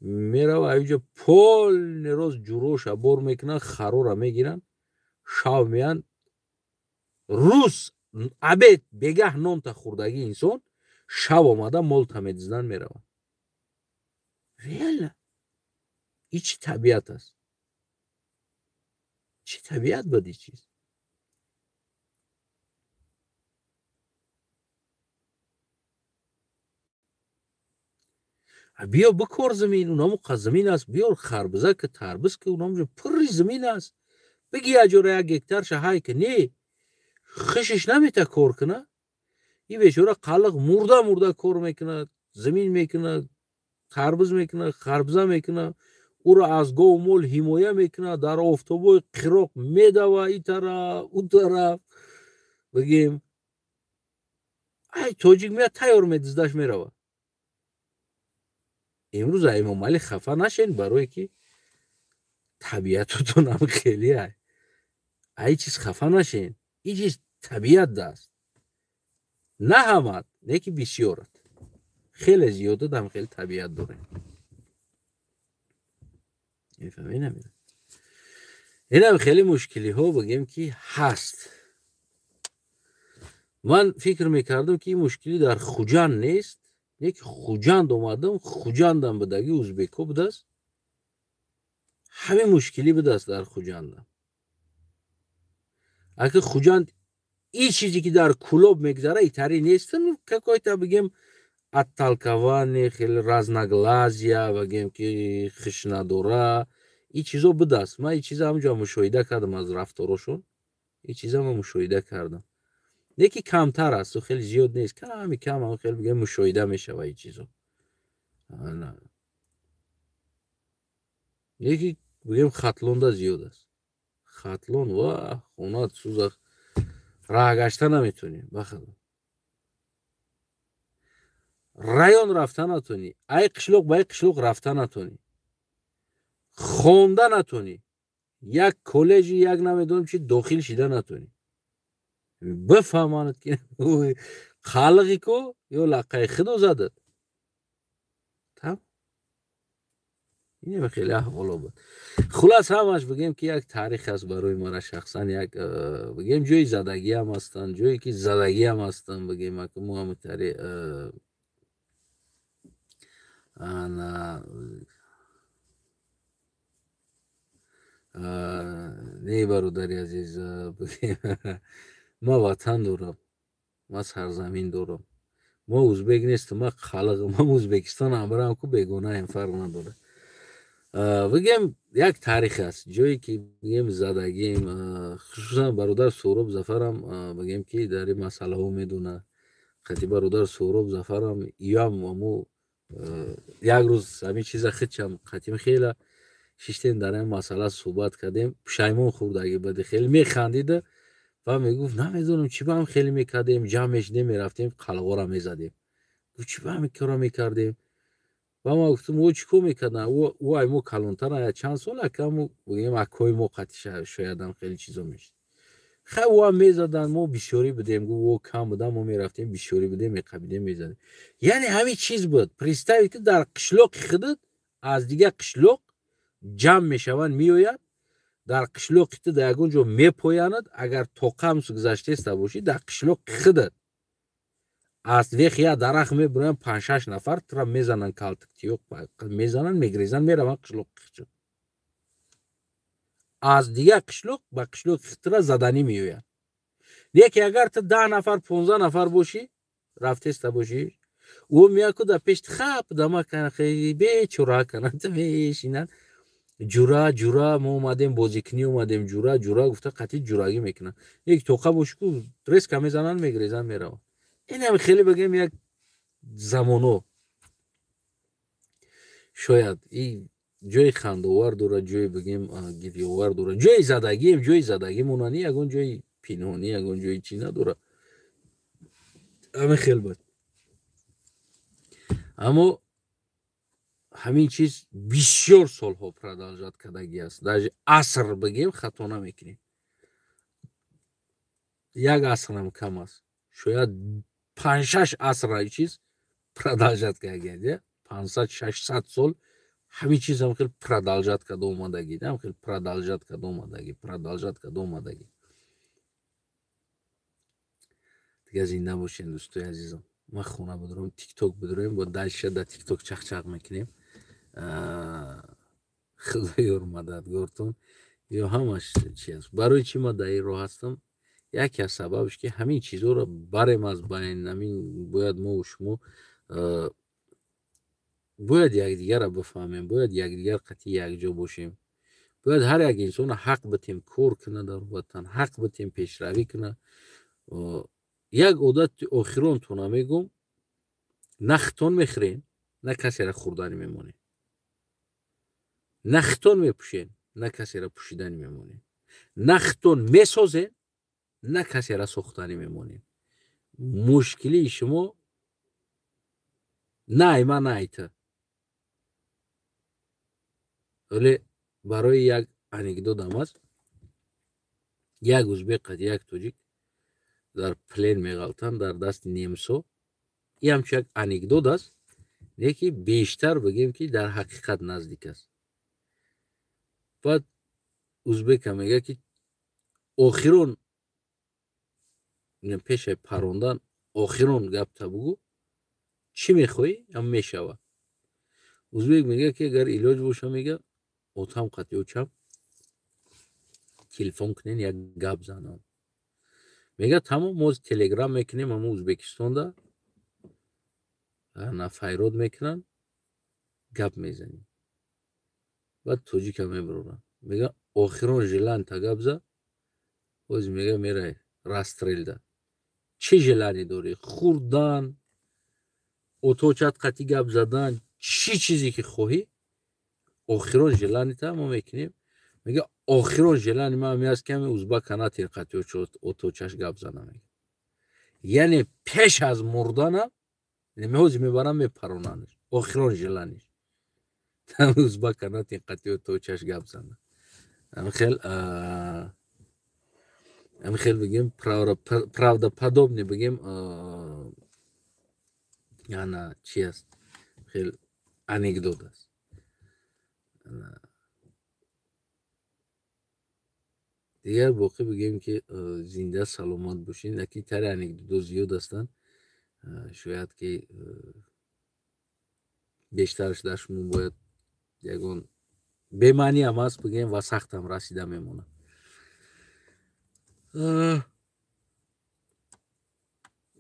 мерава, аюҷа полный роз ҷуроша бор мекунанд, харора мегиранд, шав меянд. Рӯз обед бегаҳ нонта хӯрдагӣ инсон шав омада молта медиздан, мераванд. Реально и чӣ табиат аст? Чӣ табиат буд и чиз? Биё бикор замин, унамо замин аст, биёр харбуза ки, тарбуз ки, унамо пурри замин аст. Биги як ҷора 1 гектарша ҳай ки, не хишиш намета кор куна. И бечора қалиқ мурда мурда кор мекунад, замин мекунад, тарбуз мекунад, харбуза мекунад, ӯро аз гову мол ҳимоя мекунад, дар офтобои қироқ медава и тараф, ӯ тараф. Бигем, ай тоҷик меяд, тайёр медиздаш, мерава. Имрӯз Эмомалӣ хафа нашен, барое ки табиатотонам хеле ай. Ай чиз хафа нашен. И чиз табиат даст. На ҳамат, не ки бисёрат. Хеле зиёдат ҳам хеле табиат дорем. Мефаҳмед? Инам хеле мушкилиҳо бигем ки ҳаст. Ман фикр мекардам ки ин мушкилӣ дар Хуҷанд нест, не ки Хуҷанд омадам, Хуҷандам будаги узбекҳо будааст. Ҳамин мушкилӣ будааст дар Хуҷандам. Аки Хуҷанд и чизе ки дар Кулоб мегзара, итари нест, ну какой-то бигем отталкование, хеле разноглазия, бигем ки хиш надора, и чизо будааст. Ман и чиза ҳамҷо мушоҳида кардам аз рафторошон, и чиза ман мушоҳида кардам. Не ки камтар аст, хеле зиёд нест, ками кам ҳам хеле бигем мушоҳида мешава и чизо. Не ки бигем Хатлонда зиёд аст. Хатлон ва хонат сӯзах, раҳ гашта наметонӣ, бахадо. Район рафта натонӣ, ай қишлоқ ба ай қишлоқ рафта натонӣ, хонда натонӣ, як коллеҷи як намедонам чи дохил шида натонӣ. Бифаҳманд ки қалиқи ку ё лаққаи худо задад. Там инам хеле аҳволо буд. Хулас ҳамаш бигем ки як таърих аст барои мара шахсан, як бигем ҷои задагиам ҳастанд, ҷое ки задагиам ҳастанд, бигем аки мо ҳам тари ана не бародари азиз, ман ватан дорам, ман сарзамин дорам. Мо узбек нестам, ман халқам, ман Узбекистонам барам ку бегонаем, фарқ надорад. Бигем як таърих аст, ҷое ки бигем задагим, хусусан бародар Суҳроб Зафарам, бигем ки дар ин масъалаҳо медонад. Қати бародар Суҳроб Зафарам иам аму як рӯз ҳамин чиза хичам қатим хела шиштем, дар ин масъала суҳбат кардем, пушаймон хӯрдаги бади хеле механдида ва мегуфт намедонам чӣ ба ҳам хеле мекардем, ҷамъ мешидем, мерафтем қалғора мезадем. Гуфт чӣ ба ҳам кора мекардем? Ва ман гуфтам ӯ чӣ кор мекардан? Ӯ ай мо калонтар чанд сол акаму бигем акои мо қатъи шоядам хеле чизо мешид. Хай ӯ ҳам мезадан, мо бисёрӣ будем, гуфт ӯ кам будан, мо мерафтем бисёрӣ будем, меқабидем, мезадем. Яъне ҳамин чиз буд. Представь ки дар қишлоқи худат аз дигар қишлоқ ҷамъ мешаванд, меоянд, дар қишлоқи ту дар ягон ҷо мепоянад, агар тоқамс гузаштеста бошӣ, дар қишлоқи худат аз вех як дарахт мебуранд, 5-6 нафар тура мезананд, калтиктиёқ мезананд, мегрезанд, мераванд қишлоқи худшон. Аз дигар қишлоқ ба қишлоқи тура заданӣ меоянд. Лекин агар ту 10 нафар, 15 нафар бошӣ, рафтеста бошӣ, ӯ меяд ку дар пешти хап дама бечора кананд, мешинанд. Ҷура ҷура мо омадем бозикунӣ омадем, ҷура ҷура гуфта қатъи ҷурагӣ мекунанд. Як тоқа бошӣ ку резка мезананд, мегрезанд, мераванд. Инам хеле бигем як замоно шояд и ҷои хандовар дорад, ҷои бигем гирёвар дорад, ҷои задагием, ҷои задагимонани ягон ҷои пинҳонӣ, ягон ҷои чӣ надорад. Ҳамин хел буд. Аммо ҳамин чиз бисёр солҳо продолжать кардагӣ аст. Даже аср бигем, хато намекунем. Як асрам кам аст, шояд 5-6 аср ин чиз продолжать кардагӣ, 500-600 сол ҳамин чиз ҳам хел продолжать карда омадагӣ, ҳам хел продолжать карда омадагӣ, продолжать карда омадагӣ. Дигар зинда бошед, дӯстои азизам. Ман хона бидорам, тикток бидорем, бо дальше дар тикток чақчақ мекунем. Худоёр мададгортон. Ё ҳамаш чи аст? Барои чӣ ман дар ин роҳ ҳастам? Яке аз сабабш ки ҳамин чизҳоро барем аз байн, ҳамин бояд мову шумо бояд якдигарро бифаҳмем, бояд якдигар қатъи якҷо бошем, бояд ҳар як инсона ҳақ битем кор кунад дар ватан, ҳақ битем пешравӣ кунад. Як одати охиронтона мегӯм: на хитон мехӯрем, на касеро хӯрданӣ мемонем, на хитон мепӯшем, на касеро пӯшиданӣ мемонем, на хитон месозем, на касеро сохтанӣ мемонем. Мушкилии шумо на ай ман, на ай ту. Вале барои як анекдотам аст. Як узбек қад як тоҷик дар плен меғалтанд дар дасти немсо. И ҳамчун як анекдот аст, не ки бештар бигем ки дар ҳақиқат наздик аст. Баъд узбека мегӯяд ки охирон пешаи парондан охирон гапта бугӯ, чӣ мехоҳӣ, ҳам мешавад. Узбек мегӯяд ки агар илоҷ боша, мега, отам қати очам телефон кунен, як гап занам. Мега тамом, мо телеграм мекунем, ҳамо Узбекистонда на файрод мекунанд, гап мезанем. Баъд тоҷика мебароранд, мега охирон желание-та гап за, боз мега мерай расстрел да. Чӣ желание дорӣ? Хӯрдан, оточат қатъи гап задан, чӣ чизе ки хоҳӣ, охирон желание-та мо мекунем. Мега охирон желание ман ҳамин аст ки ҳамин узбака натин қатъи оточаш гап зана. Мега яъне пеш аз мурданам меҳози мебарам, мепаронандш. Охирон желание-ш узбака натин қатъи оточаш гап зана. Ҳамин хел бигем, правдоподобный бигем, ана чи аст, хел анекдот аст. Дигар боқӣ бигем ки зинда саломат бошед. Яки тари анекдотҳо зиёд ҳастанд, шояд ки бештараш дар шумо бояд ягон бемаъниам аст бигем ва сахтам расида мемонад.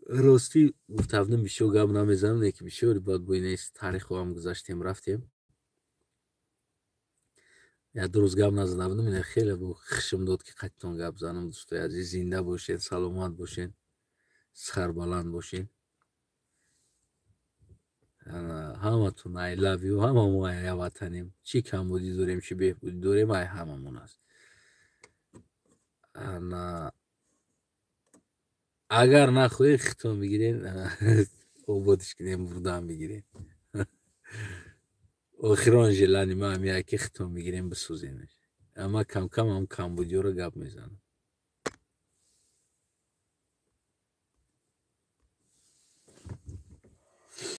Ростӣ гуфтавдим, бисёр гап намезанам, леки бисёри баъд бо инаи таърихҳоам гузаштем, рафтем. Як ду рӯз гап назада будам, ина хеле бо хишм дод ки қатитон гап занам. Дӯстои азиз, зинда бошед, саломат бошед, сарбаланд бошед. Ҳаматон I love you. Ҳама мо як ватанем, чӣ камбудӣ дорем, чӣ беҳбудӣ дорем, ай ҳамамон аст. Агар нахоҳед, хитон бигирен, ободиш кунем, бурдан бигирен. Охирон желание ма ҳамин ки хитон бигирем, бисӯземш. Ама камкам ҳам камбудиёро гап мезанам.